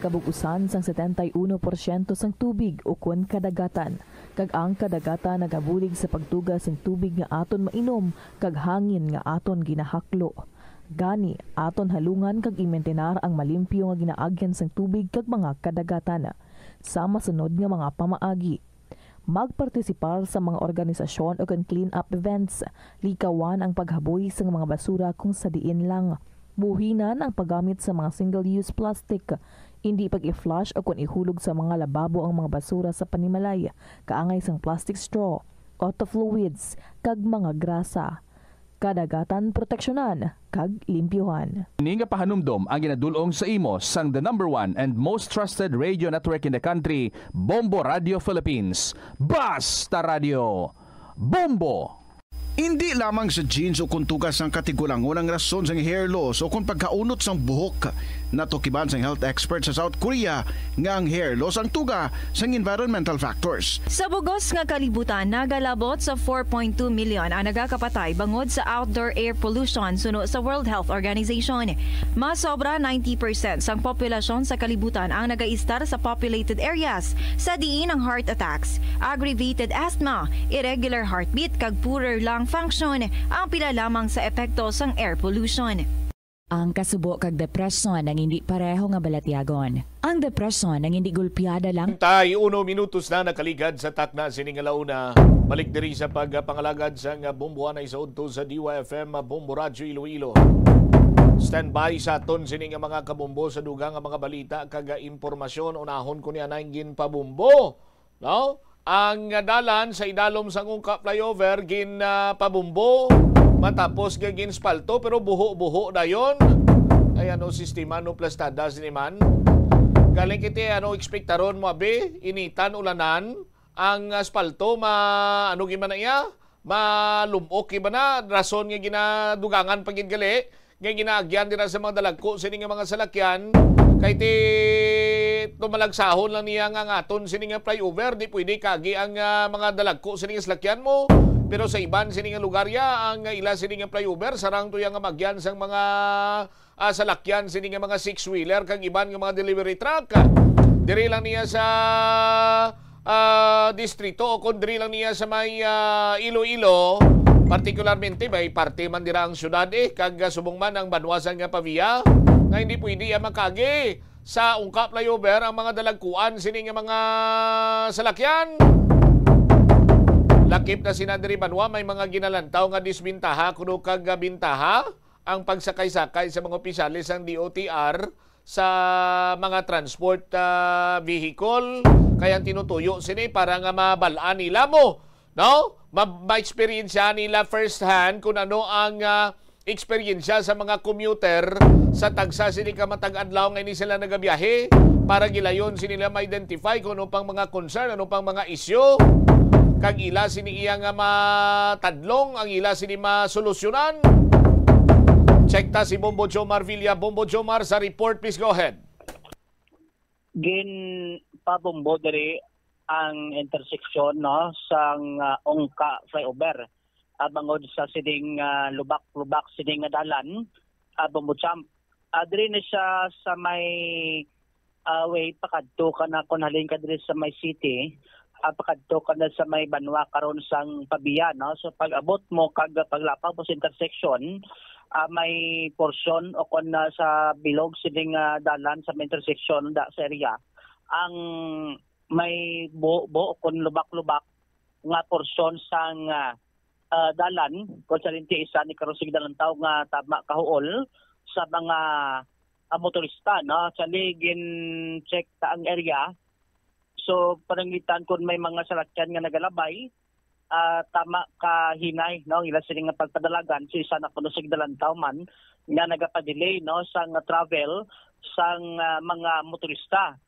Kabug-usan sang setenta y uno porsyento sang tubig ukon kadagatan, kag ang kadagatan nagabulig sa pagtuga sing tubig nga aton mainom kag hangin nga aton ginahaklo. Gani, aton halungan kag imintinar ang malimpyo nga ginaagyan sang tubig kag mga kadagatan sa masunod nga mga pamaagi. Magpartisipar sa mga organisasyon ukon clean-up events. Likawan ang paghaboy sang mga basura kung sa diin lang. Buhinan ang paggamit sa mga single-use plastic. Indi pag-i-flush ukon ihulog sa mga lababo ang mga basura sa panimalay, kaangay sang plastic straw, auto fluids, kag mga grasa. Kadagatan proteksyonan kag limpyuhan. Ini nga pahanumdom ang ginadul-ong sa imo sang the number one and most trusted radio network in the country, Bombo Radio Philippines. Basta Radio, Bombo! Indi lamang sa genes o kon tugas sang katigulangon ang rason sang hair loss o kon pagkaunot sang buhok. Natukiban sang health expert sa South Korea nga ang hair loss ang tuga sang environmental factors. Sa bug-os nga kalibutan, nagalabot sa four point two million ang nagakapatay bangod sa outdoor air pollution, suno sa World Health Organization. Mas sobra ninety percent sang populasyon sa kalibutan ang nagaistar sa populated areas, sa diin ang heart attacks, aggravated asthma, irregular heartbeat, kag poorer lung function ang pila lamang sa epekto sang air pollution. Ang kasubo kag depresyon ang indi pareho nga balatyagon. Ang depresyon ang indi gulpiada lang. Treinta y uno minutos na nakaligad sa takna sini nga launa. Balik diri sa pagpangalagad sang Bombo anay sa udto sa D Y F M, Bombo Radyo Iloilo. Standby sa aton sini nga mga kabombo sa dugang nga mga balita kag impormasyon. Unahon ko ni anay ginpabombo. No? Ang dalan sa idalom sang Ungka Flyover gin, ah, pabumbo, matapos nga ginspalto, pero buho-buho dayon. Ay, ano sistema, no plastada sini man? Galing kiti, ano ekspektaron mo, abi? Initan, ulanan, ang asfalto, ma-, ano gid man na iya? Malum-ok gid man na, rason nga ginadugangan pa gid gali, nga ginaagyan dira sa mga dalagko sini nga mga salakyan, kay ti tumalagsahon lang niya nga ang aton sini nga flyover, di pwede kaagi ang, ah, mga dalagko sini nga salakyan mo. Pero sa iban sini nga lugar ya, ang, ah, ila sini nga flyover, sarang to ya nga maagyan sang mga, ah, salakyan sini nga mga six-wheeler kag iban nga mga delivery truck. Diri lang niya sa ah, distrito o kon diri lang niya sa may, ah, Iloilo, partikularmente may parte man dira ang syudad, eh, kag, ah, subong man ang banwa sa nga Pavia, nga hindi pwede ang makagi sa Ungka Flyover ang mga dalagkuan sini nga mga salakyan. Lakip na sina diri banwa, may mga ginalantaw nga disbintaha kuno kag, ah, bintaha ang pagsakay-sakay sa mga opisyales sang D O T R sa mga transport, ah, vehicle. Kaya ang tinutuyo sini para nga mabal-an nila mo, no? Ma-, ma-eksperyensya nila first hand kung ano ang, ah, eksperyensya sa mga commuter sa tagsa sini ka matag adlaw nga ini sila nagabiyahe para gilayon sini nila ma-identify kung ano pang mga concern, ano pang mga isyu, kag ila sini iya nga matadlong, ang ila sini masolusyonan. Check ta si Bombo Jomar Villa. Bombo Jomar, sa report, please go ahead. Ginpabombo diri ang interseksyon, no, sang, ah, Ongka Flyover, ah, bangod sa sining, ah, lubak-lubak sining nga dalan, ah, Bombo Champ. Ah, diri ni siya sa may, ah, way pakadto ka na kon halin ka diri sa may city, ah, pakadto ka na sa may banwa karon sang Pavia, no? So, pag-abot mo kag paglapaw mo sa intersection, ah, may porsyon o kon, ah, sa bilog sining, ah, dalan sa may intersection da sa area, ang may buo-buo o kon lubak-lubak nga porsyon sang, ah, ah, dalan, kung sa linti isa ni karon sige dalantaw nga tama kahuol sa mga, ah, motorista, no? Actually, gin-check ta ang area. So, pananglitan kung may mga salakyan nga nagalabay, ah, tama ka hinay, no? Ang ila sini nga pagpadalagan, so isa na kuno sa gidalantaw man nga nagapadelay, no, sang travel sang, ah, mga motorista.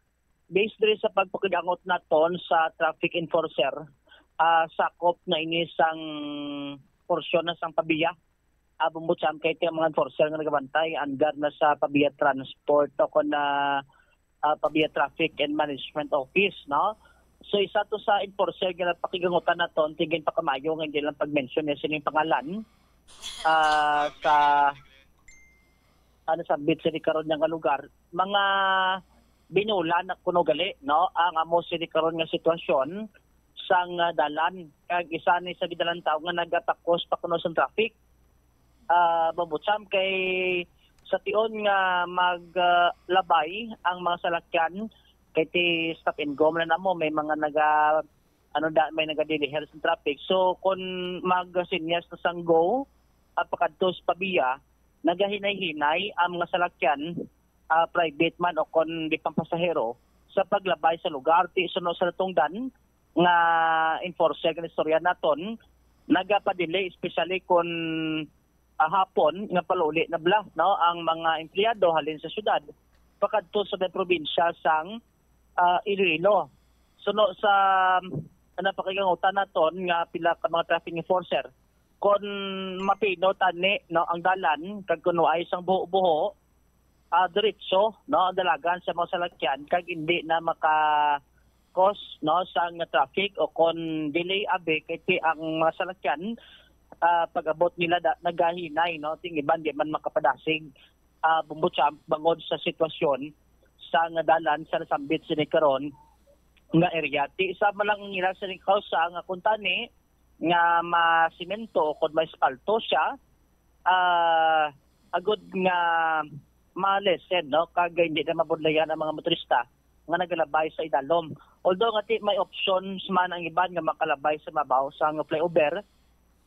Based diri sa pagpakigangot naton sa traffic enforcer, ah, sakop na ini sang porsyon na sang Pavia. Ah, Bombo Champ, kay ti ang mga enforcer nga nagabantay, andar na sa Pavia Transport o kon na, ah, Pavia Traffic and Management Office, no? So, isa to sa enforcer nga napakigangutan naton, ti ginpakamayo nga hindi lang pag-mention niya sining pangalan, ah, sa, ano, sa bit sini karon nga lugar. Mga binula na kuno gali, no? Ang amo sini karon nga sitwasyon sang, ah, dalan. Kag isa ni sa gidalantaw nga nagatakos pa kuno sa traffic. Ah, Bombo Champ, kay sa tion nga mag, ah, labay ang mga salakyan, kay ti stop and go man namo, may mga naga, ano da, may nagadilihel sa traffic. So, kung magsinyas na sang go, ah, pakadto sa Pavia, nagahinay-hinay ang mga salakyan, ah, private man o kon di pang pasahero, sa paglabay sa lugar. Ti suno sa natungdan nga enforcer nga istorya naton, nagapadelay, especially kon, ah, hapon nga paluli na bala, no, ang mga empleyado halin sa syudad pakadto sa may probinsya sang, ah, Iloilo. Suno sa, ah, napakigangutan naton nga pila ka mga traffic enforcer, kon mapino tani, no, ang dalan kag kuno ay sang buho-buho, ah, diretso, no, ang dalagan sa mga salakyan kag hindi na maka-cause, no, sang traffic o kon delay abi kay ti ang mga salakyan, ah, pag-abot nila da, nagahinay, no, ting iban di man makapadasig, ah, Bombo Champ, bangod sa sitwasyon sang dalan sa nasambit sini karon nga area. Ti isa man lang ang ila sini kausa nga kuntani nga masimento o kon maespalto siya, ah, agud nga ma-lessen, no, kag hindi na mabudlayan ang mga motorista nga nagalabay sa idalom. Although nga ti may options man ang iban nga makalabay sa mabaw sang flyover,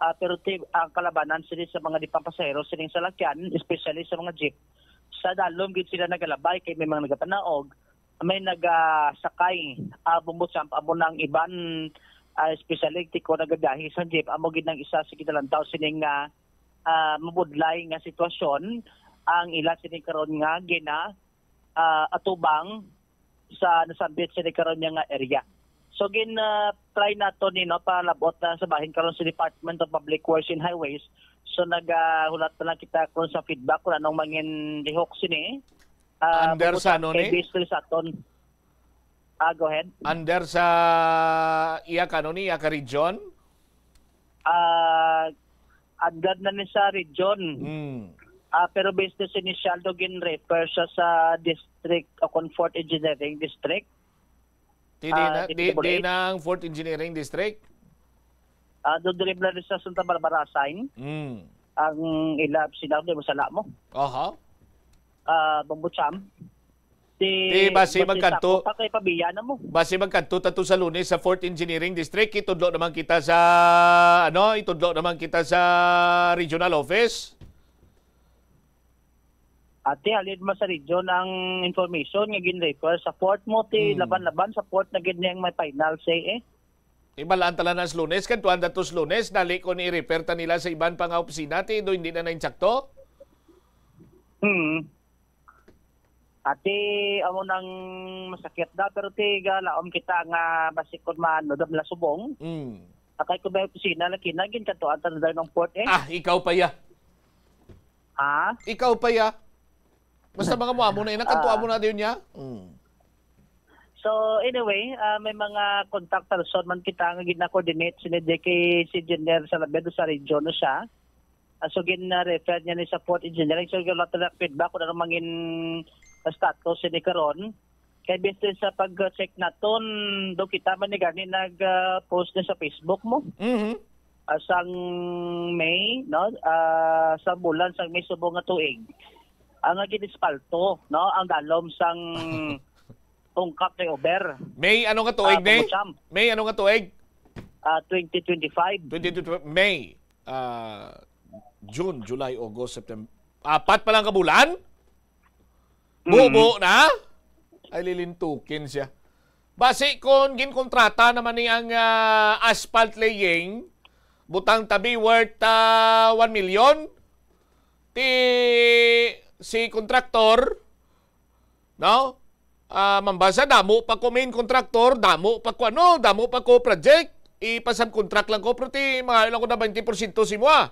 ah, pero ti ang kalabanan sini sa mga di pa pasahero sining salakyan, especially sa mga jeep, sa dalom gid sila nagalabay kay may mga nagapanaog, may nagasakay, ah, Bombo Champ, amo nang iban, ah, especially ti ko nagabiyahe sa jeep, amo gid nang isa sa gidalantaw sining nga, ah, mabudlay nga sitwasyon ang ila sini karon nga gina, ah, atubang sa nasambit sini karon niya nga area. So gin, ah, try nato ni, no, palabot na sa bahin karon sa Department of Public Works and Highways. So nagahulat na lang kita kung sa feedback kung anong mangin lihok sini. Ah, Under sa ano ni? Kay based sa aton. Ah, go ahead. Under sa iya ka, ano ni, iya ka region? Ah, under na ni sa region. Hmm. Ah, pero based sa initial do gin-refer siya sa district o kon Fourth Engineering District. Di, di Ah, na, di, D P W H. Di na ang Fourth Engineering District? Ah, do diri bala sa Santa Barbara sign. Hmm. Ang ila sinabi mo sa mo. Aha. Ah, Bombo Champ. Ti, ti basi magkadto, pa kay pabiya na mo. Basi magkadto ta to sa Lunes sa Fourth Engineering District, itudlo naman kita sa, ano, itudlo naman kita sa regional office. Ate, halin mo sa region ang information nga gin-refer sa Fourth mo, ti hmm. Laban-laban sa Fourth na gid niyang may final say, eh. Ibalaan tala na sa Lunes, kadtuan ta to sa Lunes, dali ko ni i-refer ta nila sa iban pa nga opisina, ti do hindi na na insakto? Hmm. Ati, amo nang masakit na, pero ti galaom kita nga basi kun maano da mala subong. Mm. Akay ko may opisina na kinagin kadto ata na daw ng port, eh. Ah, ikaw pa ya. Ha? Ikaw pa ya. Basta mga mo amo na, inang kanto Ah. amo na dayon niya. Mm. So, anyway, ah, may mga contact person man kita nga gina-coordinate sini di kay si Engineer Salaberry sa region na siya. Ah, so, gin-refer niya ni sa Port Engineering. So, wala talaga feedback kung ano mangin status sini karon. Kay basta sa pag-check naton, do kita man ni gani nag, ah, post ni sa Facebook mo. Mhm. Ah, sang May, no? Ah, sa bulan sang May subong nga tuig. Ang gin-espalto, no? Ang dalom sang ungkap ni Uber. May ano nga tuig, Ah, ni? Pangutlam. May ano nga tuig? Ah, twenty twenty-five. Twenty twenty-five, May, ah, June, July, August, September. Apat pa lang ka bulan? Mm. Bubo na? Ay, lilintukin siya. Basi kung ginkontrata naman ni ang, ah, asphalt laying, butang tabi worth, ah, one million, ti si kontraktor, no? Ah, mambasa, damo pa ko main contractor, damo pa ko ano, damo pa ko project, ipa-subcontract lang ko, pero ti, mga ilang ko na twenty porsyento si mo, ah.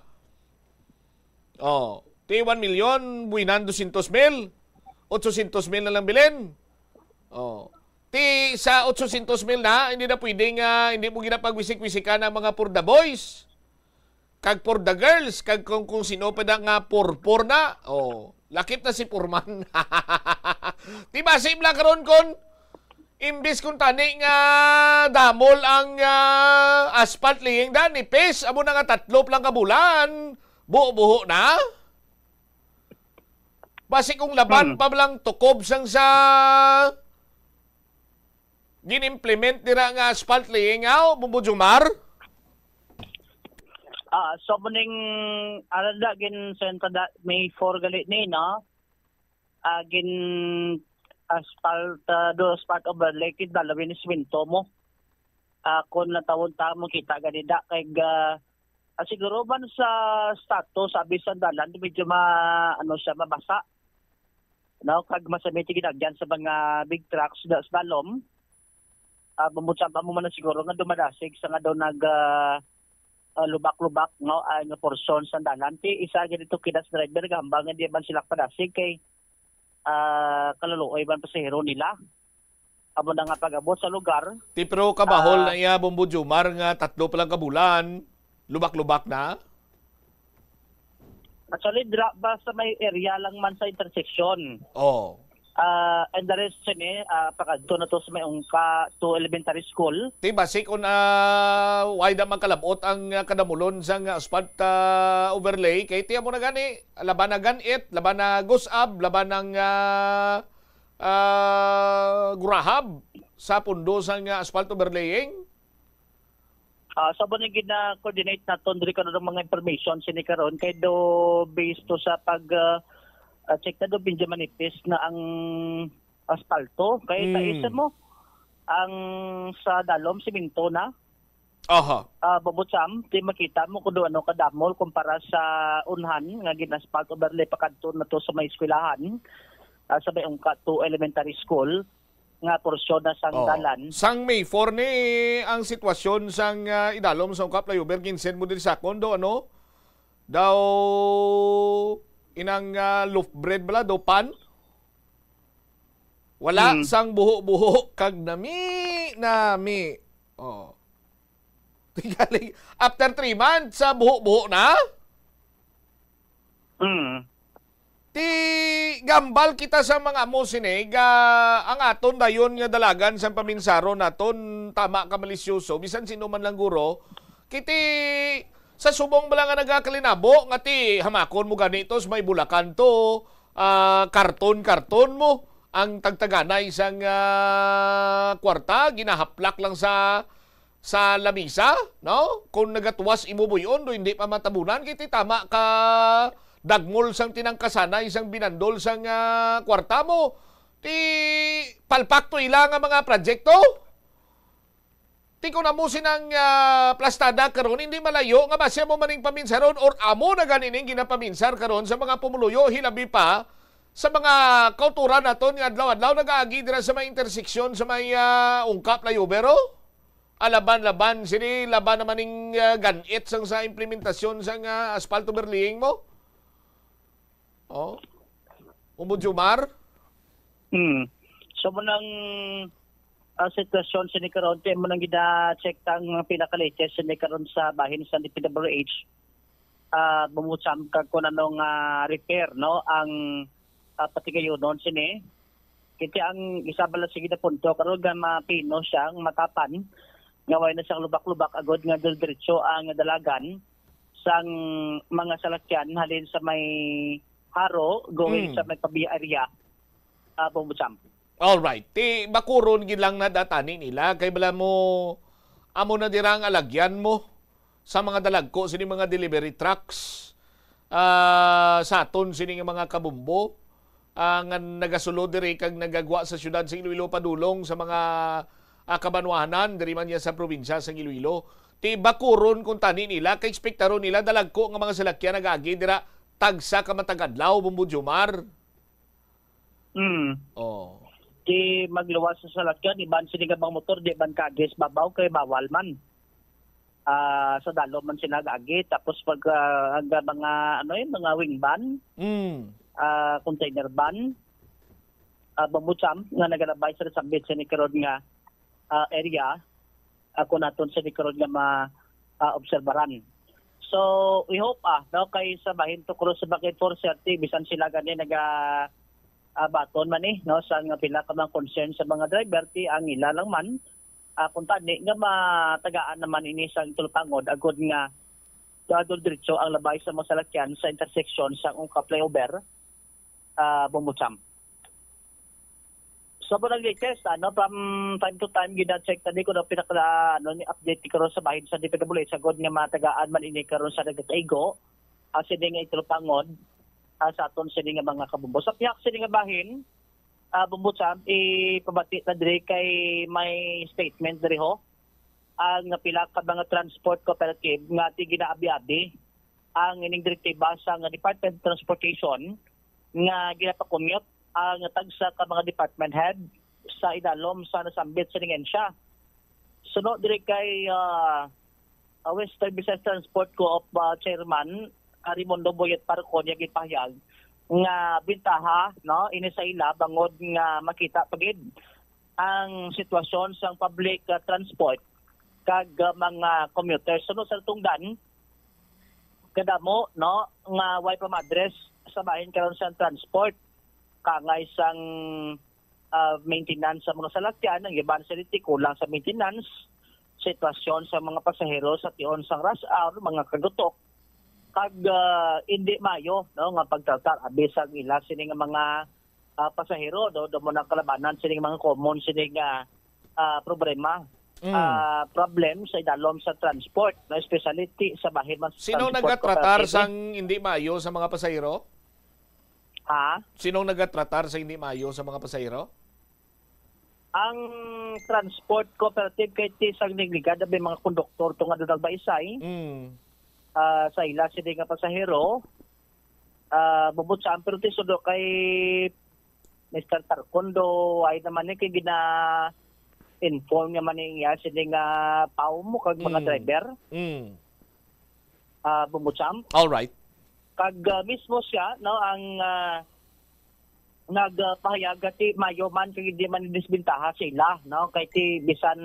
Oh, ti one million, buwinan dosyentos mil, otsosyentos mil na lang bilin. Oh. Ti sa otsosyentos mil na, hindi na pwedeng, ah, hindi mo ginapagwisik-wisikan ang mga for the boys. Kag for the girls, kag kung, kung sino pa na nga for, for na. Oh, lakip na si Purman. Ti basi lang karon kon imbis kung tani nga damol ang, ah, asphalt laying, da, nipis, amo na nga tatlo pa lang ka bulan, buho-buho na. Basi kung laban Hmm. pa lang tukob sang sa gin-implement dira nga asphalt laying, aw, Bombo Jomar? Ah, so muning, ano da, gin-send pa da, May four gali ni, no? Ah, gin asphalt, ah, do asphalt overlay, kid dalawin ni simento mo. Ah, kung natawon ta mo, kita gani da, kay, ah, ah, siguro man sa status, sabi sa dalan, medyo ma-, ano siya, mabasa. No, kag masamit yung ginagyan sa mga big trucks da, sa dalom. Ah, bumutsa pa mo man na siguro nga dumadasig sa nga daw nag, ah, ah, lubak-lubak, no, ah, nga porsyon sa dalan. Ti isa ganito kidas driver, gahambal nga di man sila padasig kay, ah, kaluluoy man pasahero nila. Amo na nga pag-abot sa lugar. Ti pero kabahol Ah. na iya, Bombo Jomar, nga tatlo pa lang ka bulan, lubak-lubak na? Actually, dra-, basta may area lang man sa intersection. Oh. Ah, and the rest, sini, ah, pakadto na to sa may Ungka two Elementary School. Ti basi kung, ah, why da magkalabot ang, ah, kadamulon sang, ah, asphalt, ah, overlay, kay ti amo na gani, laban na ganit, laban na gusab, laban ng, ah, ah, gurahab sa pundo sang, ah, asphalt overlaying. Ah, sa mo gina-coordinate naton diri karon ang mga information sini karon kay do based to sa pag, ah, ah, check na do, medyo manipis na ang asfalto. Kay Mm. taisa mo ang sa dalom, simento na. Aha. Ah, Bobo Cham, di makita mo kung do ano kadamol kumpara sa unhan nga gin-asphalt overlay pakadto na to sa may eskwelahan, ah, sa may Ungka two Elementary School, nga porsyon na sang Oh. dalan. Sang May four ni ang sitwasyon sang, ah, idalom sa Ungka flyover, ginsend mo diri sa akon do, ano? Daw inang, ah, loaf bread bala, do pan? Wala Mm. sang buho-buho kag nami, nami. Oh. Tingali, after three months, sa buho-buho na? Mm. Ti gambal kita sa mga amo sini, ga, ang aton dayon nga dalagan sang paminsaron naton, tama ka malisyoso, bisan sino man lang guro, kiti sa subong bala nga nagakalinabo, nga ti hamakon mo gani to, sa may Bulacan to, ah, karton-karton mo, ang tagtaganay sang, ah, kwarta, ginahaplak lang sa sa lamisa, no? Kung nagatuwas imo buyon, do hindi pa matabunan, kay ti tama ka dagmol sang tinangkasanay sang binandol sang, ah, kwarta mo, ti palpak to ila nga mga proyekto. Ti kung amo sinang, ah, plastada karon, hindi malayo nga basi amo maning paminsaron or amo na gani ning ginapaminsar karon sa mga pumuluyo, hilabi pa sa mga kauturan naton nga adlaw-adlaw nagaagi dira sa may interseksyon sa may, ah, Ungka flyover, oh. Alaban-laban sini, laban naman ning, ah, ganit sang sa implementasyon sang, ah, asphalt overlaying mo. Oh. Umbod Jumar? Hmm. So mo nang ah, sitwasyon sini karon kay mo nang gina-check ta ang mga pinaka-latest sini karon sa bahin sa D P W H. Ah, bumutsam kag kung ano nga repair, no, ang ah, patigayunon sini. Kiti ang isa bala sige na punto karon nga mapino siya ang matapan nga way na siyang lubak-lubak agod nga diretso ang dalagan sang mga salakyan halin sa may Haro going Mm. sa may Pabia area. Ah, Bumutsam. All right. Ti bakuron gid lang na datani nila kay bala mo amo na dira ang alagyan mo sa mga dalagko sini mga delivery trucks. Ah, sa aton sini nga mga kabumbo ah, nga nagasulod diri kag nagagwa sa siyudad sa Iloilo padulong sa mga ah, kabanwahanan diri man niya sa probinsya sa Iloilo. Ti bakuron kung tani nila kay ekspektaron nila dalagko nga mga salakyan nagaagi dira tagsa ka matag adlaw, Bumbo Jomar. Hmm. Oh. Di magluwas sa salakyan, iban sini nga mga motor, di man kagis babaw kay bawal man. Ah, sa dalo man sila agi. Tapos pag ah, ang mga ano yung mga wing van, Mm. ah, container van, ah, Bumbutsam nga nagalabay sa nasambit sa ni karon nga ah, area, ako naton sa ni karon nga ma ah, obserbaran. So, we hope ah, no, kay sa bahin to cross sa bakit four thirty, bisan sila gani naga ah, baton man eh, no, sa nga pila ka mga concern sa mga driver, ti ang ila lang man, ah, kung tani nga matagaan naman ini sa Tulpangod, agod nga dadol diretso ang labay sa mga salakyan sa intersection sa Ungka Flyover, ah, Bumbutsam. So, po nag latest, ano, from time to time, gina-check tani ko na pinaka, ano, ni update ni karon sa bahin sa D P W H, agod nga matagaan man ini karon sa nagkaigo, ah, sini nga itulpangod, ah, sa aton sini nga mga kabumbo. Sa pihak sini nga bahin, ah, Bumbutsam, ipabati na diri kay may statement diri ho, ang pila ka mga transport cooperative nga ti ginaabi-abi ang ining direktiba sa nga Department of Transportation nga ginapakumyot ang tagsa ka mga department head sa idalom sa nasambit sa lingensya. Suno diri kay ah, ah, Western Visayas Transport Co-op ah, Chairman ah, Raimundo Boyet Parcon, iya ginpahayag nga bintaha, no, ini sa ila bangod nga makita pa gid ang sitwasyon sang public ah, transport kag ah, mga commuters. Suno sa tungdan, kadamo, no, nga way pa ma-address sa bahin karon sa transport, kangay sang ah, maintenance sa mga salakyan, ang iban sa diti kulang sa maintenance, sitwasyon sa mga pasahero sa tion sang rush hour, mga kagutok, kag ah, hindi mayo, no, nga pagtratar abi sa ila sini nga mga ah, pasahero, no, do mo nang kalabanan sini nga mga common sini nga ah, problema, Mm. ah, problem sa idalom sa transport, no, especially ti sa bahin man sa Sino transport nagatratar cooperative. sang hindi maayo sa mga pasahero? Ha? Sino nagatratar sa hindi maayo sa mga pasahero? Ang transport cooperative kay ti sang nagligad may mga konduktor to nga doon nagbaisay Mm. ah, sa ila sini nga pasahero. Ah, Bumbutsam, pero ti sudo kay Mister Tarcondo, ay naman ni kay gina inform naman niya sini nga pao mo kag mga Mm. driver. Mm. Ah, Bumbutsam. All right. Kag ah, mismo siya, no, ang ah, nagpahayag ti mayo man kay di man disbentaha sa ila, no, kay ti bisan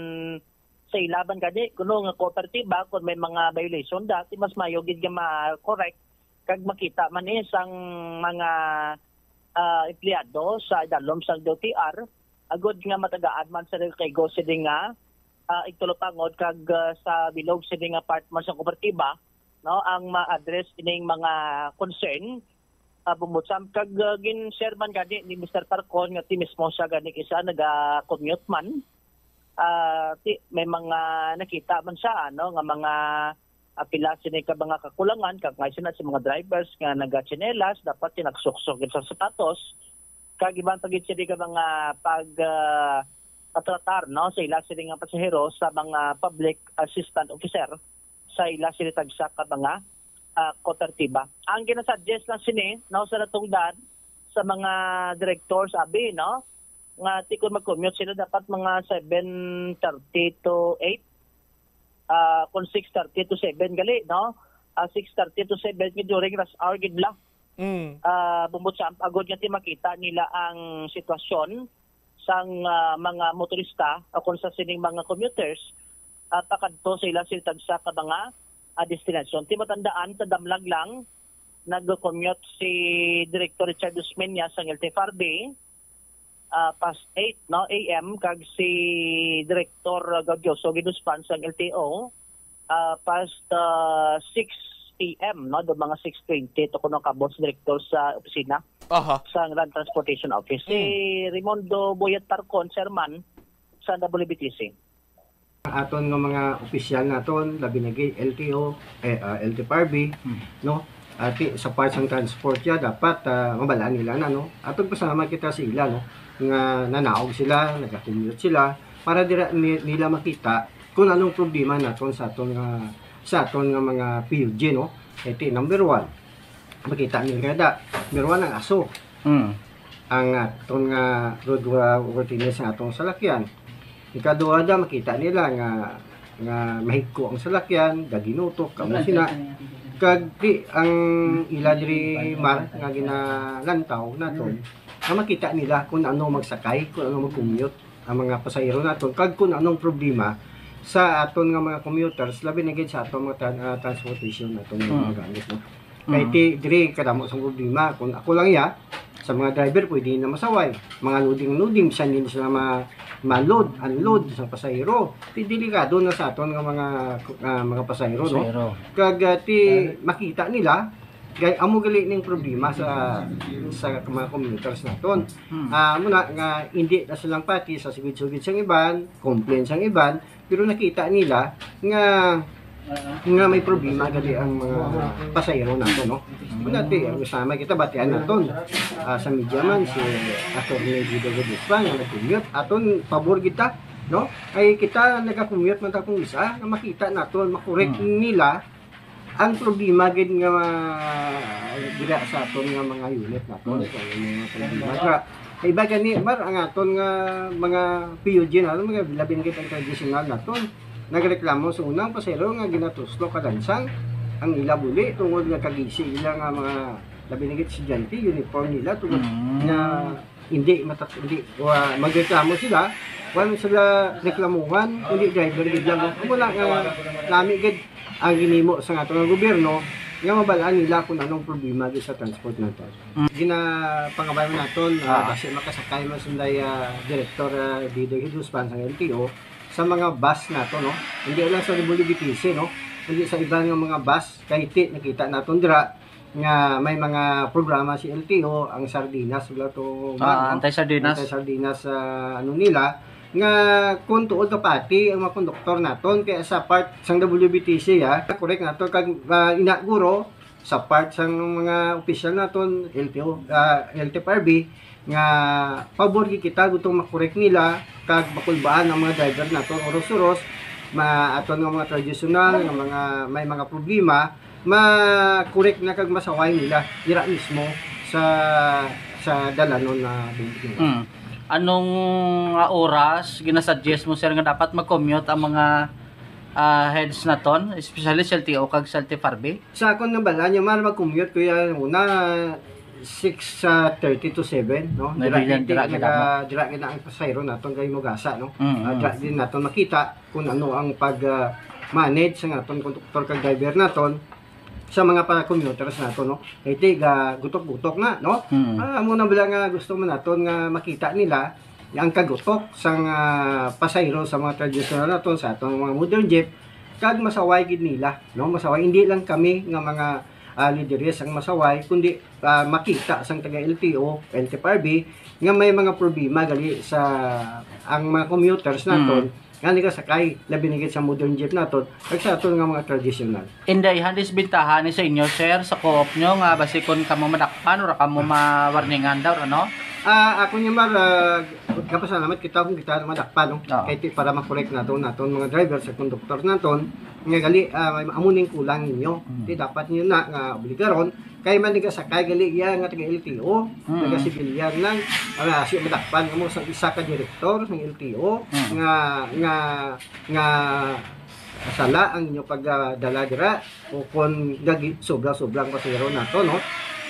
sa ila man gani kuno nga kooperatiba, kung may mga violation dati mas mayo gid nga ma-correct kag makita man eh sang mga ah, empleyado sa dalom sang D O T R, agod nga matagaan man sa kaigo sini nga ah, igtulupangod kag ah, sa bilog sini nga part man sa kooperatiba, no, ang ma-address ining mga concern. Ah, Bumbutsam, kag ah, gin-share man gani ni Mister Parcon nga ti mismo siya gani isa naga-commute man. Ah, ti, may mga nakita man siya, ano, nga mga apila sini ka mga kakulangan, kag nga sina si mga drivers nga nagatsinelas, dapat tinagsuksok gid sa sapatos. Kag iban pa gid sini ka mga pag ah, patratar, no, sa ila sini nga pasahero sa mga public assistant officer sa ila sini tagsa ka mga ah, kopertiba. Ang ginasuggest lang sini, no, sa natungdan sa mga directors abi, no, nga ti kon mag-commute sila dapat mga seven thirty to eight, ah, kung six thirty to seven gali, no? Ah, six thirty to seven nga during rush hour gid la. Mm. Ah, bumbot sa agod nga ti makita nila ang sitwasyon sang, ah, mga motorista o kung sa sining mga commuters, ah, pakadto sa ila sila tagsa ka mga, ah, destinasyon. Ti matandaan, sa Damlag lang, nag-commute si Director Richard Usmeña sang L T F R B, ah, past eight, no, A M, kag si Director Gaudioso Giduspan sang L T O, ah, past, ah, six A M, no, do mga six twenty to kuno kabot si Director sa opisina Aha. sa Land Transportation Office. Si Mm. Raimundo Boyet Tarcon, Chairman sa W B T C. Ang aton nga mga opisyal naton, labi na gid L T O, eh, ah, L T F R B, Hmm. no? Ati, sa part sang transport ya, dapat, ah, mabalaan nila na, no? Atong pasalamat kita sa ila, no? Nga nanaog sila, nagakumyot sila, para dira ni-, nila makita kung anong problema naton sa aton nga, sa aton nga mga P U G, no? Iti, number one, makita nila da. Number one, ang aso. Mm. Ang aton nga roadworthiness sa atong salakyan. Ikaduha da, makita nila nga, nga mahigko ang salakyan, daginutok, kamo sina. Kag di, ang ila diri, Mar, nga ginalantaw naton, nga makita nila kung ano magsakay, kung ano mag-commute ang mga pasahero naton, kag kung anong problema sa aton nga mga commuters, labi na gid sa aton mga tran-, ah, transportation naton nga Mm. mga gamit, no? Kay Mm. ti-, diri kadamo sang problema. Kung ako lang ya, sa mga driver, pwede na masaway. Mga loading, loading, bisan din sila ma-, ma-load, unload sa pasahero. Ti delikado na sa aton nga mga, ah, mga pasahero, no? Pasahero. Kag, ah, ti makita nila, kay amo gali ning problema sa, sa mga commuters naton. Hmm. Ah, amo na nga hindi na silang pati sa sugid-sugid sang iban, complain sang iban, pero nakita nila nga, nga may problema gali ang mga pasahero naton, no? Amo na ti, ang sama kita batian naton, ah, sa media man, si Attorney Guido Gudispa nga nag-commute, aton pabor kita, no? Ay kita nagakumyot man ta kung isa, nga makita naton, makorek Hmm. nila ang problema gid nga, ah, dira sa aton nga mga unit naton. Hmm. So, yung mga problema. Sa, sa iba gani, Mar, ang aton nga mga P U G naton, mga labi na gid ang tradisyonal naton, nagreklamo sa unang pasero nga ginatuslok kadansang ang ila buli tungod nga kagisi ila nga mga, labi na gid estudyante, uniform nila tungod Mm. nga hindi matat-, hindi, wa-, magreklamo sila, wala sila reklamuhan, kundi driver gid lang. Amo na nga lami gid ang ginhimo sa aton nga gobyerno nga mabalaan nila kung anong problema gid sa transport naton. Mm. Ginapangabayan naton, ah, Ah. basi makasakay man sunday, ah, Director, ah, Didong Hiduspan sa L T O sa mga bus naton, no? Hindi lang sa W B T C, no? Kundi sa iban nga mga bus, kay ti-, nakita naton dira, nga may mga programa si L T O, ang Sardinas, wala to, Ah, no? Anti-Sardinas. Anti-Sardinas, ah, ano nila, nga kung tuod ka pati ang mga konduktor naton, kaya sa part sang W B T C, ah, correct nato, kag, ah, ina guro, sa part sang mga opisyal naton, L T O, ah, L T F R B, nga pabor gid kita gutong makorek nila, kag makulbaan ang mga driver naton, oros-oros, ma-, aton nga mga tradisyonal, nga mga, may mga problema, ma-correct na kag masaway nila dira mismo sa, sa dalanon na building. Mm. Anong, ah, oras ginasuggest mo, sir, nga dapat mag-commute ang mga, ah, heads naton, especially sa L T O kag sa L T F R B? Sa akon nga bala niya, Mar, mag-commute ko yan una, six thirty to seven, no? May Dira, bilyan, dira, dira, dira, dira. Dira, dira ang pasahero naton kay Mugasa, no? Mm, Ah, mm. Dira din naton makita kung ano ang pag, ah, manage sa aton konduktor kag driver naton sa mga pa-commuters naton, no? Kay ti, ga-, gutok-gutok na, no? Mm. Ah, amo na bala nga gusto man naton nga makita nila ang kagutok sang, ah, pasahero sa mga tradisyonal naton, sa aton mga modern jeep, kag masaway gid nila, no? Masaway, hindi lang kami nga mga, ah, lideres ang masaway, kundi, ah, makita sang taga L T O, L T F R B, nga may mga problema gali sa ang mga commuters naton, Mm. nga nagasakay, labi na gid sa modern jeep naton, kag sa aton nga mga tradisyonal. Inday, han disbentaha ni sa inyo, sir, sa co-op nyo nga basi kon kamo madakpan or kamo mawarningan daw, ano? Ah, ako niya, Mar, ah, kapasalamat kita kung kita madakpan, no? Oo. Kay ti-, para makorek naton, naton mga driver sa conductor naton, nga gali, ah, may amo ning kulang ninyo. Hmm. Ti dapat niyo na nga obligaron, kay man nagasakay gali iya nga taga L T O, Hmm. taga civilian lang, ang asi madakpan mo sa isa ka direktor ng L T O Hmm. nga, nga, nga sala ang inyo pagdala dira o kon gagi-, sobra-sobra ang pasahero nato, no?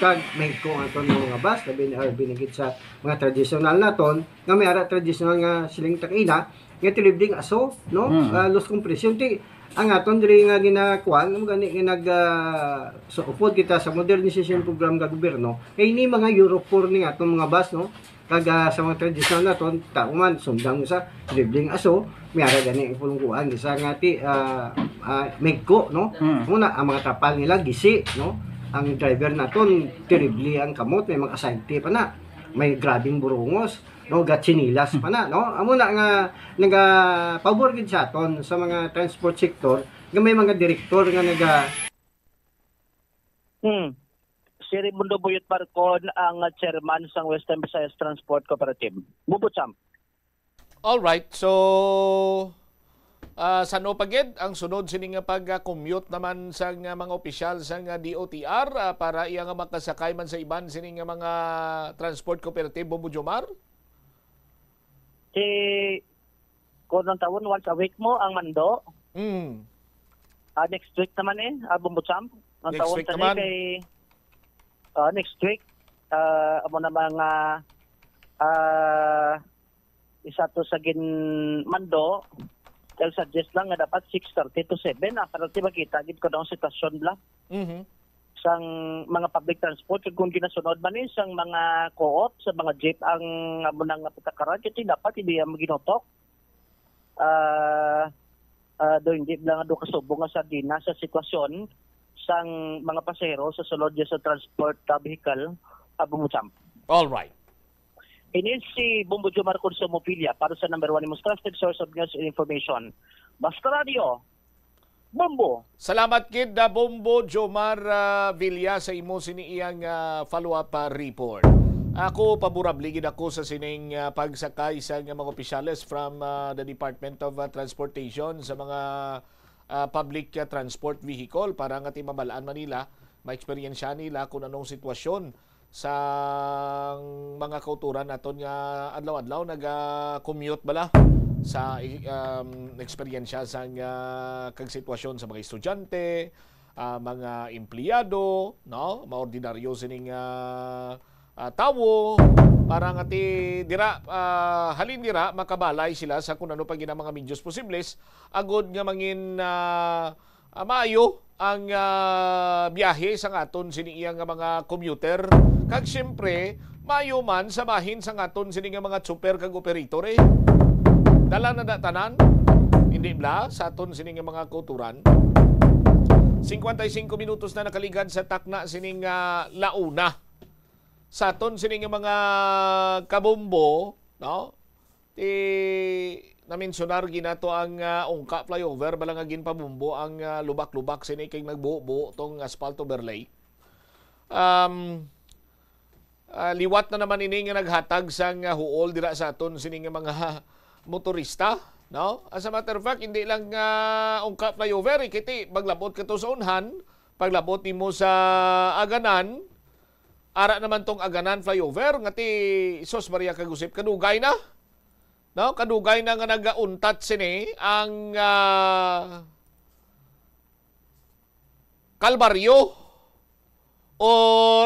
Kag mahigko ang aton nga mga bus, labi na, labi na gid sa mga tradisyonal naton, nga may ara tradisyonal nga siling ta kaina, nga tilibding aso, no? Mm. Ah, loose compression. Ti, ang aton diri nga ginakuan, mo gani nga nag, ah, so, upod kita sa modernization program nga gobyerno, kay ni mga Euro four ni nga atong mga bus, no? Kag, ah, sa mga tradisyonal naton, tao man, sundang sa tilibding aso, may ara gani ang pulungkuan, isa nga ti, ah, ah, mahigko, no? Mm. Muna, ang mga trapal nila, gisi, no? Ang driver naton, terrible ang kamot, may mga asayte pa na, may grabing burungos, no? Gatsinilas pa na, no? Amo na nga, nagapabor gid sa aton sa mga transport sector, nga may mga direktor nga naga- Hmm. Si Raimundo Buyot Barcon ang chairman sang Western Visayas Transport Cooperative. Bubutsam. Alright, so, ah, san-o pa gid ang sunod sini nga pag-commute naman sang, ah, mga opisyal sang, ah, D O T R, ah, para iya nga makasakay man sa iban sini nga mga transport cooperative, Bombo Jomar? Si, kung ang tawon, once a week mo ang mando. Mm. Ah, next week naman eh, ah, Bombo Champ. Ang Next tawon week sa naman. Kay, ah, next week, ah, amo na mga, ah, isa to sa ginmando. I'll suggest lang nga dapat six thirty to seven, ah, para ti makita gid ko ang sitwasyon bla Mhm. sang mga public transport, kung ginasunod man ni sang mga co-op, sa mga jeep ang amo nang patakaran, kay dapat hindi ang ginutok. Ah, ah, do hindi lang do kasubong nga sardina sa sitwasyon sang mga pasahero sa sulod niya sa transport, ah, vehicle, ah, Bombo Champ. All right. Ini si Bombo Jomar Consumo Villa para sa number one, imong trusted source of news and information. Basta Radio, Bombo! Salamat gid, ah, Bombo Jomar, ah, Villa, sa imo sini iyang, ah, follow-up, ah, report. Ako, paborable gid ako sa sining, ah, pagsakay sa nga mga opisyales from, ah, the Department of, ah, Transportation sa mga, ah, public, ah, transport vehicle para nga timabal-an man nila, maeksperiensya nila kung anong sitwasyon sa mga kauturan naton nga adlaw-adlaw naga-commute bala sa, um, eksperyensya sa nga kag sitwasyon sa mga estudyante, ah, mga empleyado, no, mga ordinaryo sining, ah, ah, tawo, para nga ti dira, ah, halin dira makabalay sila sa kung ano pa gid ang mga medyos posibles agud nga mangin, ah, ah, maayo ang, ah, biyahe sa aton sini iya nga mga commuter, kag siyempre maayo man sa bahin sa aton sini nga mga tsuper kag operator eh. Dala na da tanan, hindi bla, sa aton sini nga mga kauturan. Cincuenta y cinco minutos na nakaligad sa takna sini nga launa. Sa aton sini nga mga kabombo, no? Ti, namensionar gid nato ang, ah, Ungka Flyover, bala nga ginpabombo ang, ah, lubak-lubak sini kay nagbuo-buo tong asphalt overlay. Um, ah, liwat na naman ini nga naghatag sang, ah, huol dira sa aton sini nga mga motorista, no? As a matter of fact, hindi lang, ah, Ungka Flyover, eh, kiti, paglabot ka to sa unhan, paglabot nimo sa Aganan, ara naman tong Aganan Flyover, nga ti, sus, Maria kag Josep, kadugay na. No, kadugay na nga nagauntat sini ang, ah, kalbaryo, o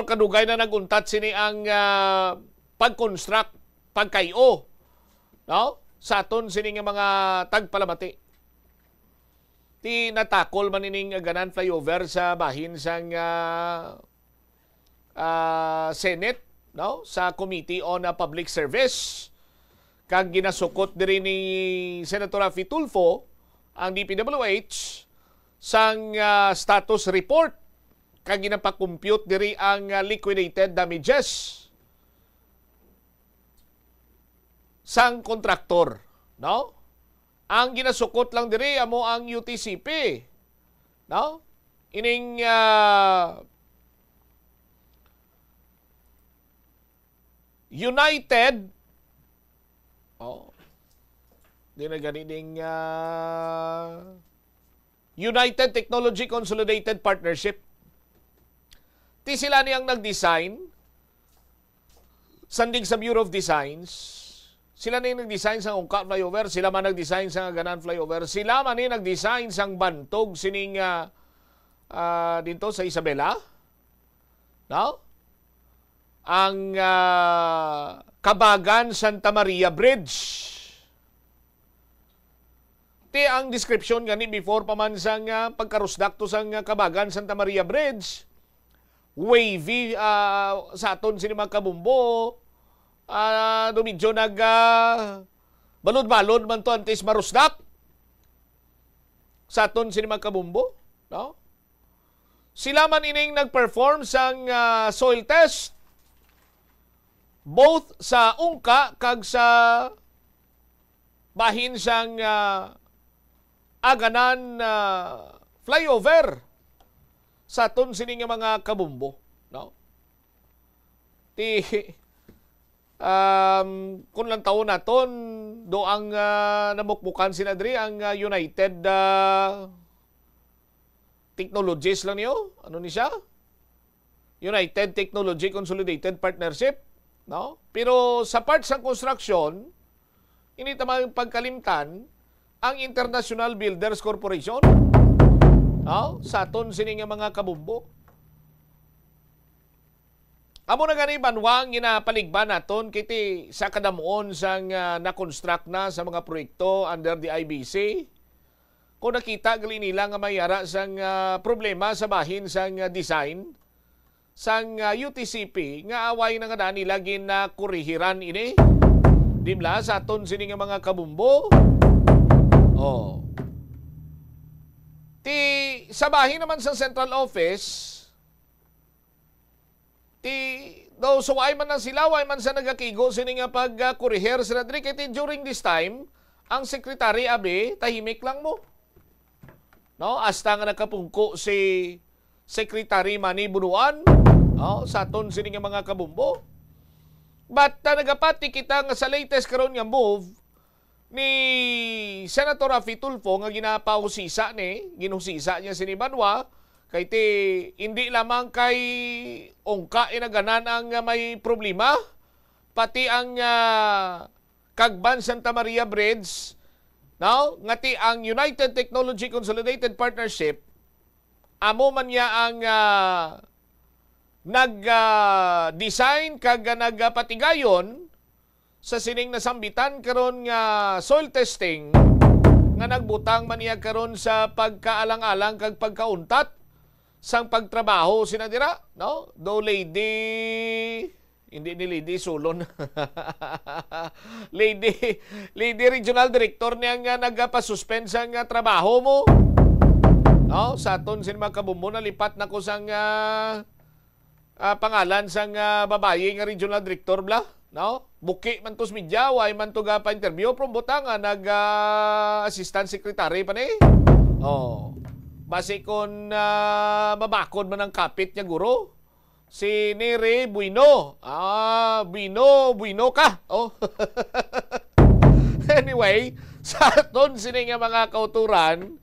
kadugay na naguntat sini ang, ah, pag-construct, pagkay-o, no, sa aton sini nga mga tagpalamati. Ti natakol man ining Aganan Flyover sa bahin sang, ah, ah, Senate, no, sa Committee on, ah, Public Service. Kag ginasukot diri ni Senator Raffy Tulfo ang D P W H sang, ah, status report, kag ginapakompute diri ang, ah, liquidated damages sang kontraktor, no? Ang ginasukot lang diri amo ang U T C P, no? Ining, ah, United, oh, di na gani ding, ah, United Technology Consolidated Partnership. Ti sila ni ang nag-design, sandig sa Bureau of Designs. Sila ni nag-design sa Ungka Flyover, sila man nag-design sa Aganan Flyover, sila man ni nag-design sang bantog sining, ah, ah, dinto sa Isabela. No? ang, ah, Kabagan Santa Maria Bridge. Ti ang description gani before pa man sang, ah, pagkarusdak to sang, ah, Kabagan Santa Maria Bridge, wavy, ah, sa aton sini mga kabumbo, ah, do medyo nag, ah, balod-balod man to antes marusdak sa aton sini mga kabumbo, no? Sila man ining nag-perform sang, ah, soil test both sa ungka kag sa bahin sang, ah, Aganan, ah, flyover sa aton sini nga mga kabumbo, no? Ti, um, kung lang taon naton, do ang, ah, namukmukan sila diri, ang, ah, United, ah, Technologies lang niyo? Ano ni siya? United Technology Consolidated Partnership, no? Pero sa part sang construction, hindi ta man pagkalimtan ang International Builders Corporation, no? Sa aton sini nga mga kabumbo. Amo na gani banwa ang ginapaligban naton kiti sa kadamuon sang, ah, na-construct na sa mga proyekto under the I B C. Kung nakita gali nila nga may ara sang, ah, problema sa bahin sang, ah, design sang, ah, U T C P, nga away na nga daan nila ginakurihiran ini. Di bala sa aton sini nga mga kabumbo? Oh. Ti, sa bahin naman sa central office, ti, daw suway man na sila, way man sa nagakigo sini nga pag, ah, kuriher sila diri. Kay ti, during this time, ang secretary, abi, tahimik lang mo. No? Hasta nga nakapungko si Secretary Manny Bonoan, no? Sa aton sini nga mga kabumbo. But, ah, nagapati kita nga sa latest karon nga move ni Senator Raffy Tulfo nga ginapahusisa ni, ginhusisa niya sini banwa, kay ti, hindi lamang kay ungka inaganan ang, ah, may problema, pati ang, ah, Kagban Santa Maria Bridge, no? Nga ti ang United Technology Consolidated Partnership, amo man niya ang, ah, nag, ah, design kag, ah, nagpatigayon sa sining nasambitan karon nga soil testing nga nagbutang man niya karon sa pagkaalang-alang kag pagkauntat sang pagtrabaho sina dira, no? Do lady, hindi ni lady, sulon. Lady, lady regional director niya nga nagpasuspend sang, ah, trabaho mo. No? Sa aton sin mga kabumbo, nalipat na ko sang, ah, ah, pangalan sang, ah, babayi nga regional director bala, no? Buki man to sa media, way man to ga pa-interview, pero butangan nag, ah, assistant secretary pa ni. Oh. Basi kon, ah, mabakod man ang kapit niya, guro. Si Neri Bueno. Ah, Bueno, Bueno ka. Oh. Anyway, sa aton sini nga mga kauturan,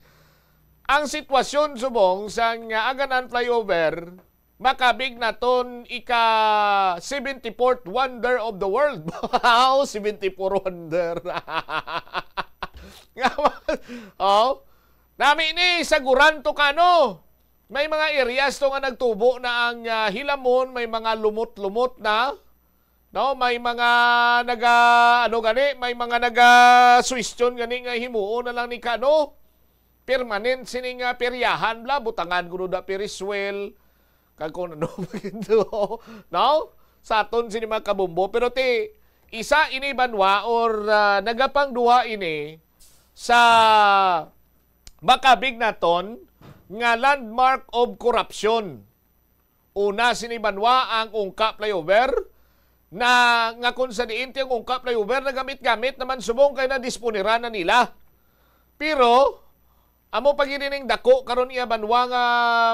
ang sitwasyon subong sang, ah, Aganan Flyover, makabig naton ika seventy-fourth wonder of the world. Wow, seventy-four wonder. Nga, oh, nami ni sa Guran to kano. May mga areas to nga nagtubo na ang, ah, hilamon, may mga lumot-lumot na. No, may mga naga, ano gani, may mga naga suwestyon gani nga himuon na lang ni kano. Permanent sini nga peryahan bala, butangan kuno da Ferris wheel. Kag kung ano pa gid, no? Sa aton sini mga kabumbo. Pero ti, isa ini banwa or, ah, nagapangduha ini sa makabig naton nga landmark of corruption. Una sini banwa ang Ungka Flyover na, nga kung sa diin ti ang Ungka Flyover nagamit-gamit naman subong kay nadisponiran na nila. Pero amo pa gid ining dako karon iya banwa nga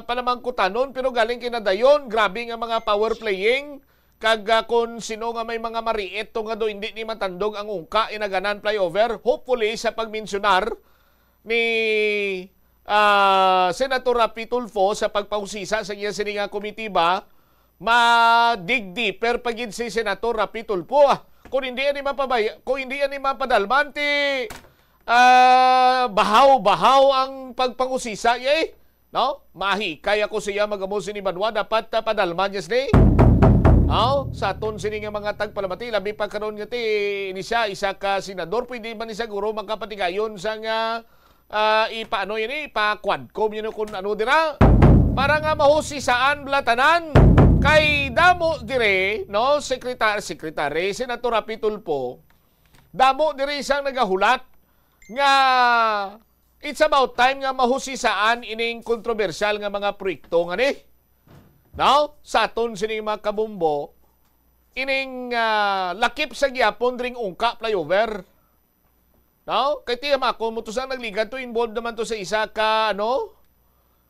panamangkutanon, pero galing kinadayon, grabe nga mga power playing, kag, ah, kung sino nga may mga mariit to nga do hindi ni matandog ang Ungka Inaganan Flyover, hopefully sa pagmensyonar ni, ah, Senator Raffy Tulfo sa pagpahusisa sa iya sini nga komitiba, madigdi per pa gid si Senator Raffy Tulfo. Ah, kung hindi ani mapabay-, kung hindi ani mapadalman ti, ah, bahaw-bahaw ang pagpangusisa iya, eh. No? Mahikay ako siya, magamo sini banwa, dapat, ah, padalman niya sini. Aw, sa aton sini nga mga tagpalamati, labi pa karon nga ti ini siya, isa ka senador, pwede man ni siguro makapatigayon sa nga, ah, ipaano ini, ipa-quadcom yun kung ano dira. Para nga mahusisaan bala tanan. Kay damo dire, no, sekretar-, sekretary, Senator Raffy Tulfo, damo dire isang nagahulat nga it's about time nga mahusisaan ining kontrobersyal nga mga proyekto nga ni. Now, sa aton sining mga kabombo, ining, ah, lakip sa gihapon dring Ungka flyover. Now, kay tiyam ako, mo to sa nagligad to, involved naman to sa isa ka, ano?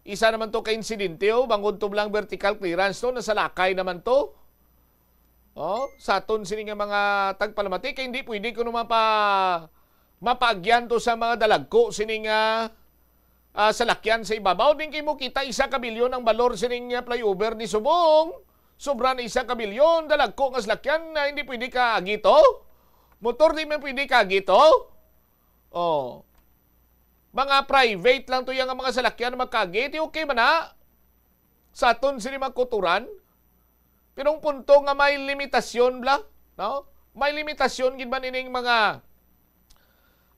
Isa naman to ka insidente, oh, bangod to lang vertical clearance to, nasalakay naman to. Oh, sa aton sini nga mga tagpalamati, kay hindi pwede kuno mapa-, mapaagyan to sa mga dalagko sini nga, ah, salakyan sa ibabaw. Din kay mo kita isa ka bilyon ang balor sining, ah, flyover ni subong. Sobra na isa ka bilyon, dalagko nga salakyan na hindi pwede kaagi to. Motor di man pwede kaagi to. Oh. Mga private lang to yang mga salakyan na magkaagi. Di okay man na sa aton sini mga kuturan. Pero ang punto nga may limitasyon bla, no? May limitasyon gid man ining mga,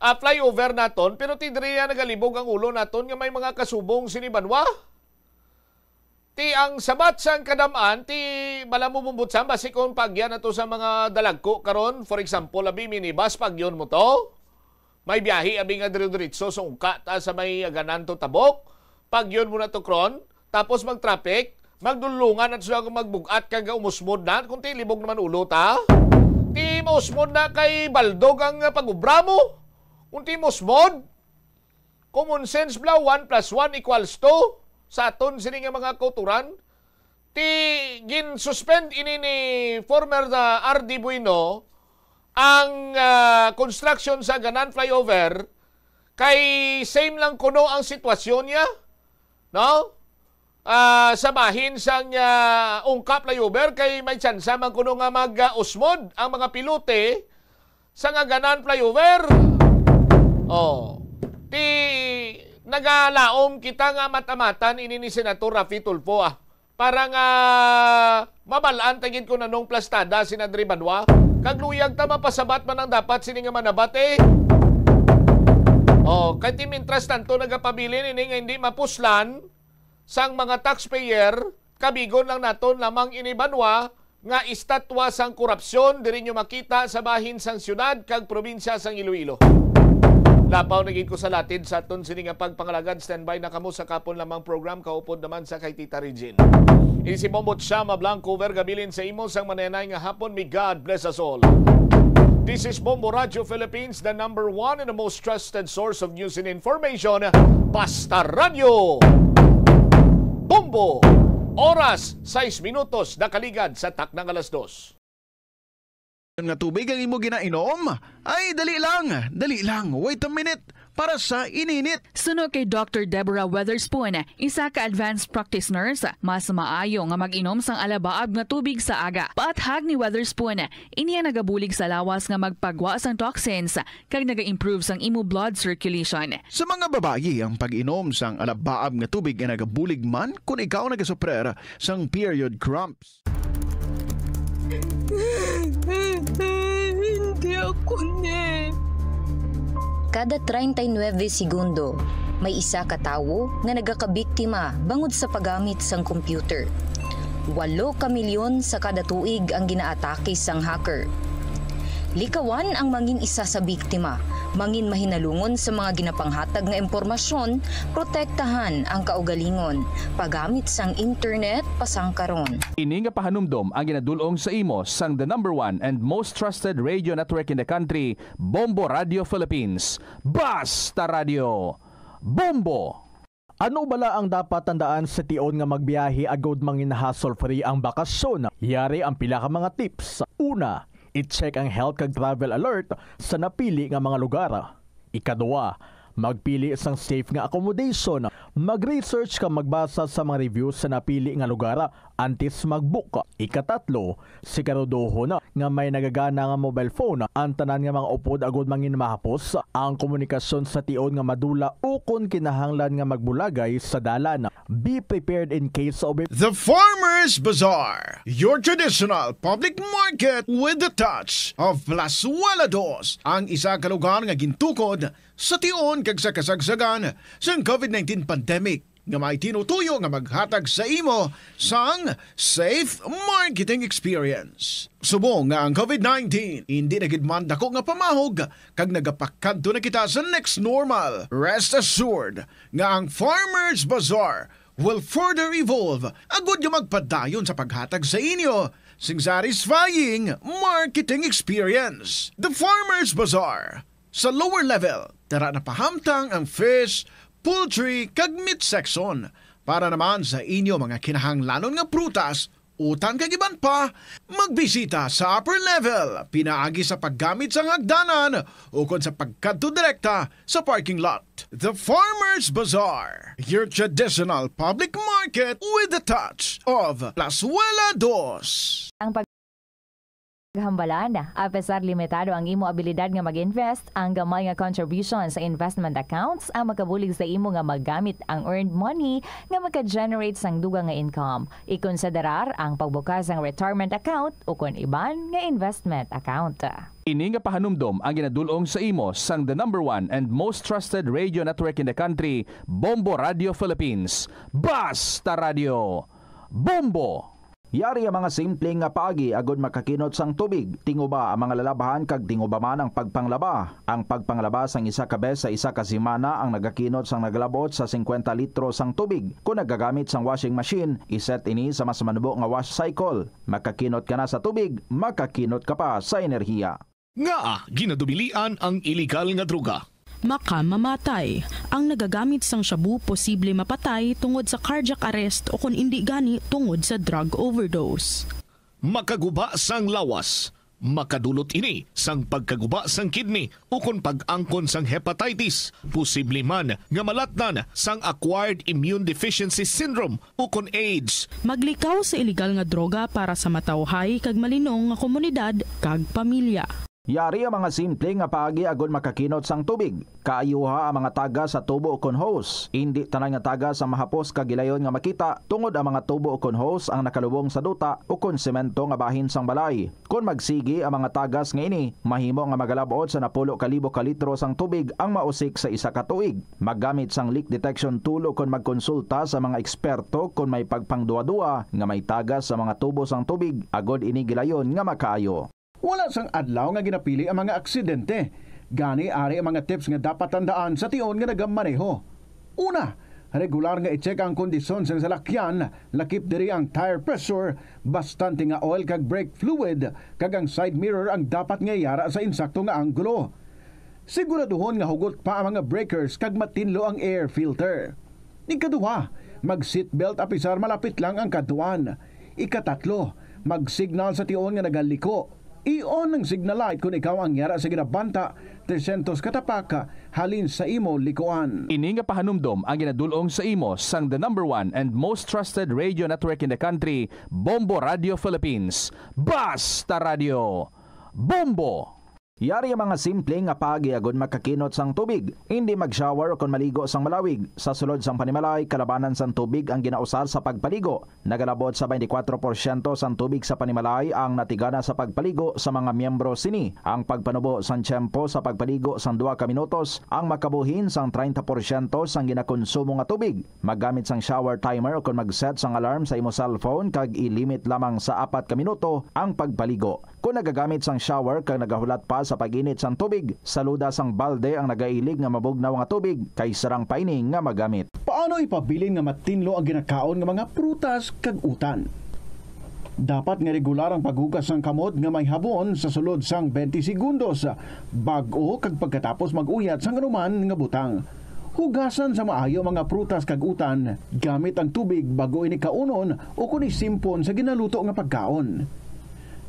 ah, flyover naton, pero ti diri na nagalibog ang ulo naton nga may mga kasubong sini banwa. Ti ang sabat sang kadam-an, ti bala mo bumbutsan, basi kung paagyan nato sa mga dalagko karon, for example, abi minibus, paagyon mo to. May biyahe abi nga dire-diretso sa Ungka ta sa may Aganan to Tabok. Paagyon mo na to kron, tapos mag-traffic, magdulungan at sa magbug-at kag umusmod na, kung ti libog naman ulo ta. Ti mausmod na kay baldog ang pag-ubra mo. Kung ti mausmod, common sense bla, one plus one equals two sa aton sini nga mga kauturan. Ti gin-suspend ini ni former, ah, R D Bueno ang, ah, construction sa Aganan flyover kay same lang kuno ang sitwasyon niya, no? Ah, sa bahin sang, ah, Ungka flyover kay may tsansa man kuno nga mag, ah, usmod ang mga pilote sa Aganan flyover. Oh, ti nagalaom kita nga matamatan ini ni Senator Raffy Tulfo, ah, para nga mabal-an ta gid kung anong plastada sina diri banwa. Kag luyag ta mapasabat man ang dapat sini nga manabat, eh. Oh, kay ti mintras tanto nagapabilin ini nga hindi mapuslan sang mga taxpayer, kabigon lang naton lamang ini banwa nga estatwa sang korupsyon diri nyo makita sa bahin sang siyudad kag probinsya sang Iloilo. Lapaw na gid ko sa latid sa aton sini nga pagpangalagad. Standby na kamo sa kapon lamang program, kaupod naman sa kay Tita Regine. Ini si Bombo Chama Blanco, vergabilin sa imo sang manenay nga hapon. May God bless us all. This is Bombo Radio Philippines, the number one and the most trusted source of news and information. Basta Radio Bombo. Oras, sais minutos nakaligad sa taknang alas dos. Nga tubig ang imo ginainom? Ay, dali lang, dali lang. Wait a minute. Para sa ininit. Suno kay Doctor Deborah Weatherspoon, isa ka advanced practice nurse, mas maayo nga mag-inom sang alabaab nga tubig sa aga. Paathag ni Weatherspoon, ini ang nagabulig sa lawas nga magpagwa sang toxins kag naga-improve sang imo blood circulation. Sa mga babayi, ang pag-inom sang alabaab nga tubig ay nagabulig man kon ikaw nagasuprer sang period cramps. Hindi ako ni. Kada treinta y nueve segundo, may isa ka tawo nga nagakabiktima bangod sa paggamit sang computer. Walo ka milyon sa kada tuig ang ginaatake sang hacker. Likawan ang mangin isa sa biktima, mangin mahinalungon sa mga ginapanghatag nga impormasyon, protektahan ang kaugalingon, paggamit sang internet pasangkaron. Ini nga pahanumdom ang ginadul-ong sa imo sang the number one and most trusted radio network in the country, Bombo Radio Philippines. Basta Radio Bombo! Ano bala ang dapat tandaan sa tion nga magbiyahe agod mangin hassle-free ang bakasyon? Yari ang pila ka mga tips. Una, i-check ang health kag travel alert sa napili nga mga lugar. Ikaduha, Magpili sang safe nga accommodation. Mag-research kag magbasa sa mga reviews sa napili nga lugar antes mag-book. Ikatatlo, siguraduhon nga may nagagana nga mobile phone ang tanan nga mga upod agud mangin mahapos ang komunikasyon sa tion nga madula ukon kinahanglan nga magbulagay sa dalan. Be prepared in case of The Farmers Bazaar, your traditional public market with the touch of Plazuela Dos, ang isa ka lugar nga gintukod sa tion kag sa kasagsagan sang covid nineteen pandemic, nga may tinutuyo nga maghatag sa imo sang safe marketing experience. Subong nga ang covid nineteen indi na gid man dako nga pamahog kag nagapakadto na kita sa next normal, rest assured nga ang Farmers Bazaar will further evolve agud nga magpadayon sa paghatag sa inyo sing satisfying marketing experience. The Farmers Bazaar, sa lower level, tara na pahamtang ang fish, poultry, kag meat section. Para naman sa inyo mga kinahanglanon nga prutas, utan kag iban pa, magbisita sa upper level, pinaagi sa paggamit sang hagdanan ukon sa pagkadto direkta sa parking lot. The Farmers Bazaar, your traditional public market with the touch of Plazuela Dos. Ang paghambalan, apesar limitado ang imo abilidad nga mag-invest, ang gamay nga contribution sa investment accounts ang makabulig sa imo nga magamit ang earned money nga maka-generate sang dugang nga income. Ikonsiderar ang pagbukas sang retirement account ukon iban nga investment account. Ini nga pahanumdom ang ginadul-ong sa imo sang the number one and most trusted radio network in the country, Bombo Radio Philippines. Basta Radio, Bombo! Yari ang mga simple nga paagi agud makakinot sang tubig. Tinguba ang mga lalabhan kag tinguba man ang pagpanglaba. Ang pagpanglaba sang isa ka bes sa isa ka semana ang nagakinot sang nagalabot sa singkwenta litro sang tubig. Kon nagagamit sang washing machine, iset ini sa mas manubo nga wash cycle. Makakinot ka na sa tubig, makakinot ka pa sa enerhiya. Ngaa ginadubilian ang iligal nga droga? Makamamatay. Ang nagagamit sang shabu posible mapatay tungod sa cardiac arrest o kon indi gani tungod sa drug overdose. Makaguba sang lawas. Makadulot ini sang pagkaguba sang kidney ukon pag-angkon sang hepatitis. Posible man nga malatnan sang acquired immune deficiency syndrome ukon AIDS. Maglikaw sa iligal nga droga para sa matawhay kag malinong nga komunidad kag pamilya. Yari ang mga simple nga paagi agud makakinot sang tubig. Kaayuha ang mga tagas sa tubo ukon hose. Indi tanan nga tagas ang mahapos kag gilayon nga makita, tungod ang mga tubo ukon hose ang nakalubong sa duta ukon semento nga bahin sang balay. Kon magsigi ang mga tagas nga ini, mahimo nga magalab-ot sa napulo ka libo ka litro sang tubig ang mausik sa isa ka tuig. Maggamit sang leak detection tool ukon magkonsulta sa mga eksperto kon may pagpangduwa-duwa nga may tagas sa mga tubo sang tubig, agod ini gilayon nga makaayo. Wala sang adlaw nga ginapili ang mga aksidente. Gani, ari ang mga tips nga dapat tandaan sa tion nga nagamaneho. Una, regular nga i-check ang kondisyon sang salakyan, lakip diri ang tire pressure, bastante nga oil kag brake fluid, kag ang side mirror ang dapat nga yara sa insakto nga anggulo. Siguraduhon nga hugot pa ang mga breakers kag matinlo ang air filter. Ikaduha, mag-seatbelt apisar malapit lang ang kadtuan. Ikatatlo, mag-signal sa tion nga nagaliko. I-on ang signal light kon ikaw ang yara sa ginabanta tresyentos ka tapak halin sa imo likuan. Ini nga pahanumdom ang ginadul-ong sa imo sang the number one and most trusted radio network in the country, Bombo Radio Philippines. Basta Radio, Bombo! Yari ang mga simple nga paagi agud makakinot sang tubig. Indi mag-shower ukon maligo sang malawig. Sa sulod sang panimalay, kalabanan sang tubig ang ginausar sa pagpaligo. Nagalabot sa twenty-four porsyento sang tubig sa panimalay ang natigana sa pagpaligo sa mga miyembro sini. Ang pagpanubo sang tiyempo sa pagpaligo sang duha ka minutos ang makabuhin sang treinta porsyento sang ginakonsumo nga tubig. Maggamit sang shower timer ukon mag-set sang alarm sa imo cellphone kag i-limit lamang sa apat ka minuto ang pagpaligo. Kon nagagamit sang shower kag nagahulat pa sa pag-init sang tubig, saluda sang balde ang nagailig nga mabugnaw nga tubig kay sarang pa ini nga magamit. Paano ipabilin nga matinlo ang ginakaon nga mga prutas kag utan? Dapat nga regular ang paghugas sang kamot nga may habon sa sulod sang twenty segundos, bag-o kag pagkatapos mag-uyat sang anuman nga butang. Hugasan sa maayo ang mga prutas kag utan gamit ang tubig bag-o ini kaunon ukon isimpon sa ginaluto nga pagkaon.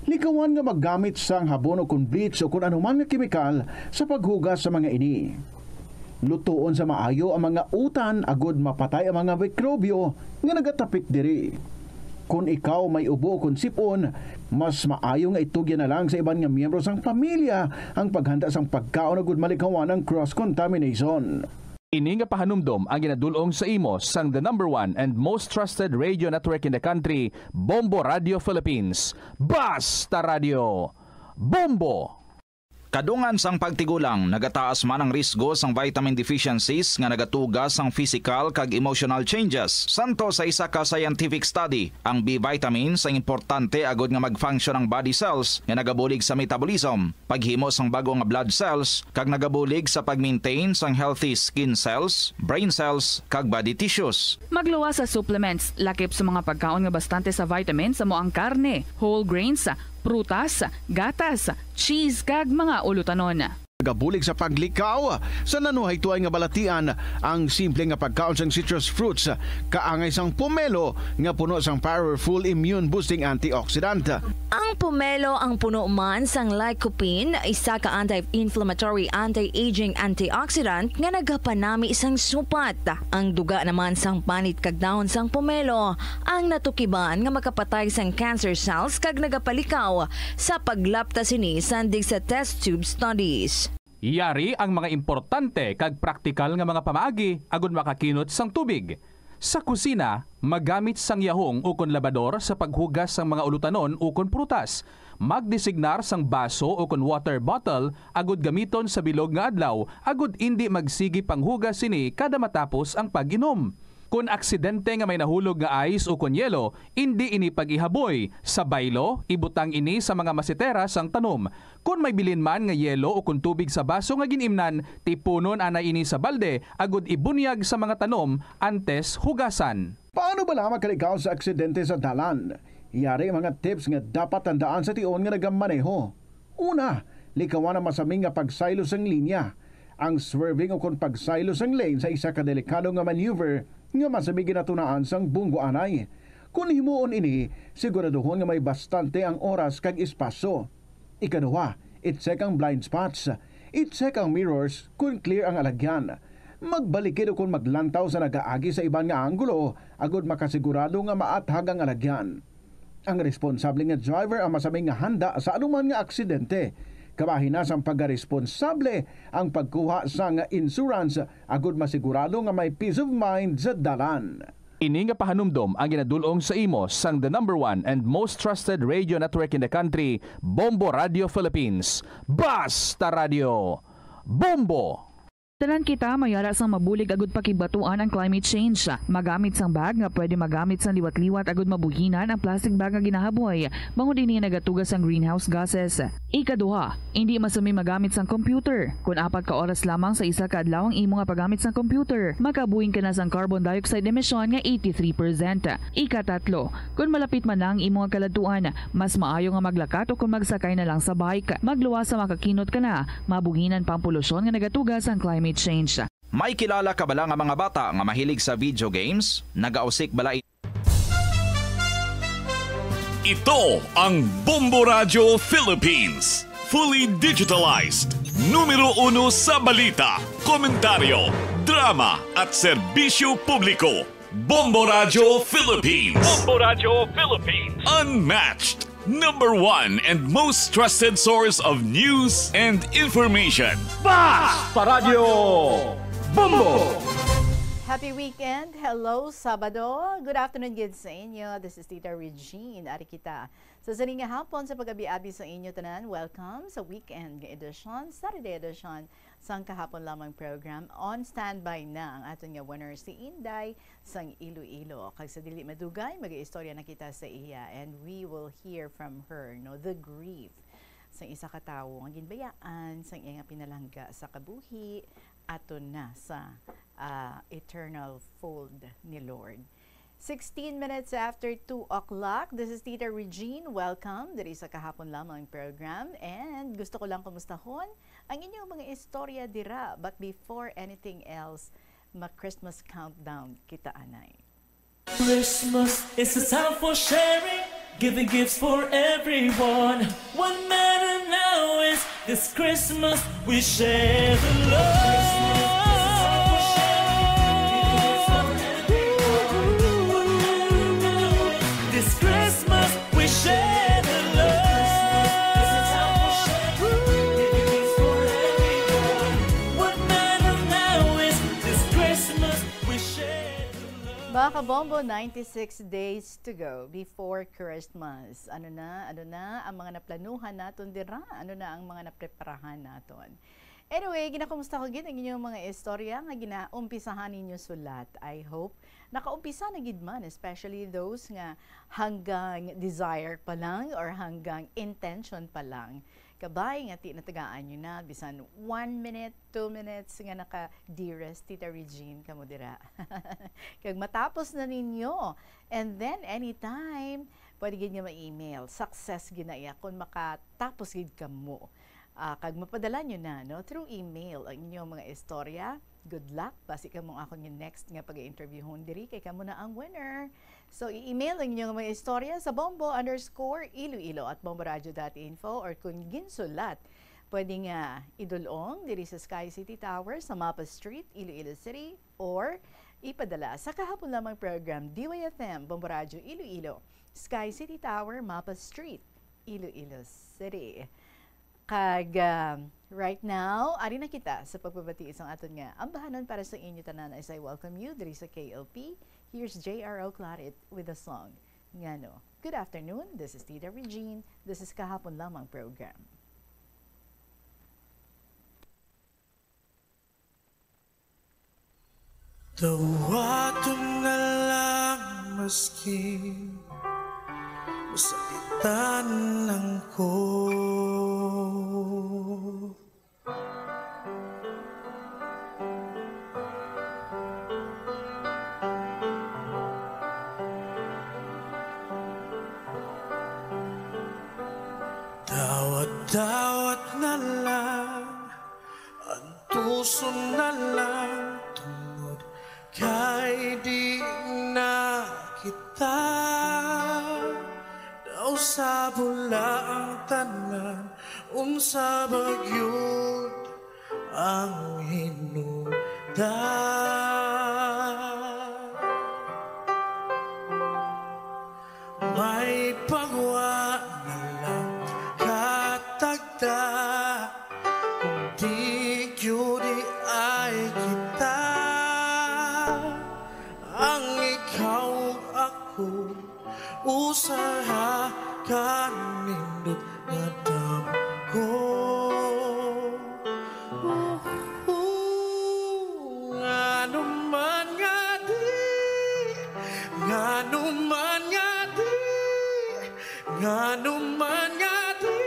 Likawan nga maggamit sang habon ukon bleach ukon anuman nga kemikal sa paghugas sa mga ini. Lutoon sa maayo ang mga utan agod mapatay ang mga mikrobyo nga nagatapik diri. Kon ikaw may ubo kon sip-on, mas maayo nga itugyan na lang sa iban nga miyembro sang pamilya ang paghanda sang pagkaon agud malikawan ang cross-contamination. Ini nga pahanumdom ang ginadul-ong sa imo sang the number one and most trusted radio network in the country, Bombo Radio Philippines. Basta Radio! Bombo! Kadungan sang pagtigulang, nagataas man ang risgo sang vitamin deficiencies nga nagatuga sang physical kag emotional changes. Santo sa isa ka scientific study, ang B vitamins ang importante agod nga mag-function ang body cells nga nagabulig sa metabolism, paghimo sang bag-o nga blood cells, kag nagabulig sa pag-maintain sang healthy skin cells, brain cells, kag body tissues. Magluwas sa supplements, lakip sa mga pagkaon nga bastante sa vitamins amo ang karne, whole grains, prutas, gatas, cheese, kag mga ulutanon. Nagabulig sa paglikaw sa nanuhaytoay nga balatian ang simple nga pagkaon sang citrus fruits, kaangay sang pomelo nga puno sang powerful immune-boosting antioxidant. Ang pomelo ang puno man sang lycopene, isa ka anti-inflammatory, anti-aging antioxidant nga nagapanami sang supat. Ang duga naman sang panit kag dahon sang pomelo ang natukiban nga makapatay sang cancer cells kag nagapalikaw sa paglapta sini sandig sa test tube studies. Yari ang mga importante kag praktikal nga mga pamaagi agud makakinot sang tubig. Sa kusina, magamit sang yahong ukon labador sa paghugas sang mga ulutanon ukon prutas. Magdesignar sang baso ukon water bottle agud gamiton sa bilog nga adlaw agud indi magsigi panghugas sini kada matapos ang pag-inom. Kon aksidente nga may nahulog nga ice ukon yelo, indi ini pag-ihaboy. Sa baylo, ibutang ini sa mga masetera sang tanom. Kon may bilin man nga yelo ukon tubig sa baso nga gin-imnan, tipunon anay ini sa balde agud ibunyag sa mga tanom antes hugasan. Paano bala makalikaw sa aksidente sa dalan? Yari mga tips nga dapat tandaan sa tion nga nagamaneho. Una, likawan ang masami nga pagsaylo sang linya. Ang swerving ukon pagsaylo sang lane sa isa ka delikado nga maneuver nga masami ginatunaan sang bunggo anay. Kon himuon ini, siguraduhon nga may bastante ang oras kag espasyo. Ikaduha, i-check ang blind spots. I-check ang mirrors kon clear ang alagyan. Magbalikid ukon maglantaw sa nagaagi sa iban nga anggulo agud makasigurado nga maathag ang alagyan. Ang responsable nga driver ang masami nga handa sa anuman nga aksidente. Kabahin na sang pagkaresponsable ang pagkuha sang insurance agud masigurado nga may peace of mind sa dalan. Ini nga pahanumdom ang ginadul-ong sa imo sang the number one and most trusted radio network in the country, Bombo Radio Philippines. Basta Radio! Bombo! Tanan kita may ara sang mabulig agud pakigbatuan ang climate change. Magamit sang bag nga pwede magamit sang liwat-liwat agud mabuhinan ang plastic bag nga ginahaboy, bangod ini nagatuga sang greenhouse gases. Ikaduha, indi masami magamit sang computer. Kon apat ka oras lamang sa isa ka adlaw ang imo nga paggamit sang computer, makabuhin ka na sang carbon dioxide emission nga eighty-three percent. Ikatatlo, kon malapit man na ang imo nga kaladtuan, mas maayo nga maglakat o kon magsakay na lang sa bike. Magluwas sa makakinot ka na, mabuhinan pa ang polusyon nga nagatuga sang climate change. May kilala ka bala nga mga bata nga mahilig sa video games? Nagausik bala i- Ito ang Bombo Radyo Philippines. Fully digitalized. Numero uno sa balita, komentaryo, drama, at serbisyo publiko. Bombo Radyo Philippines. Bombo Radyo Philippines. Unmatched. Number one and most trusted source of news and information. Basta Radyo Bombo! Happy weekend! Hello, Sabado! Good afternoon gid sa inyo. This is Tita Regine. Ari kita sa sini nga hapon sa pag-abi-abi sa inyo tanan. Welcome sa weekend nga edisyon, Saturday edition sang kahapon lamang program. On standby na ang aton nga winner, si Inday sang Iloilo. Kag sa dili madugay, mag-istorya na kita sa iya, and we will hear from her, no, the grief sang isa ka tawo nga ginbayaan sang iya nga pinalangga sa kabuhi, aton na sa, ah, eternal fold ni Lord. Sixteen minutes after two o'clock, this is Tita Regine. Welcome diri sa kahapon lamang program. And gusto ko lang kumustahon ang inyong mga istorya dira. But before anything else, ma-Christmas countdown kita anay. Christmas is a time for sharing, giving gifts for everyone. What matter now is this Christmas we share the love. Mga kabombo, ninety-six days to go before Christmas. Ano na, ano na ang mga naplanuhan naton dira? Ano na ang mga napreparahan naton? Anyway, ginakumusta ko gid ang inyong mga istorya nga ginaumpisahan ninyo sulat. I hope nakaumpisa na gid man, especially those nga hanggang desire pa lang or hanggang intention pa lang. Kabay nga ti natagaan nyo na, bisan one minute, two minutes nga naka-dearest Tita Regine kamo dira. Kag matapos na ninyo, and then anytime, pwede gid nga ma-email. Success gid na iya kung makatapos gid kamo. Ah, kag mapadala nyo na, no, through email ang inyong mga istorya. Good luck. Basi kamo ang akon nga next nga pag-interviewhon diri, kay kamo na ang winner. So, i-email ang inyong mga istorya sa bombo underscore iloilo at bomboradio dot info, or kung ginsulat, pwede nga idulong diri sa Sky City Tower sa Mapa Street, Iloilo City, or ipadala sa kahapon lamang program, D Y F M, Bombo Radio Iloilo, Sky City Tower, Mapa Street, Iloilo City. Kag, ah, right now, ari na kita sa pagpabati sang aton nga ambahanon para sa inyo tanan, as I welcome you diri sa K L P. Here's J R O Claret with a song, Ngano. Good afternoon, this is Tita Regine. This is Kahapon Lamang Program. Dawaton na lang maski masakitan lang ko. Dawat-dawat na lang, antuson na lang, tungod kay di na kita. Daw sa bula ang tanan, unsa ba gyud ang hinungdan? May pagwa na lang katagda, kung di gyud ay kita ang ikaw ug ako. Usaha ka nindot nga damgo. Ngano man nga di, ngano man nga di, ngano man nga di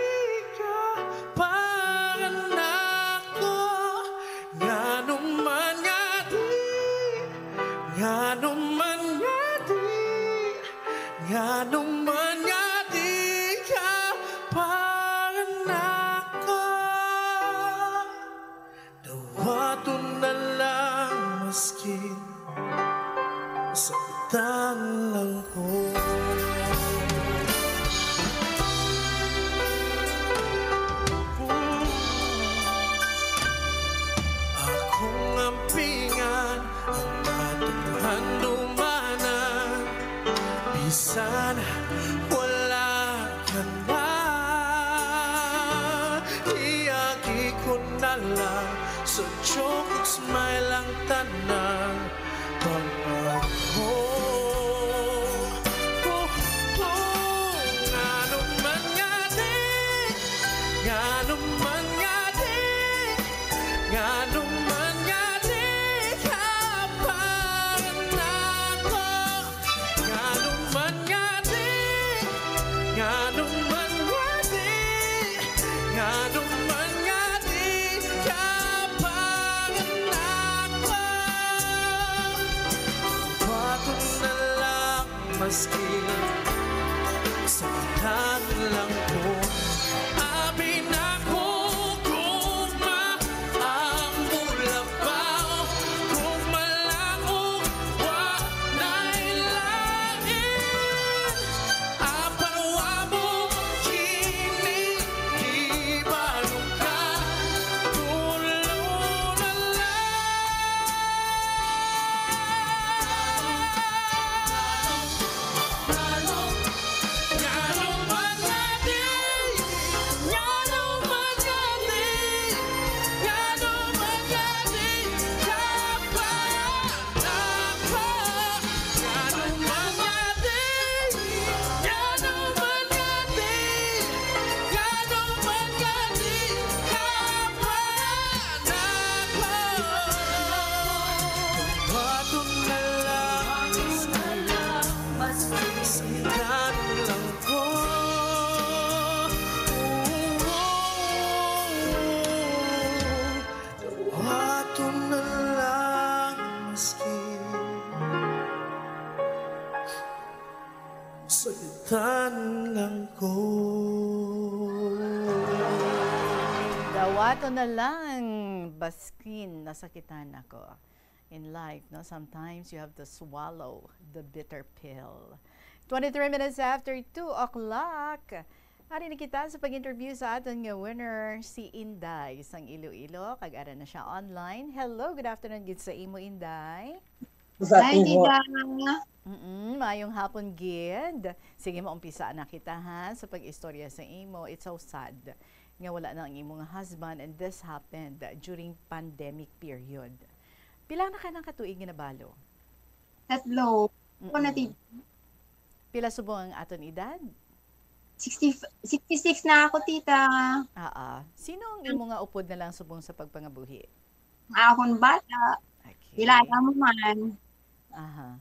ka para nako, ngano man nga di, ngano man nga di. Ngano man nga di ka para nako? Dawaton na lang maskin sakitan lang ko. Akong ampingan ang atong handumanan. Bisan wala ka na, iagi ko na lang sa joke ug smile ang tanan. Pangako, oh, oh, ngano man nga di, ngano man nga di, ngano man nga di ka para nako. Ngano man nga di, ngano man nga di, ngano man nga di ka para nako. Baton na lang maski sa lang ko. Abi na ko kung maamo lang ba, kung malang-o, wa na'y lain. Apan wa mo kini, di ba nung ka, tulo na lang. Tan lang ko. Dawaton na lang, baskin nasakitan ako. In life, no, sometimes you have to swallow the bitter pill. Twenty-three minutes after two o'clock. Ari na kita sa pag-interview sa aton nga winner, si Inday sang Iloilo, kag ara na siya online. Hello, good afternoon gid sa imo, Inday. Sa Hi, ating ho- Dida. Mm, mayong hapon gid. Sige, maumpisa na kita ha sa pag-istorya sa imo. It's so sad nga wala na ang imong husband, and this happened during pandemic period. Pila na ka nang katuig nga nabalo? Tatlo. Ako na, Mm-mm. tita. Pila subong ang aton edad? sixty, sixty-six na ako, tita. Ah, ah. Sino ang imo nga upod na lang subong sa pagpangabuhi? Akon bata. Okay. Kilala mo man. Aha.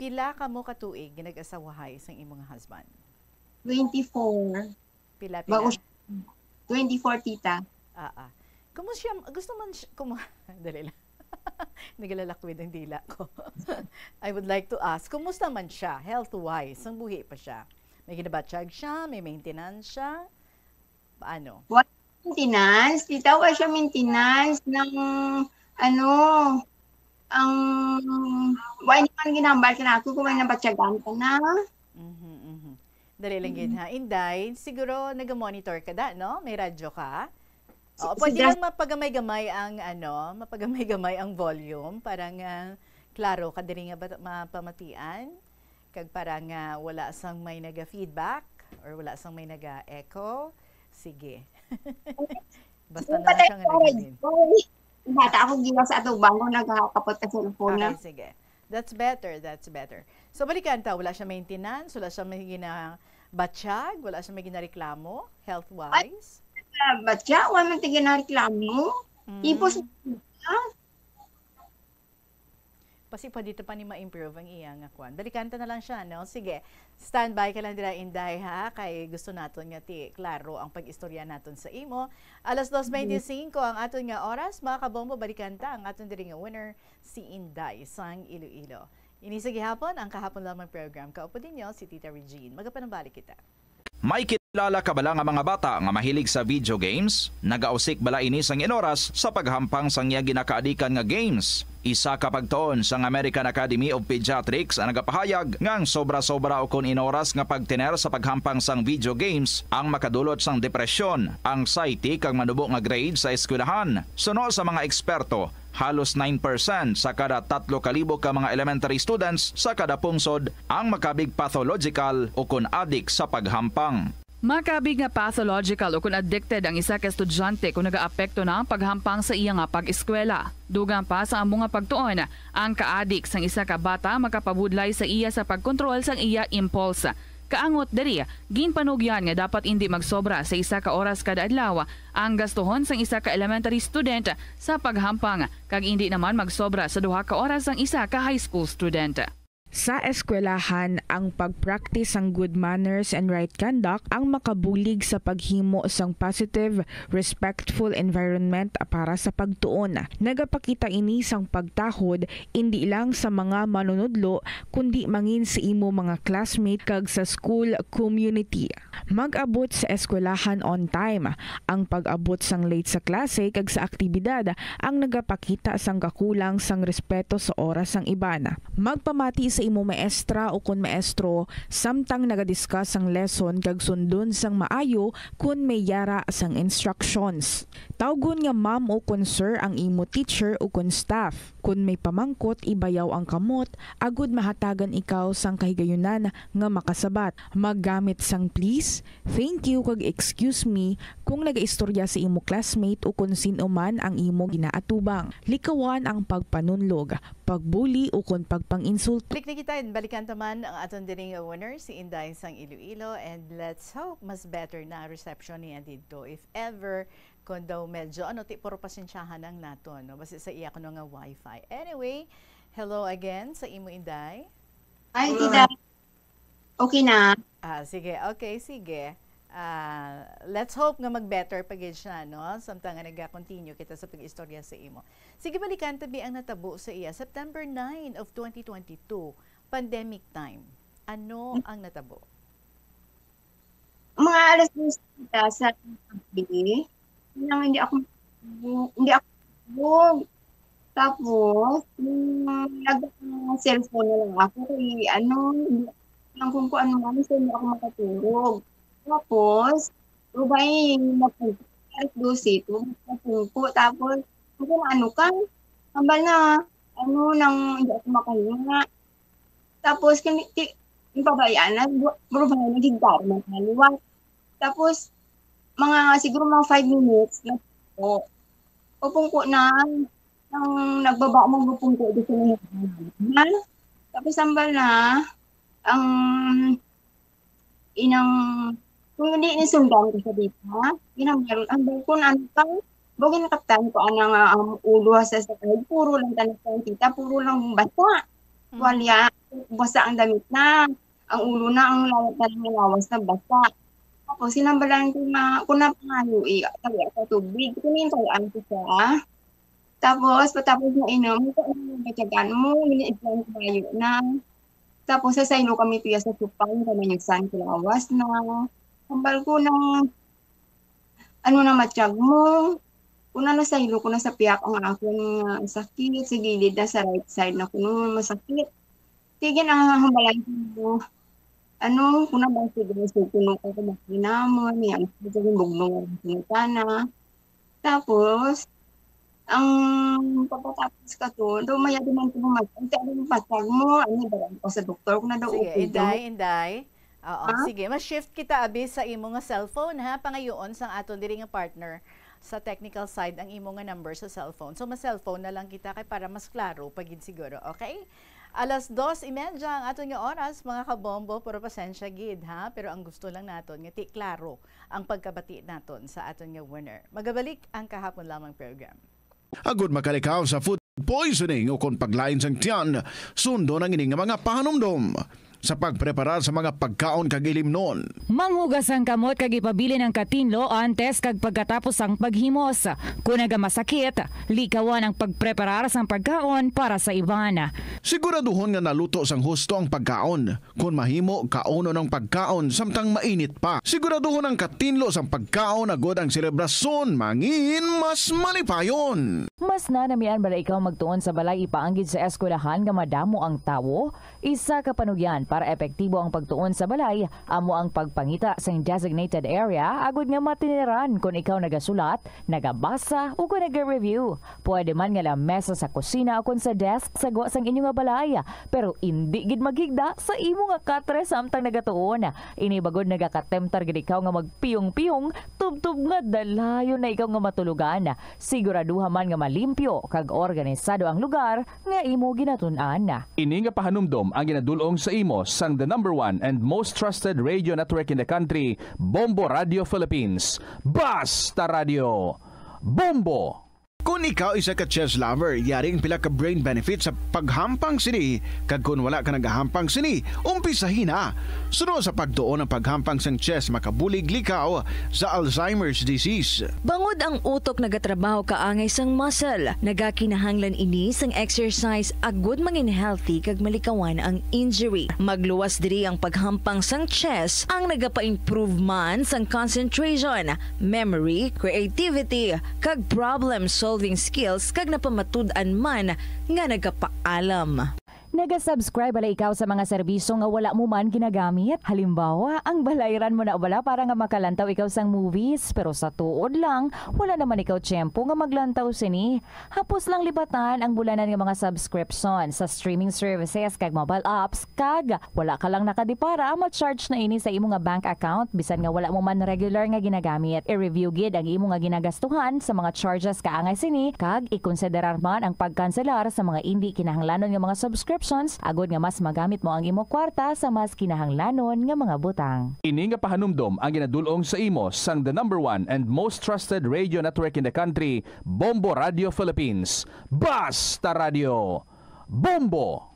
Pila ka mo katuig nga nag-asawahay sang imong husband? twenty-four. Pila, Bago pila? siya. twenty-four, tita. Ah, ah. Kumusta siya? Gusto man siya, kumu-, dali lang. Nagalalakwid ang dila ko. I would like to ask, kumusta man siya, health-wise? Ang buhi pa siya? May ginabatsyag siya? May maintenance siya? Paano? Maintenance? Tita, wala siya maintenance ng, ano, ang, wala naman ginambal ka na ako kung may nabatyagan ka na. Mhm, mhm. Dali lang gid ha. Inday, siguro naga-monitor ka da, no? May radyo ka? Oo, Si- pwede si lang mapagamay-gamay ang, ano, mapagamay-gamay ang volume para nga klaro ka diri nga bat- mapamatian. Kag para nga wala sang may naga-feedback or wala sang may naga-echo. Sige. Basta na lang siya nga nagigin. Bata ako gila sa atubang ko, nagkakapot ka sa cellphone na. Okay, sige. That's better, that's better. So, balikan ta, wala siya maintenance, wala siya may ginabatyag, wala siya may ginareklamo, health-wise. Ba't siya? Wala man tigil na reklamo. Mm. Ipos Pasi pa dito pa ni ma-improve ang iya nga kwan. Balikan ta na lang siya, no? Sige. Standby ka lang dira, Inday, ha? Kay gusto naton nga ti klaro ang pag-istorya naton sa imo. Alas dos veinticinco ang aton nga oras. Mga kabombo, balikan ta ang aton diri nga winner, si Inday sang Iloilo. Ini sa gihapon, ang kahapon lamang program. Kaupod ninyo si Tita Regine. Magapanambalik kita. May kilala ka bala nga mga bata nga mahilig sa video games? Nagausik bala ini sang inoras sa paghampang sang iya ginakaadikan nga games? Isa ka pagtuon sang American Academy of Pediatrics ang nagapahayag nga ang sobra-sobra ukon inoras nga pagtener sa paghampang sang video games ang makadulot sang depresyon, anxiety, kag manubo nga grade sa eskwelahan. Suno sa mga eksperto, halos nine percent sa kada tatlo ka libo ka mga elementary students sa kada pungsod ang makabig pathological ukon adik sa paghampang. Makabig nga pathological ukon addicted ang isa ka estudyante kon nagaapekto na ang paghampang sa iya nga pag-eskwela. Dugang pa sa amo nga pagtuon, ang kaadik sang isa ka bata makapabudlay sa iya sa pagkontrol sang iya impulse. Kaangot diri, ginpanugyan nga dapat indi magsobra sa isa ka oras kada adlaw ang gastuhon sang isa ka elementary student sa paghampang, kag indi naman magsobra sa duha ka oras ang isa ka high school student. Sa eskwelahan, ang pag-practice sang good manners and right conduct ang makabulig sa paghimo sang positive, respectful environment para sa pagtuon. Nagapakita ini sang pagtahod indi lang sa mga manunudlo, kundi mangin sa imo mga classmate kag sa school community. Mag-abot sa eskwelahan on time. Ang pag-abot sang late sa klase kag sa aktibidad ang nagapakita sang kakulang sang respeto sa oras sang iban. Magpamati sa imo maestra ukon maestro samtang naga-discuss sang lesson kag sundon sang maayo kon may yara sang instructions. Tawgon nga ma'am ukon sir ang imo teacher ukon staff. Kon may pamangkot, ibayaw ang kamot agud mahatagan ikaw sang kahigayunan nga makasabat. Maggamit sang please, thank you, kag excuse me kung nagaistorya sa imo classmate o kon sin-o man ang imo ginaatubang. Likawan ang pagpanunlog, pagbuli, o kon pagpang-insulto. Balik na kita, balikan ta man ang aton diri nga winner, si Inday sang Iloilo, and let's hope mas better na ang reception niya didto. If ever, kung daw medyo, ano, ti, puro pasensyahan ang naton, no? Basta sa iya kuno nga wifi. Anyway, hello again sa imo, Inday. Ay, tita. Okay na. Ah, sige. Okay, sige. Ah, let's hope nga mag-better pa gid siya, no? Samtang nga naga-continue kita sa pag-istorya sa imo. Sige, balikan ta bi ang natabo sa iya. September nine of twenty twenty-two, pandemic time. Ano ang natabo? alas dos kita sa gabi. Nang hindi ako, hindi ako tulog. Tapos, nung nag-cellphone na lang ako, kay ano, hindi lang kung, kung ano man, so hindi ako makatulog. Tapos, rubay, napungko, alas dose, napungko. Tapos, ano na, ano ka? Hambal na, ano, nang hindi ako makahinga. Tapos, kani, ti, yung babae, ana, bu-, rubay, naghigdaro man sa liwat. Tapos, mga, siguro mga five minutes, napungko. Papungko na, nang nagbaba mo, mapungko dito na yung, ha? Tapos, hambal na, ang inang, kung hindi ni sundan ko sa dita, ginhambal, hambal ko na ano pa, bugin nakaptan ko, ana nga, ang ulo sa, sa kahit puro lang tanan sa tita, puro lang basa. Mm. Tuwalya, basa ang damit na. Ang ulo na, ang lawas na, ang lawas na basa. Tapos, sinambalan ko na, kung napangayo, eh, tawi ako tubig. Kung yung tawian ko siya, tapos, pagkatapos mo inom, ito ang batagan mo, minigyan kayo na. Tapos, sa saylo kami, tuya sa supang, kami yung san, kalawas na. Hambal ko na, ano na, matyag mo. Kung ano, saylo ko na sa piyak ang akon nga sakit, sa gilid na, sa right side na kuno masakit. Sige na, hambalay ko. Ano, kung na ba, sige, sige, kuno ka, kumakinamon, yan, sige, bugnong ang singkana. Tapos, ang pagkatapos ka to, do maya duman ko mag-, ang tiyan mo, patag mo, ano, ibaran ko sa doktor, kung na daw Sige, okay daw. Inday, Inday. Oo, Ha? sige. Mas shift kita, abi, sa imo nga cellphone, ha? Pangayoon sang aton diri nga partner sa technical side ang imo nga number sa cellphone. So, mas cellphone na lang kita kay para mas klaro pa gid siguro, okay? Alas dos y media ang aton nga oras, mga kabombo, pero pasensya gid, ha? Pero ang gusto lang naton nga ti klaro ang pagkabati naton sa aton nga winner. Magabalik ang kahapon lamang program. Agud makalikaw sa food poisoning o kon paglain sang tiyan, sundon ang ini nga mga pahanumdom sa pagpreparar sa mga pagkaon kag ilimnon. Manghugas ang kamot kag ipabilin ang katinlo antes kag pagkatapos sang paghimos. Kon nagamasakit, likawan ang pagpreparar sang pagkaon para sa iban. Siguraduhon nga naluto sang husto ang pagkaon. Kon mahimo, kaunon ang pagkaon samtang mainit pa. Siguraduhon ang katinlo sang pagkaon agud ang selebrasyon mangin mas malipayon. Mas nanamian bala ikaw magtuon sa balay ipaanggid sa eskwelahan nga madamo ang tawo? Isa ka panugyan para epektibo ang pagtuon sa balay amo ang pagpangita sing designated area agud nga matiniran kon ikaw nagasulat, nagabasa, o kon naga-review. Pwede man nga lamesa sa kusina o kon sa desk sa gwa sang inyo nga balay, pero indi gid maghigda sa imo nga katre samtang nagatuon. Ini bagod nagakatemtar gid ikaw nga magpiyong-piyong, tubtob nga dalayon na ikaw nga matulogan. Siguraduha man nga malimpyo kag organisado ang lugar nga imo ginatun-an. Ini nga pahanumdom ang ginadul-ong sa imo sang the number one and most trusted radio network in the country, Bombo Radio Philippines. Basta Radio Bombo! Kon ikaw isa ka chess lover, yari ang pila ka brain benefits sa paghampang sini, kag kon wala ka nagahampang sini, umpisahi na. Suno sa pagtuon ang paghampang sang chess makabulig likaw sa Alzheimer's disease. Bangod ang utok nagatrabaho kaangay sang muscle, nagakinahanglan ini sang exercise agud mangin healthy kag malikawan ang injury. Magluwas diri ang paghampang sang chess, ang nagapa-improve man sang concentration, memory, creativity, kag problem-solving skills, kag napamatud-an man nga nagapaalam. Naga-subscribe bala ikaw sa mga serbisyo nga wala mo man ginagamit? Halimbawa, ang balayran mo na bala para nga makalantaw ikaw sang movies, pero sa tuod lang, wala naman ikaw tiyempo nga maglantaw sini. Hapos lang libatan ang bulanan nga mga subscription sa streaming services kag mobile apps, kag wala ka lang nakadipara, ma-charge na ini sa imo nga bank account bisan nga wala mo man regular nga ginagamit. I-review gid ang imo nga ginagastuhan sa mga charges kaangay sini, kag ikonsiderar man ang pagkanselar sa mga indi kinahanglanon nga mga subscriptions agud nga mas magamit mo ang imo kwarta sa mas kinahanglanon nga mga butang. Ini nga pahanumdom ang ginadul-ong sa imo sang the number one and most trusted radio network in the country, Bombo Radio Philippines. Basta Radio Bombo!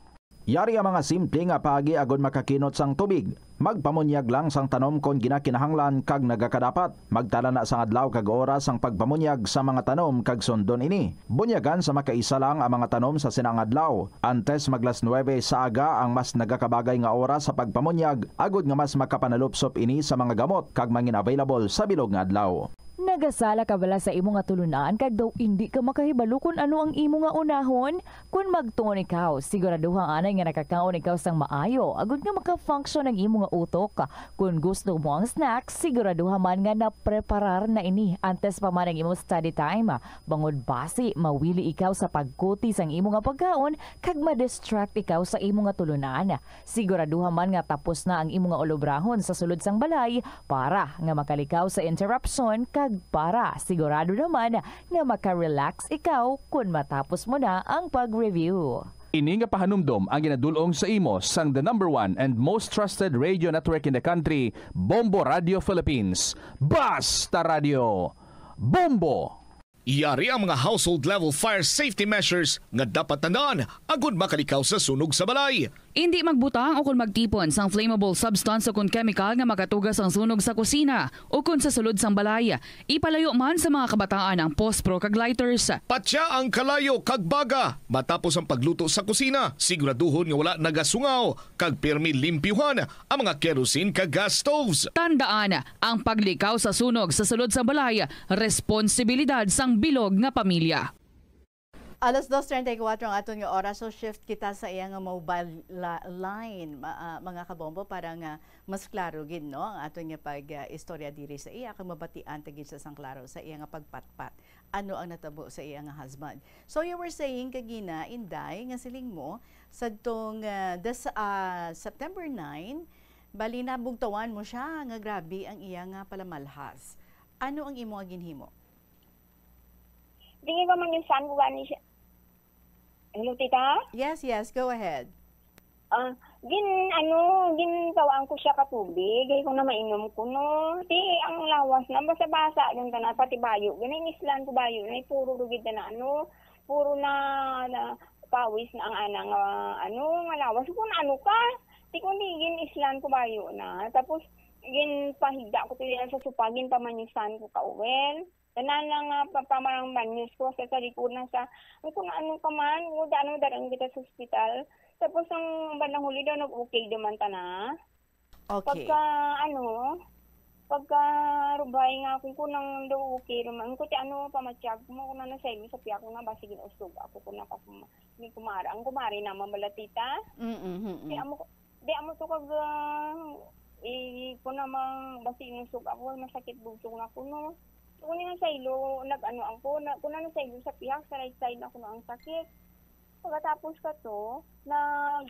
Yari ang mga simple nga paagi agud makakinot sang tubig. Magpamunyag lang sang tanom kon ginakinahanglan kag nagakadapat. Magtala na sang adlaw kag oras sang pagpamunyag sa mga tanom kag sundon ini. Bunyagan sa makaisa lang ang mga tanom sa sina nga adlaw. Antes mag las nuebe sa aga ang mas nagakabagay nga oras sa pagpamunyag, agud nga mas makapanalupsop ini sa mga gamot kag mangin available sa bilog nga adlaw. Nagasala ka bala sa imo nga tulunan kag daw indi ka makahibalo kon ano ang imo nga unahon? Kon magtuon ikaw, siguraduha anay nga nakakaon ikaw sang maayo, agud nga maka-function ang imo nga utok. Kon gusto mo ang snack, siguraduha man nga napreparar na ini antes pa man ang imo study time, bangod basi mawili ikaw sa pagkuti sang imo nga pagkaon kag ma-distract ikaw sa imo nga tulunan. Siguraduha man nga tapos na ang imo nga ulobrahon sa sulod sang balay para nga makalikaw sa interruption kag para sigurado naman nga maka-relax ikaw kon matapos mo na ang pag-review. Ini nga pahanumdom ang ginadul-ong sa imo sang the number one and most trusted radio network in the country, Bombo Radio Philippines. Basta Radio Bombo! Yari ang mga household level fire safety measures nga dapat tandaan agud makalikaw sa sunog sa balay. Indi magbutang o kon magtipon sang flammable substance o kon chemical nga makatugas sang sunog sa kusina o kon sa sulod sang balay. Ipalayo man sa mga kabataan ang pospro kag lighters. Patya ang kalayo kag baga matapos ang pagluto sa kusina. Siguraduhon nga wala nagasungaw kag pirmi limpyuhan ang mga kerosene kag gas stoves. Tandaan, ang paglikaw sa sunog sa sulod sang balay, responsibilidad sang bilog nga pamilya. Alas dos treinta y cuatro ang aton nga oras, so shift kita sa iya nga mobile la-, line, ma-, ah, mga kabombo, para nga mas klaro gid, no, ang aton nga pag, ah, istorya diri sa iya, kag mabatian ta gid siya sang klaro sa iya nga pagpatpat. Ano ang natabo sa iya nga husband? So you were saying kagina, Inday, nga siling mo, sadtong, ah, des-, ah, September nine, bali nabugtawan mo siya nga grabe ang iya nga palamalhas. Ano ang imo nga ginhimo? Di ba man yung san ko gani siya? Hello, tita? Yes, yes, go ahead. Ah, gin, ano, gintawaan ko siya ka tubig, ay kung na mainom ko, no. Di, ang lawas na, basa-basa, yung tanan, pati bayo. Gani, inislan ko bayo, na puro rugid na, ano, puro na, na, pawis na ang anang, ah, ano, nga lawas. Kung ano ka, di ko, di, gin-islan ko bayo na. Tapos, ginpahigda ko to yan sa sopa, ginpamanyusan ko ka uwel. Tanan nga, ah, pa-, pamarang banyos ko sa, sa likod na sa, ang kung ano ka man, o, da-, ano, darang kita sa ospital. Tapos ang bandang huli daw, nag-okay naman ta na. Okay. Pagka, ano, pagka rubay nga, kung kunang daw okay naman, kuti ano, pamatyag mo, kung ano sa imo, sa piyak ko nga, basig usog ako, kung nakakuma-, may kumara. Ang kumari naman bala, tita. Mm-mm, mm-mm. Kaya mo, di amo to kag, ah, eh, ko namang basi inusog ako, masakit bugtong na kuno. Kung nga saylo, nag-ano ako, na, kung ano saylo sa pihak, sa right side na kuno ang sakit. Pagkatapos ka to, nag,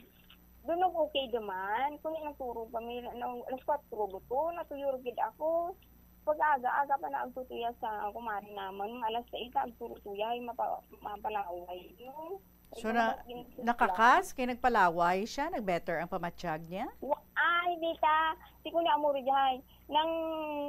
doon nag okay naman. Kung nga naturo pa, may, na, alas kwatro ba to, natuyurgid ako. Pag aga-aga pa na agtutuya sa kumari naman, mga alas sais na agtutuya, ay mapa-, mapalaway yun. So, na, nakakas kay nagpalaway siya, nag-better ang pamatyag niya? Wa-, ay, di ta. Di ko na amuri dihay. Nang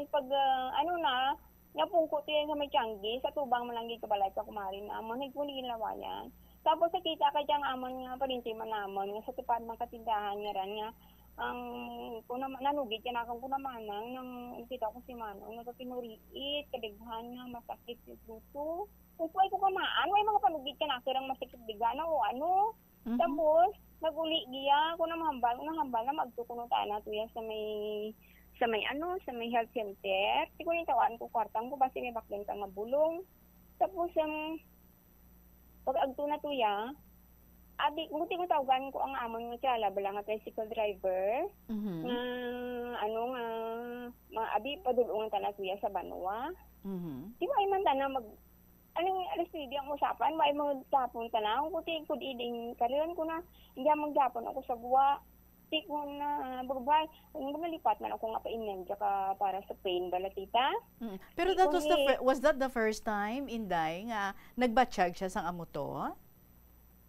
pag, ah, ano na, napungko to yan sa may tiyanggi, sa tubang man lang gid kabalay sa kumari na, amon, nagpuli yung lawayan. Tapos nakita ka diyang amon nga, parinti man namon, nga sa tupad ng katindahan niya ran nga, ang, kung naman, nanugid ka na akong kunamanang, nang kita ko si Manong, nagpapinuriit, kadaghan nga, masakit yung buto. Kung kuway ko kamaan, may mga panugid ka na, kirang masakit diga na o ano. Mhm. Tapos, nag-uli giya, ako na mahambal, ako na hambal na magtukuno ta na tuya sa may, sa may ano, sa may health center. Di ko yung tawaan ko kwartang ko, basta may bakdan ka nga bulong. Tapos, um, pag agto na tuya, abi, buti ko tawgan ko ang amon nga kilala, bala nga tricycle driver, Mhm. nga, ano, nga, ma-, abi, padulungan ta na tuya sa banwa. Mhm. Di ba, ay man ta na mag-, Aling alas nuebe ang usapan, may mga gihapon ka na. Ako ti, kud iding karon ko na, hindi man gihapon ako sa guwa. Ti ko na, bagbay, ang malipat man ako nga pa India ka para sa pain bala, tita. Mm. Pero Ti that ko was the ni fir-, was that the first time, Inday, nga nagbatsyag siya sang amo to?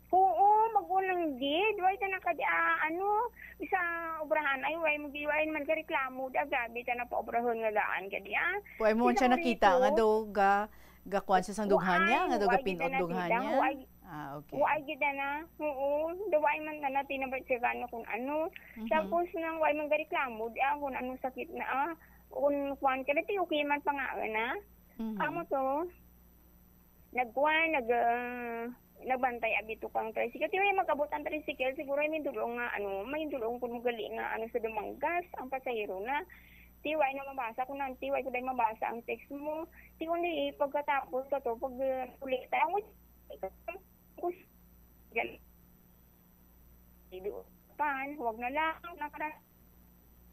Oo, magulang gid. Way ta na kadi, ah, ano, sa obrahan ay, way mo gi-, way man ka reklamo, da, grabe ta na pa obrahon nga daan kadi, ah. Way mo man siya Sila nakita nga rito. daw ga-, gakuan siya sang dughan niya, nga daw Wa-, ay, gapinot kita dughan nakita. niya. Wa-, ay, Ah, okay. Wa ay gid na. Oo, daw ay man na natin na ba siya gano kung ano. Mhm. Tapos nang wa ay man gareklamo, di ako kung ano sakit na, ah, kung kuwan ka na, ti okay man pa nga na. Mhm. Amo to, nagkuwan, nag, ah, nagbantay abi to kang tricycle. Ti may magabot ang tricycle, siguro ay may dulong nga, ano, may dulong kung gali nga, ano, sa Dumangas, ang pasahero na. Ti wa ay na mabasa ko na, ti wa ay ko dahil mabasa ang text mo. Ti kundi, pagkatapos ka to, pag, ah, ulit, ang Kus-, gan-, Idu-, pan, huwag na lang, nakara-,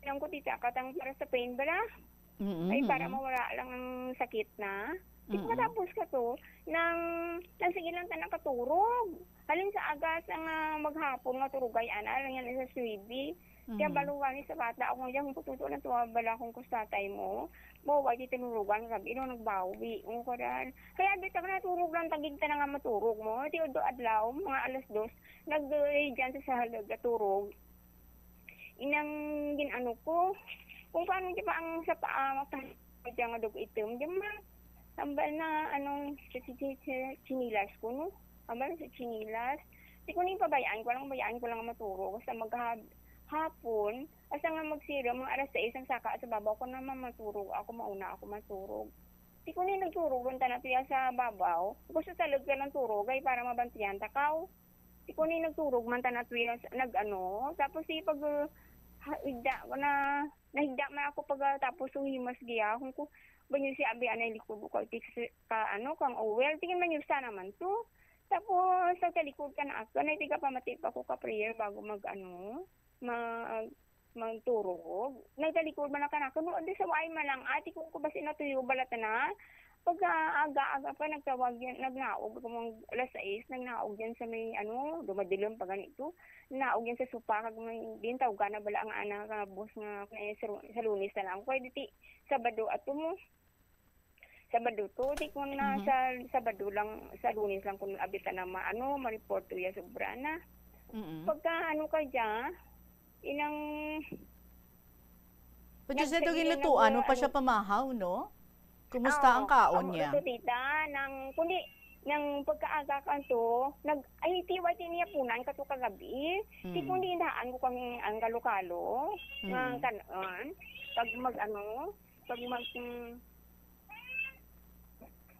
lang ko tita, katang para sa pain bala. Mm-mm, Ay, para mm-mm. mawala lang ang sakit na. Di Mm-mm. matapos ka to, nang, nang sige lang ta nakaturog. Halin sa aga sa nga maghapon nga turugay, ana, lang yan sa Suibi. Kaya Mm. baluwani sa bata ako, "Yang kututo na tuwa bala akong kustatay mo. Mo, wa di tinurugan, sabi, no, nagbawi." Ang karan. Kaya di ta ka naturog lang, tagig ta na nga maturog mo. Ti udo adlaw, mga alas dos, nag-, eh, dyan sa salag, naturog. Inang gin-ano ko, kung paano di ba ang sa paa, mata-, dyan nga dug itim, di ma, tambal na, anong, sa, sa, sa, sa chinilas ko, no? Tambal sa chinilas. Di ko ning pabayaan ko lang, bayaan ko lang maturog. Sa maghap-, hapon, basta nga magsira, mga alas sais ang saka sa babaw ko na mamaturog ako, mauna ako maturog. Di ko ni nagturog ron tanan tuya sa babaw. Gusto talaga ng turog ay para mabantiyan ta kaw. Di ko ni nagturog man tanan tuya sa, nag-ano. Tapos si pag, uh, ha-, higda ko na, nahigda man ako pag, uh, tapos suhimas giya. Kung ko, ba niyo si abi anay likod ko, ka, ka, ano, kang Owel. Tingin man niyo sana man to. Tapos, sa talikod ka na ako, na tiga pamati pa ko ka prayer bago mag, ano, mag, magturog. Nagtalikod man ang kanako, no, di sa way man lang, ati ko, ko basi natuyo, balata na. Pagka aga-aga pa, nagtawag yan, nagnaog ako mga alas sais, nagnaog yan sa may, ano, dumadilim pa ganito. Naog yan sa supa, kag may, din tawag na bala ang ana, nga boss nga, kaya sa, sa Lunes na lang. Kaya di ti, Sabado ato mo. Sabado to, di ko na Mhm. sa Sabado lang, sa Lunes lang ko abitan na ma-, ano, ma-report to ya sobra na. Mm-mm. Pagka ano ka dya, inang But you said, nagsiling gilutuan mo pa siya ano. pamahaw, no? Kumusta Oo, ang kaon ang niya? Ito, tita, nang, kundi, nang pagkaaga ka to, nag, ay, ti, wa, ti niya punan ka to kagabi. Ti, Mm. kundi, indahan ko kang, ang kalo-kalo, nga Mm. kanon, pag mag, ano, pag mag, mm,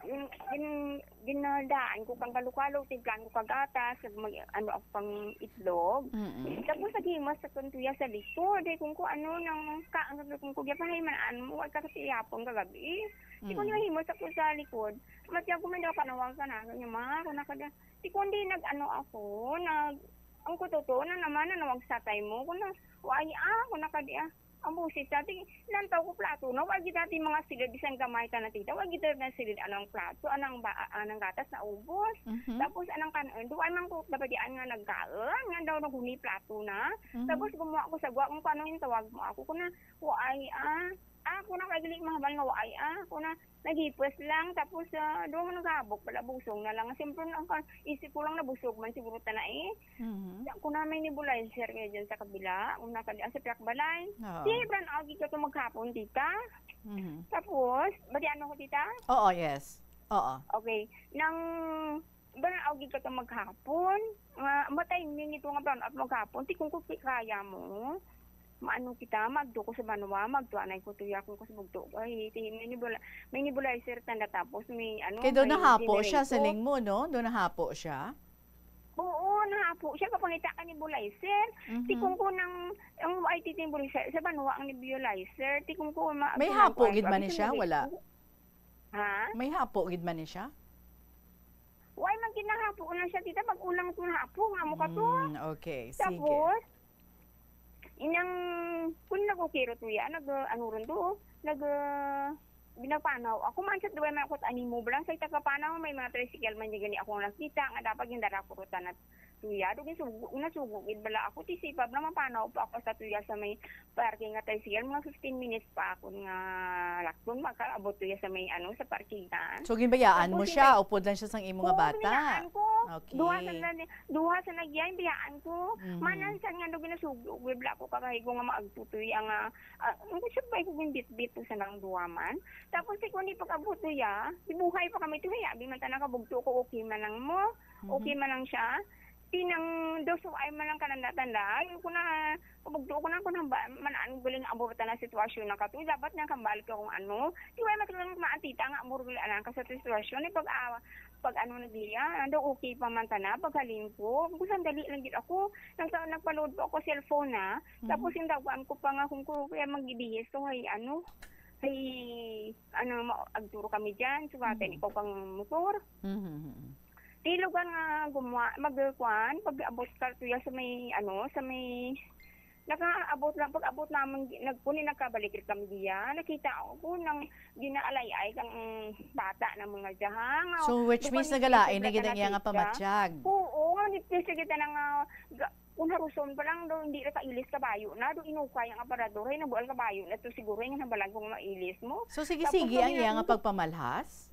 Gin-, gin-, ginadaan ko kang kalo-kalo, timplan ko kang gatas, kag mag-, ano ako pang itlog. Mm-mm. Tapos naghimas sa tuntuya sa likod. Eh, kung ko ano, nang ka-, ang sabi kong kuya, "Pahay man, ano mo, wag ka kasi ihapon kagabi." Di ko Mm. niya himas ako sa likod. Mati ako, may nakapanawag ka na. Kanya, "Ma, ako na kada." Di ko hindi nag-ano ako, nag-, ang kututo na naman, nanawag sa tay mo. Kung na, "Wai, ah, ako na kadi, ah." Ang busis dati, lantaw ko plato na, wa gid dati mga silid, bisan gamay ka na, tita, wa gid na silid, anang plato, anang ba, anang gatas na ubos. Mhm. Tapos anang kan-, duwa man ko nabadian nga nagkaon, nga daw naghuni plato na. Mhm. Tapos gumuha ko sa gwa, kung paano yung tawag mo ako, kuna, "Wa ay, ah." Ah, kuna, kay dili mahabal nga wa ay, ah. Kuna, naghipos lang, tapos, ah, duwa man naghabok pala, busong na lang. Siyempre, ang kan-, isip ko lang, nabusog man siguro ta na, eh. Mhm. Ako na may nebulizer nga dyan sa kabila, una ka, ah, sa piyak balay. Oo. Di, brownout gid ka to maghapon, tita. Mhm. Tapos, batian mo ko, tita? Oo, yes. Oo. Okay. Nang brownout gid ka to maghapon, nga, matay ni nito nga brownout maghapon, ti kung ko kaya mo, maano kita, magdo ko sa banwa, magtuanay ko tuya kung ko sa bugto. Ay, ti, may nebula-, may nebulizer tanda tapos may, ano, Kay doon may nahapo siya sa generator. Lingmo, no? Doon nahapo siya? Oo, nahapo siya. Kapangita ka nebulizer. Mhm. Ti kung ko nang, ang I T nebulizer, sa banwa ang nebulizer. Ti kung ko ma-, May pinag-, hapo gid man abi ni siya? Wala? Ha? May hapo gid man ni siya? Why man kinahapo na siya, tita? Pag ulang ko hapo, nga mo ka to. Mm, okay. Sige. Tapos, inang, kung nagukirot mo yan, nag, ano ron to, nag, ah, binapanaw. Ako man sa duwa man ako, animo ba lang sa itagapanaw, may mga tricycle man yung gani akong nakita, nga dapat yung dara ko rutan at tuya, do ginsugo, nasugo gid bala ako, ti sipab na mapanaw pa ako sa tuya sa may parking nga tricycle, mga fifteen minutes pa ako nga lakton, makaabot tuya sa may, ano, sa parkingan. So, ginbayaan Tapos mo siya, hintay- upod lang siya sang imo nga Oo, bata? Binayaan ko. Okay. Duha sa na-, duha sa nagyay, bayaan ko. Mhm. Manansan nga do ginasugo gid bala ako, kakahigo nga maagto tuya nga, ah, ang gusto pa ko ginbitbit to sa nang duha man. Tapos, ti kung di pag-abot tuya, ibuhay pa kami tuya, abi man ta nakabugto ko, okay man lang mo, Mhm. okay man lang siya. Tinang dos o ay man lang kananda-tanda. Ay, ko na, kabugto ko na, kung hamba, man, ang galing amo ta na sitwasyon na kato. Dapat nga kambal ka kung ano. Di ba, matulang maatita nga amo gali anang ka sa sitwasyon. Eh, pag, ah, pag ano na diya, ando okay pa man ta na, paghalin ko. Kung sandali lang gid ako, nagta-, nagpa-load po ako cellphone na. Mhm. Tapos yung dawan ko pa nga kung ko kaya magbihis to, ay ano, ay ano, ma-, agturo kami dyan, sugatan Mhm. ikaw kang motor. Mhm. Di lugar nga gumuha, magkuan, pag-abot ka tuya sa may, ano, sa may, nakaabot lang, pag-abot naman, nagkuni, nagkabalik kami diya. Nakita ko nang ginaalay-ay kang bata ng mga dyan. So, which means nagalain na gid ang iya nga pamatyag. Oo, nga nipis kita na nga, ga-, kung haruson pa lang daw, hindi na kailis kabayo na, do inukay ang aparador, ay nabual kabayo na to siguro, yung nabalag kung mailis mo. So, sige-sige ang iya nga pagpamalhas?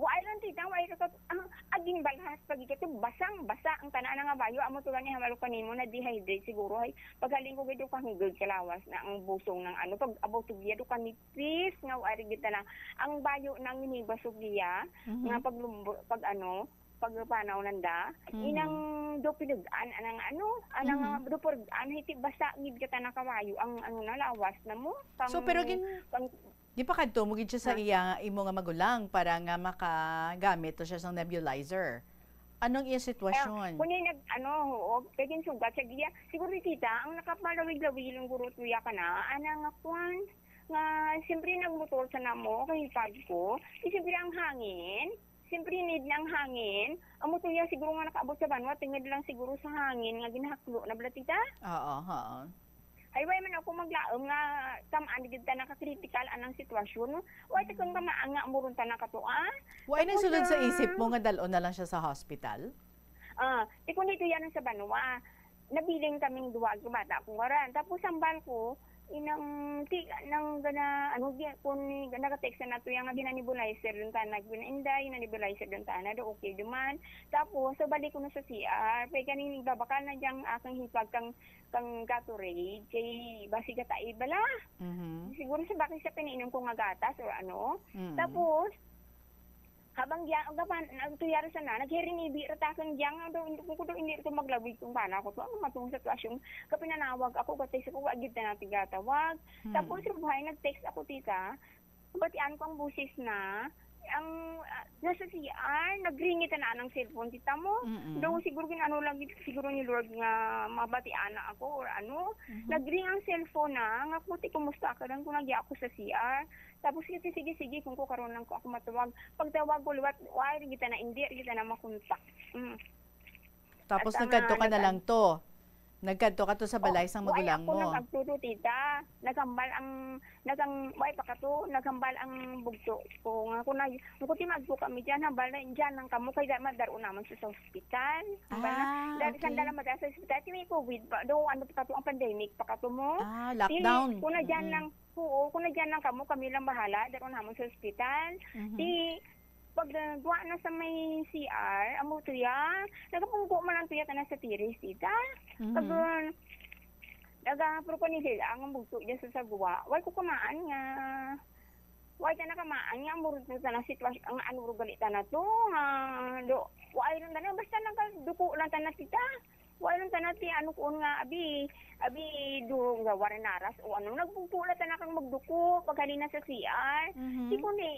Wa lang, tita, wa ka, ang aging balhas pag ikato, basang-basa ang tanan nga bayo, amo to gani, hamalo kanimo na dehydrate siguro, hay, paghaling ko gid ka hanggang kalawas na ang busong ng ano, pag abot to giya do kanipis nga wa rin kita na, ang bayo nang nibasog giya, Mhm. nga pag lumbo-, pag ano, pag panaw nanda, Mhm. inang do pinugan, anang ano, anang Mhm. do purgan, hiti basa gid kita na kawayo, ang ano na, lawas na mo, So, pero pang, gin-, pang, Di pa kadto mo gid siya sa Ha? iya, imo nga magulang para nga makagamit to siya sang nebulizer. Anong iya sitwasyon? Kunin nag, ano, oo, kay ginsugat siya giya. Siguro, tita, ang nakamalawig-lawig lang guro tuya ka na, ana nga kwan, nga siyempre nagmotor sa namo, kay pag ko, eh, siyempre ang hangin, siyempre need na ang hangin, amo tuya siguro nga nakaabot sa banwa, tungod lang siguro sa hangin nga ginahaklo na bala, tita? Oo, oo. Ay, way man ako maglaom nga tam-an gid ta naka-critical anang sitwasyon. Way ta kung kamaan nga amuron ta na kato, ah. Way Tapos, nagsulod sa ah, isip mo nga dal-on na lang siya sa hospital? Ah, ti kun ito yan sa banwa. Nabiling kaming duwa ka bata akong ngaran. Tapos ang bal ko, inang, ti, nang gana, ano, di, kun ni, naka-text na nato yan nga gina-nebulizer dun ta na, gina-inday, gina-nebulizer dun ta na, do okay duman. Tapos, so balik ko na sa C R, kay ganing nagbabakal na diyang akong hipag kang kang Gatorade, kay basi gatai bala. Mhm. Siguro sa bakit sa piniinom ko nga gatas or ano. Mm. Tapos, habang diya, ang gapan, nagtuyar sa na, naghiringibi ra ta kang diyang, ang daw, hindi ko, ko daw, hindi ko maglabig kung bana ko to. Ang matong sitwasyon, kapinanawag ako, gatay sa ko, wa gid na natin gatawag. Hmm. Tapos, rubuhay, nag-text ako, tita, Batian ko ang boses na, ang, ah, nasa C R, nag-ring ita na ang cellphone, kita mo? Mm-mm. Daw siguro gin-ano lang gid siguro ni Lord nga mabatian na ako or ano. Mhm. Nag-ring ang cellphone na, nga, "Kuti, kumusta ka?" Lang ko, "Nagya ako sa C R." Tapos, kasi, "Sige, sige, kung ko karon lang ko ako matawag." Pagtawag ko liwat, why kita na, hindi kita na makontak. Mm. Tapos At ang, nagkadto ah, ka na nag-, lang to? Nagkadto ka to sa balay sang magulang mo? Oh, wala ako nag-agto to, tita. Naghambal ang, naghang-, wala pa ka to, naghambal ang bugto ko. Nga ko na, kung ti maagto kami dyan, hambal na dyan lang kamo, kaya madaro naman sa, sa hospital. Hambal na, Ah, dahil okay. Sandala madala sa hospital, ti may covid pa, do, ano pa ka to, ang pandemic pa ka to mo. Ah, Ti, lockdown. Kung na dyan Mm-mm. lang, Oo, kung na dyan lang kamo, kami lang bahala, daro naman sa hospital. Mhm. Ti, pag, ah, duwa na sa may C R, amo to ya, nagapungko man lang to ya tanan sa tiris, tita. Mhm. Pag, ah, naga-, pero panilil, ang bugto dyan sa sagwa, way ko kamaan nga, way ta na kamaan nga, amo rin to tanan sitwasyon, ang ano rin gali tanan to, nga, do, way lang tanan, basta lang ka, duko lang tanan, tita. Way lang tanan, ti, ano, kuon nga, abi, abi, do, nga, wara naras, o ano, nagbugto lang tanan kang magduko, pag halin na sa C R. Mhm. Ti, kung di,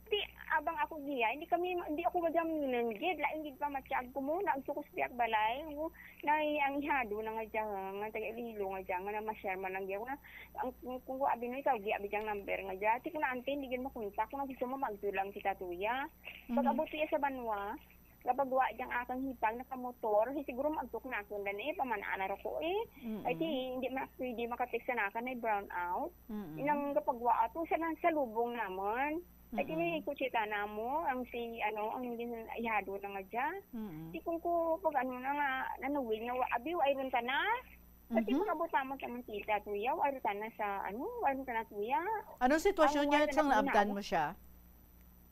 Ti, abang ako giya, hindi kami, hindi ako madam gid. Lain gid pa matyag ko mo, naagto ko sa pihak balay. Mo, na ang ihado na nga dyan, nga taga Iloilo nga dyan, nga na-share man lang dyan. Na, ang, kung, kung ko abi na ikaw, di abi dyan number nga dyan. Ti ko na ante, hindi gid makontak. Kung gusto mo, magto lang kita tuya. Pag Mhm. abot iya sa banwa, kapag wa dyan akang hipag, nakamotor, si siguro maagtok na ako na eh, pamanaan na ko eh. Mm-mm. Ay, ti, hindi man ako pwede makatext sa naka na brown out. Mm-mm. Inang kapag wa ato, siya lang sa lubong naman. Ay, Mm-mm. Dili ko si tana mo, ang si, ano, ang din ihado na nga dya. Mm-mm. Di kung ko, pag ano na nga, nanawil nga, wa-, abi, wa iron tana. Kasi Mhm. Pag abot naman sa mga tita, tuya, wa iron tana sa, ano, wa iron tana, tuya. Anong sitwasyon Ang niya wala sang na naabtan ako. Mo siya?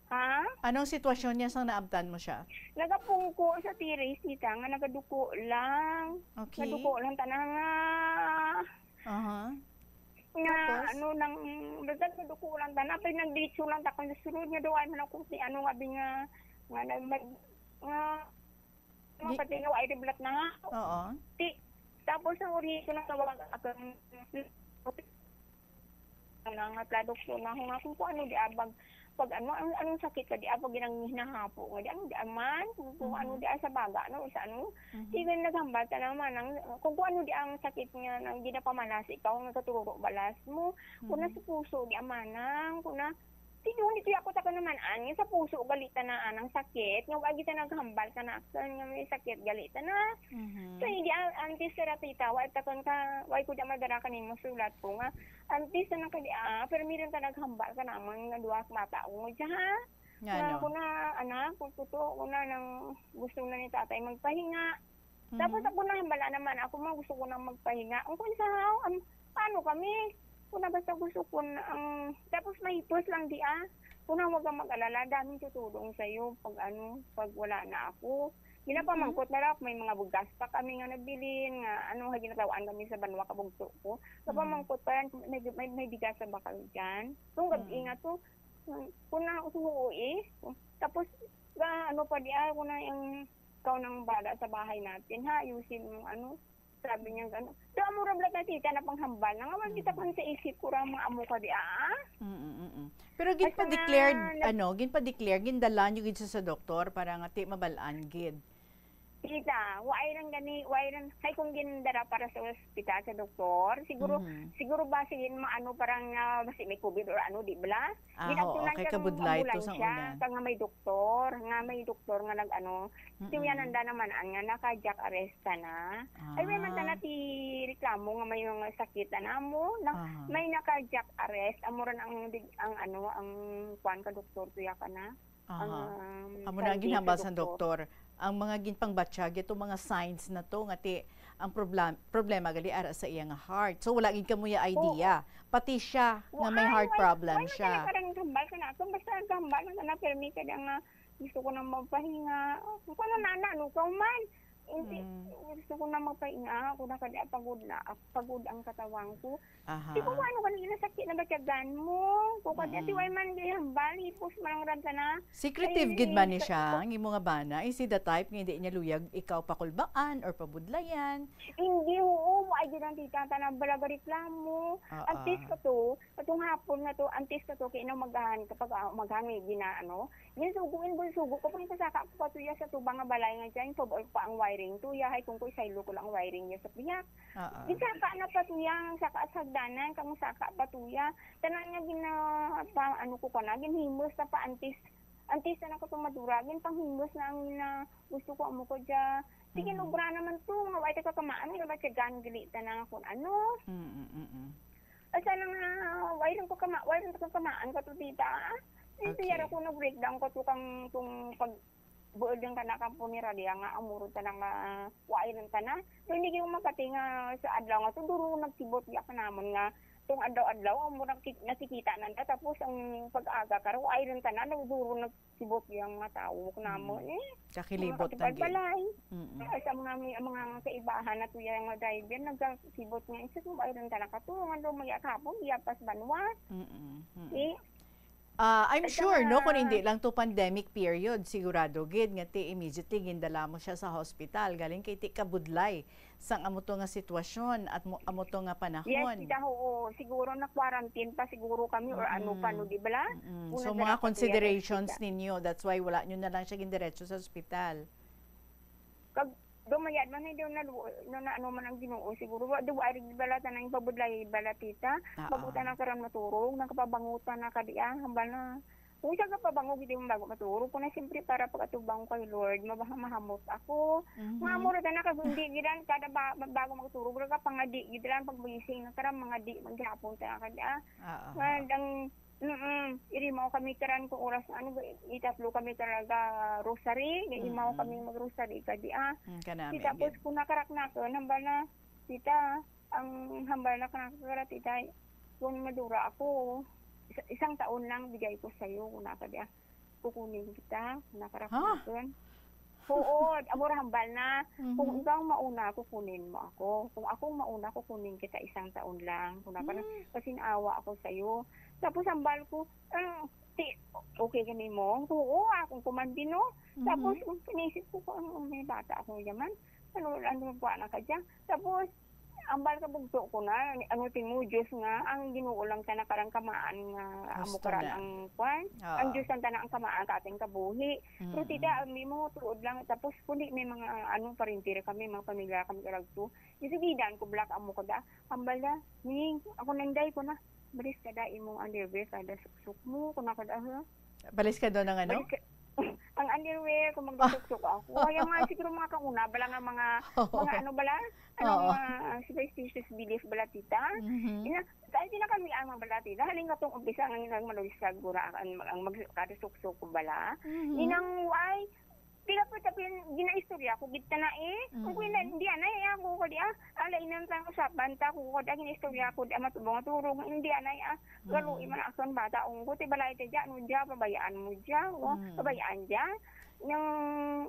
Ha? Anong sitwasyon niya sang naabtan mo siya? Nagapungko sa tiris, tita, nga nagaduko lang. Okay. Naduko lang tana nga. Aha. Nga, Tapos? Ano, nang, basta naduko lang tana, pero nagdiretso lang takon sa sulod nga daw, ay man ako si ano, nga, abi nga, nga, nag-, mag-, nga, Di- Mga pati nga, ay, riblat na nga. Oo. Ti, tapos ang uri ko nang tawag akong na nga pla-, doktor na ako nga kung, kung ano di abag, pag ano, ang, anong sakit ka di abag, ginang hinahapo nga di, ano di aman, kung, kung ano Mhm. Di ay sa baga, ano, sa ano. Mhm. Sige, naghambal ka naman, ang, kung, kung ano di ang sakit nga, nang ginapamalasi ka, kung nagkatururo balas mo, kung Mhm. Nasa puso, di amanang, kung na, Ti, di ako takon naman, an, nga sa puso gali tana anang sakit, nga wa kita naghambal ka na, aksan nga may sakit gali tana. Mhm. So, hindi, an-, antes sira tita, wa takon ka, wa ko da madara kanimo sulat ko nga, antes na kadi, ah, pero meron ka naghambal ka naman nga duha ka bata ko nga dyan, ha? Nga Nga ano? Ko na, anak, kung totoo ko na nang gusto na ni tatay magpahinga. Tapos Mhm. Ako na, hambala naman ako, ma, gusto ko nang magpahinga. Ang kung sa, um, paano kami? Kung na basta gusto ko na, ang, tapos mahipos lang di, ah. Kung na, huwag kang mag-alala, daming tutulong sa'yo pag ano, pag wala na ako. Mhm. Ginapamangkot na lang, may mga bugas pa kami nga nabilin, nga ano, ha, ginatawaan kami sa banwa kabugto ko. Mhm. Kapamangkot pa yan, may, may, may bigas na ba kayo dyan? Kung gabi Mhm. Nga to, kung na, oo eh. Tapos, ga, ano pa di, ah, kung na yung ikaw nang bala sa bahay natin, ha? Ayusin mo, ano? Sabi niya gano'n. So, amo ra bala, tita, na panghambal na nga, wala kita Mm. Kung sa isip ko ra, mga amo ka di, ah? Mm, mm, mm. Pero Basta ginpa-declare, nga, nag- ano, ginpa-declare, gindala niyo gid siya sa doktor para nga ti mabalaan gid. Tita, waay lang gani, waay lang, hay kung gindara para sa ospital sa doktor, siguro, Mhm. Siguro ba, sige, maano, parang, ah, basi may covid or ano, di bala? Ah, oo, Ginagtunan kay siya ng kabudlay to sang ambulansya, una. Kag nga may doktor, nga may doktor nga nag-ano, Mm-mm. Tinuyanan da naman, ang nga naka-cardiac arrest ka na. Ay, may man Ah. Tana ti reklamo nga may mga sakit na namo, na Aha. May naka-cardiac arrest, amo ran ang dig-, ang ano, ang kuwan ka doktor, tuya ka na. Aha. Ang Amo na ang ginhambal sa doktor. Ang mga ginpangbatya, ito mga signs na to, nga ti, ang problem-, problema gali ara sa iya nga heart. So, wala gid kamo ya idea. Oo. Pati siya, nga may heart problem siya. Wala, wala, wala, parang hambal ka na. Kung basta hambal na, na, permi ka na nga, gusto ko nang magpahinga. Kung ano na, na, ano ka man. Hindi, Mm. Gusto ko na magpahinga. Ako na kaya pagod na. Pagod ang katawan ko. Aha. Di ko ano kanina sakit na batyagan mo. Ko kaya Mm. Di way man di hambal, hipos man ang ranta na. Secretive gid man ni siya, ang imo nga bana. Is he the type nga hindi niya luyag ikaw pakulbaan or pabudlayan? Hindi, oo. Ay, di lang tita, tanang balaga reklamo. Ah, Antes ah. Ko to, katong hapon nga to, antes ko to, kay inumagahan, kapag, ah, umagahan, may gina-, ano, Ginsugo, ingon, sugo ko, pang kasaka ko katuya sa tubang nga balay nga dyan, pabor pa ang wiring tuya, hay kung ko isaylo ko lang ang wiring niya sa piyak. Oo. Gisaka na patuya, ang saka sa hagdanan, kang saka patuya. Tanan nga gina-, pa, ano ko ka na, ginhimos na pa antes, antes na ako tumadura, ginpanghimos na ang gina-, gusto ko amo ko dya. Sige, Mm. Lubra naman to, nga wa ito kakamaan, nga ba siya gan gali ta na kung ano. Mm, mm, mm. Asa na nga, why lang ko kama-, why lang ko kamaan ka to, tita? Ay, Okay. Siya ra ko nag-breakdown ka to kang, kung pag-, building ka na kang punerarya nga, amuro ta na nga, why lang ka na? So, hindi ko makati nga sa adlaw nga to, duro nagsibot ya ka namon nga, tong adlaw-adlaw, amo nang ki-, nakikita na na, tapos ang pag-aga ka ra, why lang ka na, nagduro nag-, sibot yang mga tawo ko namo, Mm. Eh. Kakilibot Mga na gid. Balay. Mm-mm. Ay, sa mga, may, mga kaibahan na tuya nga driver, nagkasibot nga, isa kung bayran ka na ka to, nga lumaya kahapon, iya pas banwa. Mm-mm. Mm-mm. Eh. Ah, I'm Ay, sure, no, kung hindi lang to pandemic period, sigurado gid nga ti immediately gindala mo siya sa hospital, galing kay ti kabudlay sang amo to nga sitwasyon at mo, amo to nga panahon. Yes, tita, oo. Siguro na-quarantine pa siguro kami or ano pa, no, di ba la? Mm-mm. So, mga considerations ninyo, that's why wala nyo na lang siya gindiretso sa ospital. Kag dumayad man, hindi na, na, na ano man ang Ginoo, siguro, wa, di, wa, di ba la, tanang pabudlay, bala, tita? Ah, Bago ah. Tanang karon maturog, nakapabangutan na kadi, ah, hambal na. Kung siya kapabango, hindi mo bago maturo. Kung na, siyempre, para pag-atubang ko kay Lord, mabah-, mahamot ako. Mhm. Mga mura na, kag hindi, gidan, kada ba, bago magturog, wala ka pangadi, gidan, pag gising na, tara, mangadi, maghapon, tara, kada, ah. Oo. Nga, dang, mm, iri Mao kami taran kung oras, ano, itatlo kami talaga rosary, nga imaw Mm-mm. kami mag-rosary kadi, ah. Mm, kanami Di tapos gid. Kung nakaraknakon, hambal na, tita, ang hambal na kanakara, tita, kung madura ako, isa- isang taon lang bigay ko sa'yo, kung naka di, ah, kukunin kita, kung Ha? nakaraknakon. Oo, amo ra hambal na. Kung Mhm. ikaw mauna, kukunin mo ako. Kung akong mauna, kukunin kita isang taon lang. Kung napa na, Mm. kasi naawa ako sa'yo. Tapos hambal ko, "Ah, ti, okay ka nimo?" "Oo, akong kumandi, no?" Tapos, Mhm. kung naisip ko, kung ano, may bata ako yaman. Ano, ano, magkuha na ka dyan? Tapos, hambal ka bugto ko na, ano, tingmo, Diyos nga, ang Ginoo lang tanan karang kamaan nga, amo Gusto karan na. Ang kwan. Oo. Ang Diyos lang tanan ang kamaan ka ating kabuhi. Pero Mm-mm. tita, ang mo, tuod lang. Tapos, kundi may mga, ano, parintira kami, mga pamilya kami karagto. Isigidan ko, black, amo ko da. Hambal na, "Ning, ako nanday ko na. Balis ka da, imong underwear, kada suksok mo, kung nakada, ha?" Balis ka doon ng ano? Balis ka, ang underwear, kung magsuksok ako. Ay, ang mga, siguro mga kauna, bala nga mga, Oo. mga ano bala? Ano, Oo. Mga superstitious belief bala, tita? Mhm. Ina, dahil di na kami ang mga bala, tita. Halin nga tong umpisa, ang, ang manulisag, gura, ang, ang mag-, kada suksok ko bala. Mhm. Ninang, ay, tila po, tapi, ginaistorya ko, gid ka na eh. Kung Mhm. kuya, hindi, anay, ako ko di, ah. Ala, inang tang usapan, ta, ko ko di, ginaistorya ko, di, ah, matubong, turong, hindi, anay, ah. Galo, Mm. iman akon bata, unggo, ti balay ti dya, ano dya, pabayaan mo dya, o, Mm. pabayaan dya. Nang,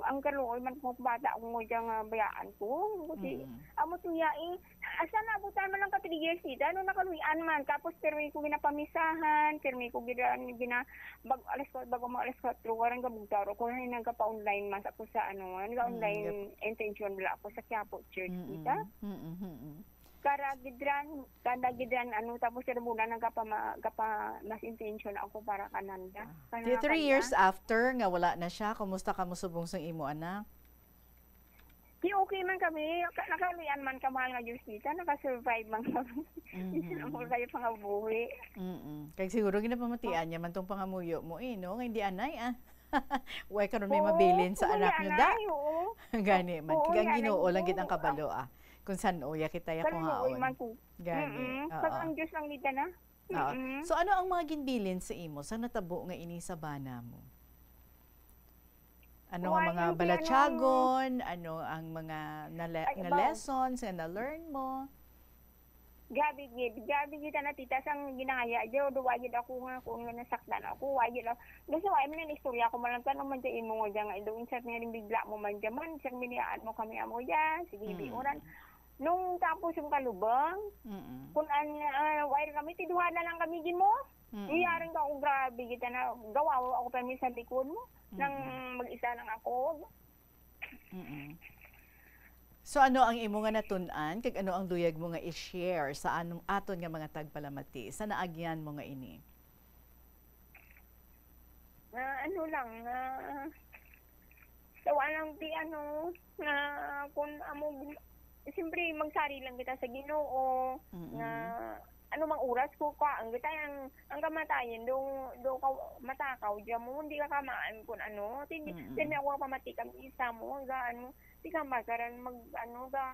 ang kaluoy man ko bata, unggo dya nga bayaan ko, unggo ti, Mm. amo to ya, eh, asa na, buta man lang ka three years, ida, ano, nakaluyan man, tapos pirmi ko ginapamisahan, pirmi ko gina, gina, bag, alas ko, bago mo alas kwatro, warang gabugtaro ko, na nagkapa-online mas ako sa, ano, nag-online Mm, yep. Intention nila ako sa Quiapo Church, Mm-mm. kita. Mm-mm, mm-mm. Karagidran, karagidran, ano, tapos sila muna nagkapama-, gapa-, mas intention ako para kananda. Ah. Kana Di three kanila. Years after nga wala na siya, kumusta ka mo subong sang imo anak? Di okay man kami, ka-, nakaluyan man ka, mahal nga Diyos, tita, naka-survive man kami. Mhm. Bisan ako kayo pangabuhi. Mm-mm. Kag siguro ginapamatian Oh. niya man tong pangamuyo mo, eh, no? Nga hindi anay, ah. Way karon may Oo, mabilin sa oo, anak niya, da. Anay, oo. Gani man. Oo, Kaya ang anay, Ginoo lang gid ang oo, kabalo, ah. Kung san-o ya kita ya Kaluoy kuhaon. Man ko. Gani, Mm-mm. Pag oo. Ang Diyos lang nita na. Oo. Mm-mm. So, ano ang mga ginbilin sa imo sa natabo nga ini sa bana mo? Ano ang Why, mga ang piano? Balatyagon? Ano ang mga nale-, Ay, nga about lessons nga na-learn mo? Grabe gid, grabe gid ana, tita, sang ginaya, di, do, wa gid ako nga, kung nga nasaktan ako, wa gid ako. Gusto, wa man istorya ko man lang, tanong man sa imo nga dyan nga, do, insert nga rin bigla mo man dyan man, sir, miniyaan mo kami amo dyan, sige, Mm. biuran. Nung tapos yung kalubang, Mm-mm. Kung an, ah, wire kami, ti duha na lang kami, gimo. Mm-mm. Iyaring ka, oh, grabe, kita na, gawawa ako pa sa likod mo. Nang Mm-mm. Mag-isa lang ako. Mm-mm. So, ano ang imo nga natun-an? Kag ano ang luyag mo nga i-share sa anong aton nga mga tagpalamati? Sa naagyan mo nga ini? Nga ano lang, nga tawa lang ti ano, nga kung amo gin-, siyempre, magsari lang kita sa Ginoo, Mm-mm. Nga ano mang oras ko ka, ang kita ang, ang kamatayan, do, do ka matakaw, diyan mo, hindi ka kamaan kung ano, hindi, Mm-mm. Hindi ako pamati kang isa mo, ga ano, di ka makaran mag, ano, ga,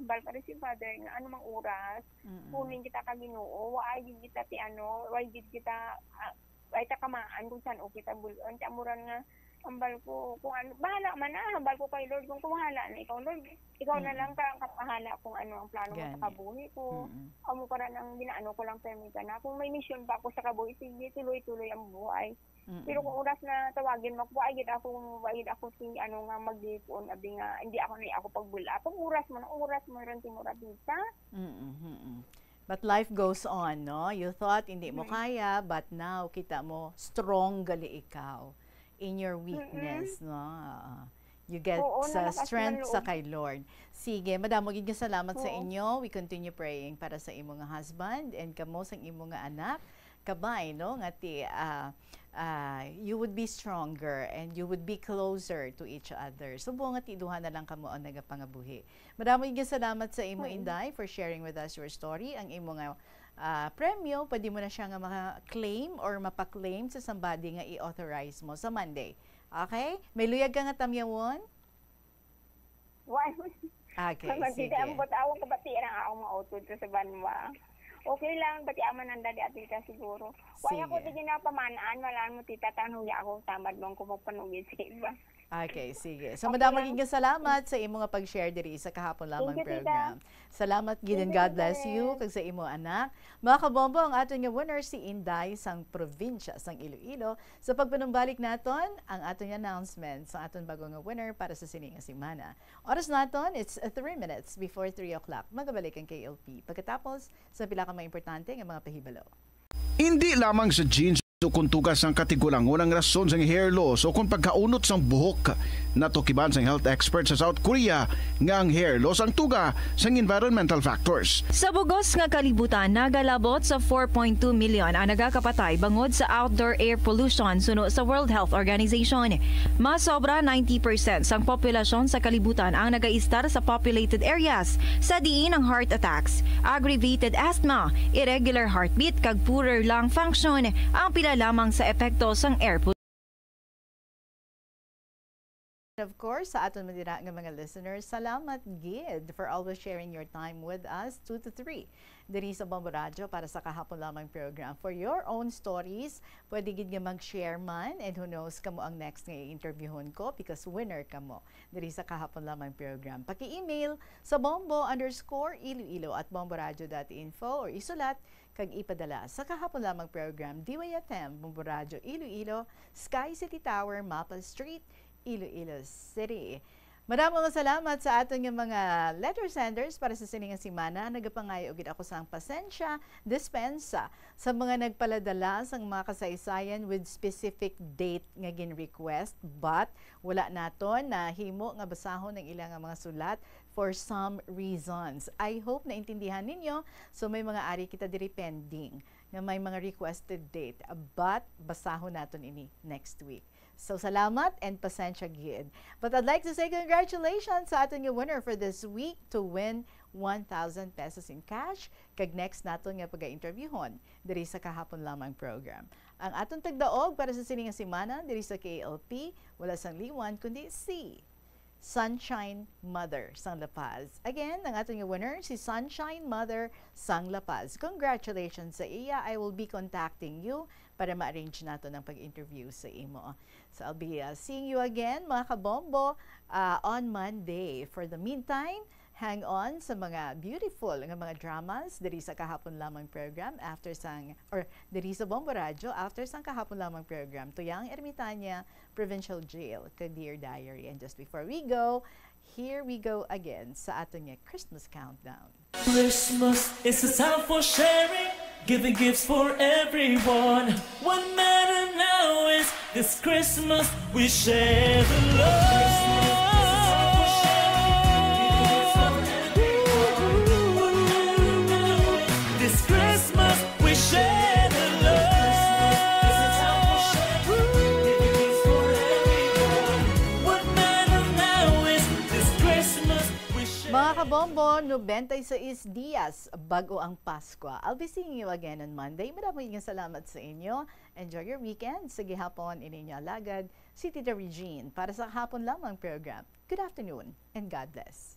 bal ka rin si Father, nga ano mang oras, Mm-mm. Kunin kita ka Ginoo, wa ay gid kita ti ano, wa ay gid kita, ah, ay ta kamaan kung san-o kita bul-, ang ti amuran nga, hambal ko, kung ano, bahala man na, hambal ko kay Lord, kung, kung bahala na ikaw, Lord, ikaw na Mm. Lang ka, ang kapahala kung ano ang plano mo sa Gani. Kabuhi ko. Mm. Amo para nang ginaano ko lang permi ka na. Kung may misyon pa ako sa kabuhi, sige, tuloy-tuloy ang buhay. Mm. Pero kung oras na tawagin mo, wa gid ako, wa gid ako si ano nga magikuon, abi nga, hindi ako na ako pagbula. Pag oras mo na, oras mo rin, Timor Abita. Mm, mm, mm. But life goes on, no? You thought hindi mo Mm. Kaya, but now kita mo strong gali ikaw in your weakness, Mm-mm. No? Oo. You get Oo, sa nalakas strength man sa loob. Kay Lord. Sige, madamo gid nga salamat sa Oo. Inyo. We continue praying para sa imo nga husband and kamo sang imo nga anak. Kabay, no? Nga ti, ah, ah, you would be stronger and you would be closer to each other. Subo nga ti duha na lang kamo ang nagapangabuhi. Madamo gid salamat sa imo, Mm. Inday, for sharing with us your story. Ang imo nga, ah, premyo, pwede mo na siya nga maka-claim or mapa-claim sa somebody nga i-authorize mo sa Monday. Okay? May luyag ka nga tamyawon? Why? Okay, sige. Ang butawan ko pati ang akong mga utod sa banwa. Okay lang, bati aman ang dadi apil ka siguro. Wala ko Sige. Di ginapamanaan, wala mo tita, tanong ya ako, tamad mo ko magpanugid sa iba. Okay, sige. So, Okay madamo lang. Gid nga salamat sa imo nga pag-share diri sa kahapon lamang Thank you, tita. Program. Salamat gid and Thank you, God bless Tita you Ren. Kag sa imo anak. Mga kabombo, ang aton nga winner si Inday sang probinsya sang Iloilo sa pagpanumbalik naton ang aton nga announcement sa aton bago nga winner para sa sini nga semana. Oras naton, it's uh, three minutes before three o'clock. Magabalik ang K L P pagkatapos sa pila ka mga importante nga mga pahibalo. Indi lamang sa genes o kon tugas sang katigulangon ang rason sang hair loss o kon pagkaunot sang buhok. Natukiban sang health expert sa South Korea nga ang hair loss ang tuga sang environmental factors. Sa bugos nga kalibutan, nagalabot sa four point two million ang nagakapatay bangod sa outdoor air pollution suno sa World Health Organization. Masobra ninety percent sang populasyon sa kalibutan ang nagaistar sa populated areas, sa diin ang heart attacks, aggravated asthma, irregular heartbeat, kag poorer lung function ang pila lamang sa epekto sang air pollution. Of course, sa aton man dira nga mga listeners, salamat gid for always sharing your time with us, two to three, diri sa Bombo Radyo para sa kahapon lamang program. For your own stories, pwede gid nga mag-share man, and who knows, kamo ang next nga i-interviewhon ko because winner kamo diri sa kahapon lamang program. Paki-email sa bombo underscore iloilo at bomboradio dot info or isulat kag ipadala sa kahapon lamang program, D Y F M, Bombo Radyo Iloilo, Sky City Tower, Maple Street, Iloilo City. Madamo nga salamat sa aton nga mga letter senders para sa sini nga semana. Nagapangayo gid ako sang pasensya, dispensa, sa mga nagpaladala sang mga kasaysayan with specific date nga gin-request, but wala naton nahimo nga basahon ang ila nga mga sulat for some reasons. I hope naintindihan ninyo. So, may mga ari kita diri pending nga may mga requested date, but basahon naton ini next week. So, salamat and pasensya gid. But I'd like to say congratulations sa aton nga winner for this week to win one thousand pesos in cash. Kag next naton nga pag-interviewhon diri sa kahapon lamang program. Ang aton tagdaog para sa sini nga semana diri sa K L P, wala sang liwan kundi si Sunshine Mother sang La Paz. Again, ang aton nga winner, si Sunshine Mother sang La Paz. Congratulations sa iya. I will be contacting you para ma-arrange nato ang pag-interview sa imo. So I'll be uh, seeing you again, mga kabombo, uh, on Monday. For the meantime, hang on sa mga beautiful nga mga dramas diri sa kahapon lamang program after sang, or diri sa Bombo Radyo after sang kahapon lamang program. Tuyang Ermitania, Provincial Jail, kag Dear Diary. And just before we go, here we go again sa aton nga Christmas countdown. Christmas is a time for sharing, giving gifts for everyone. What matter now is this Christmas we share the love. This Christmas we share the love. What matter now is this Christmas we share. Mga kabombo, nobenta y seis dias, bag-o ang Paskwa. I'll be seeing you again on Monday. Madamo nga salamat sa inyo. Enjoy your weekend. Sa gihapon, ini inyo alagad, si Tita Regine, para sa kahapon lamang program. Good afternoon and God bless.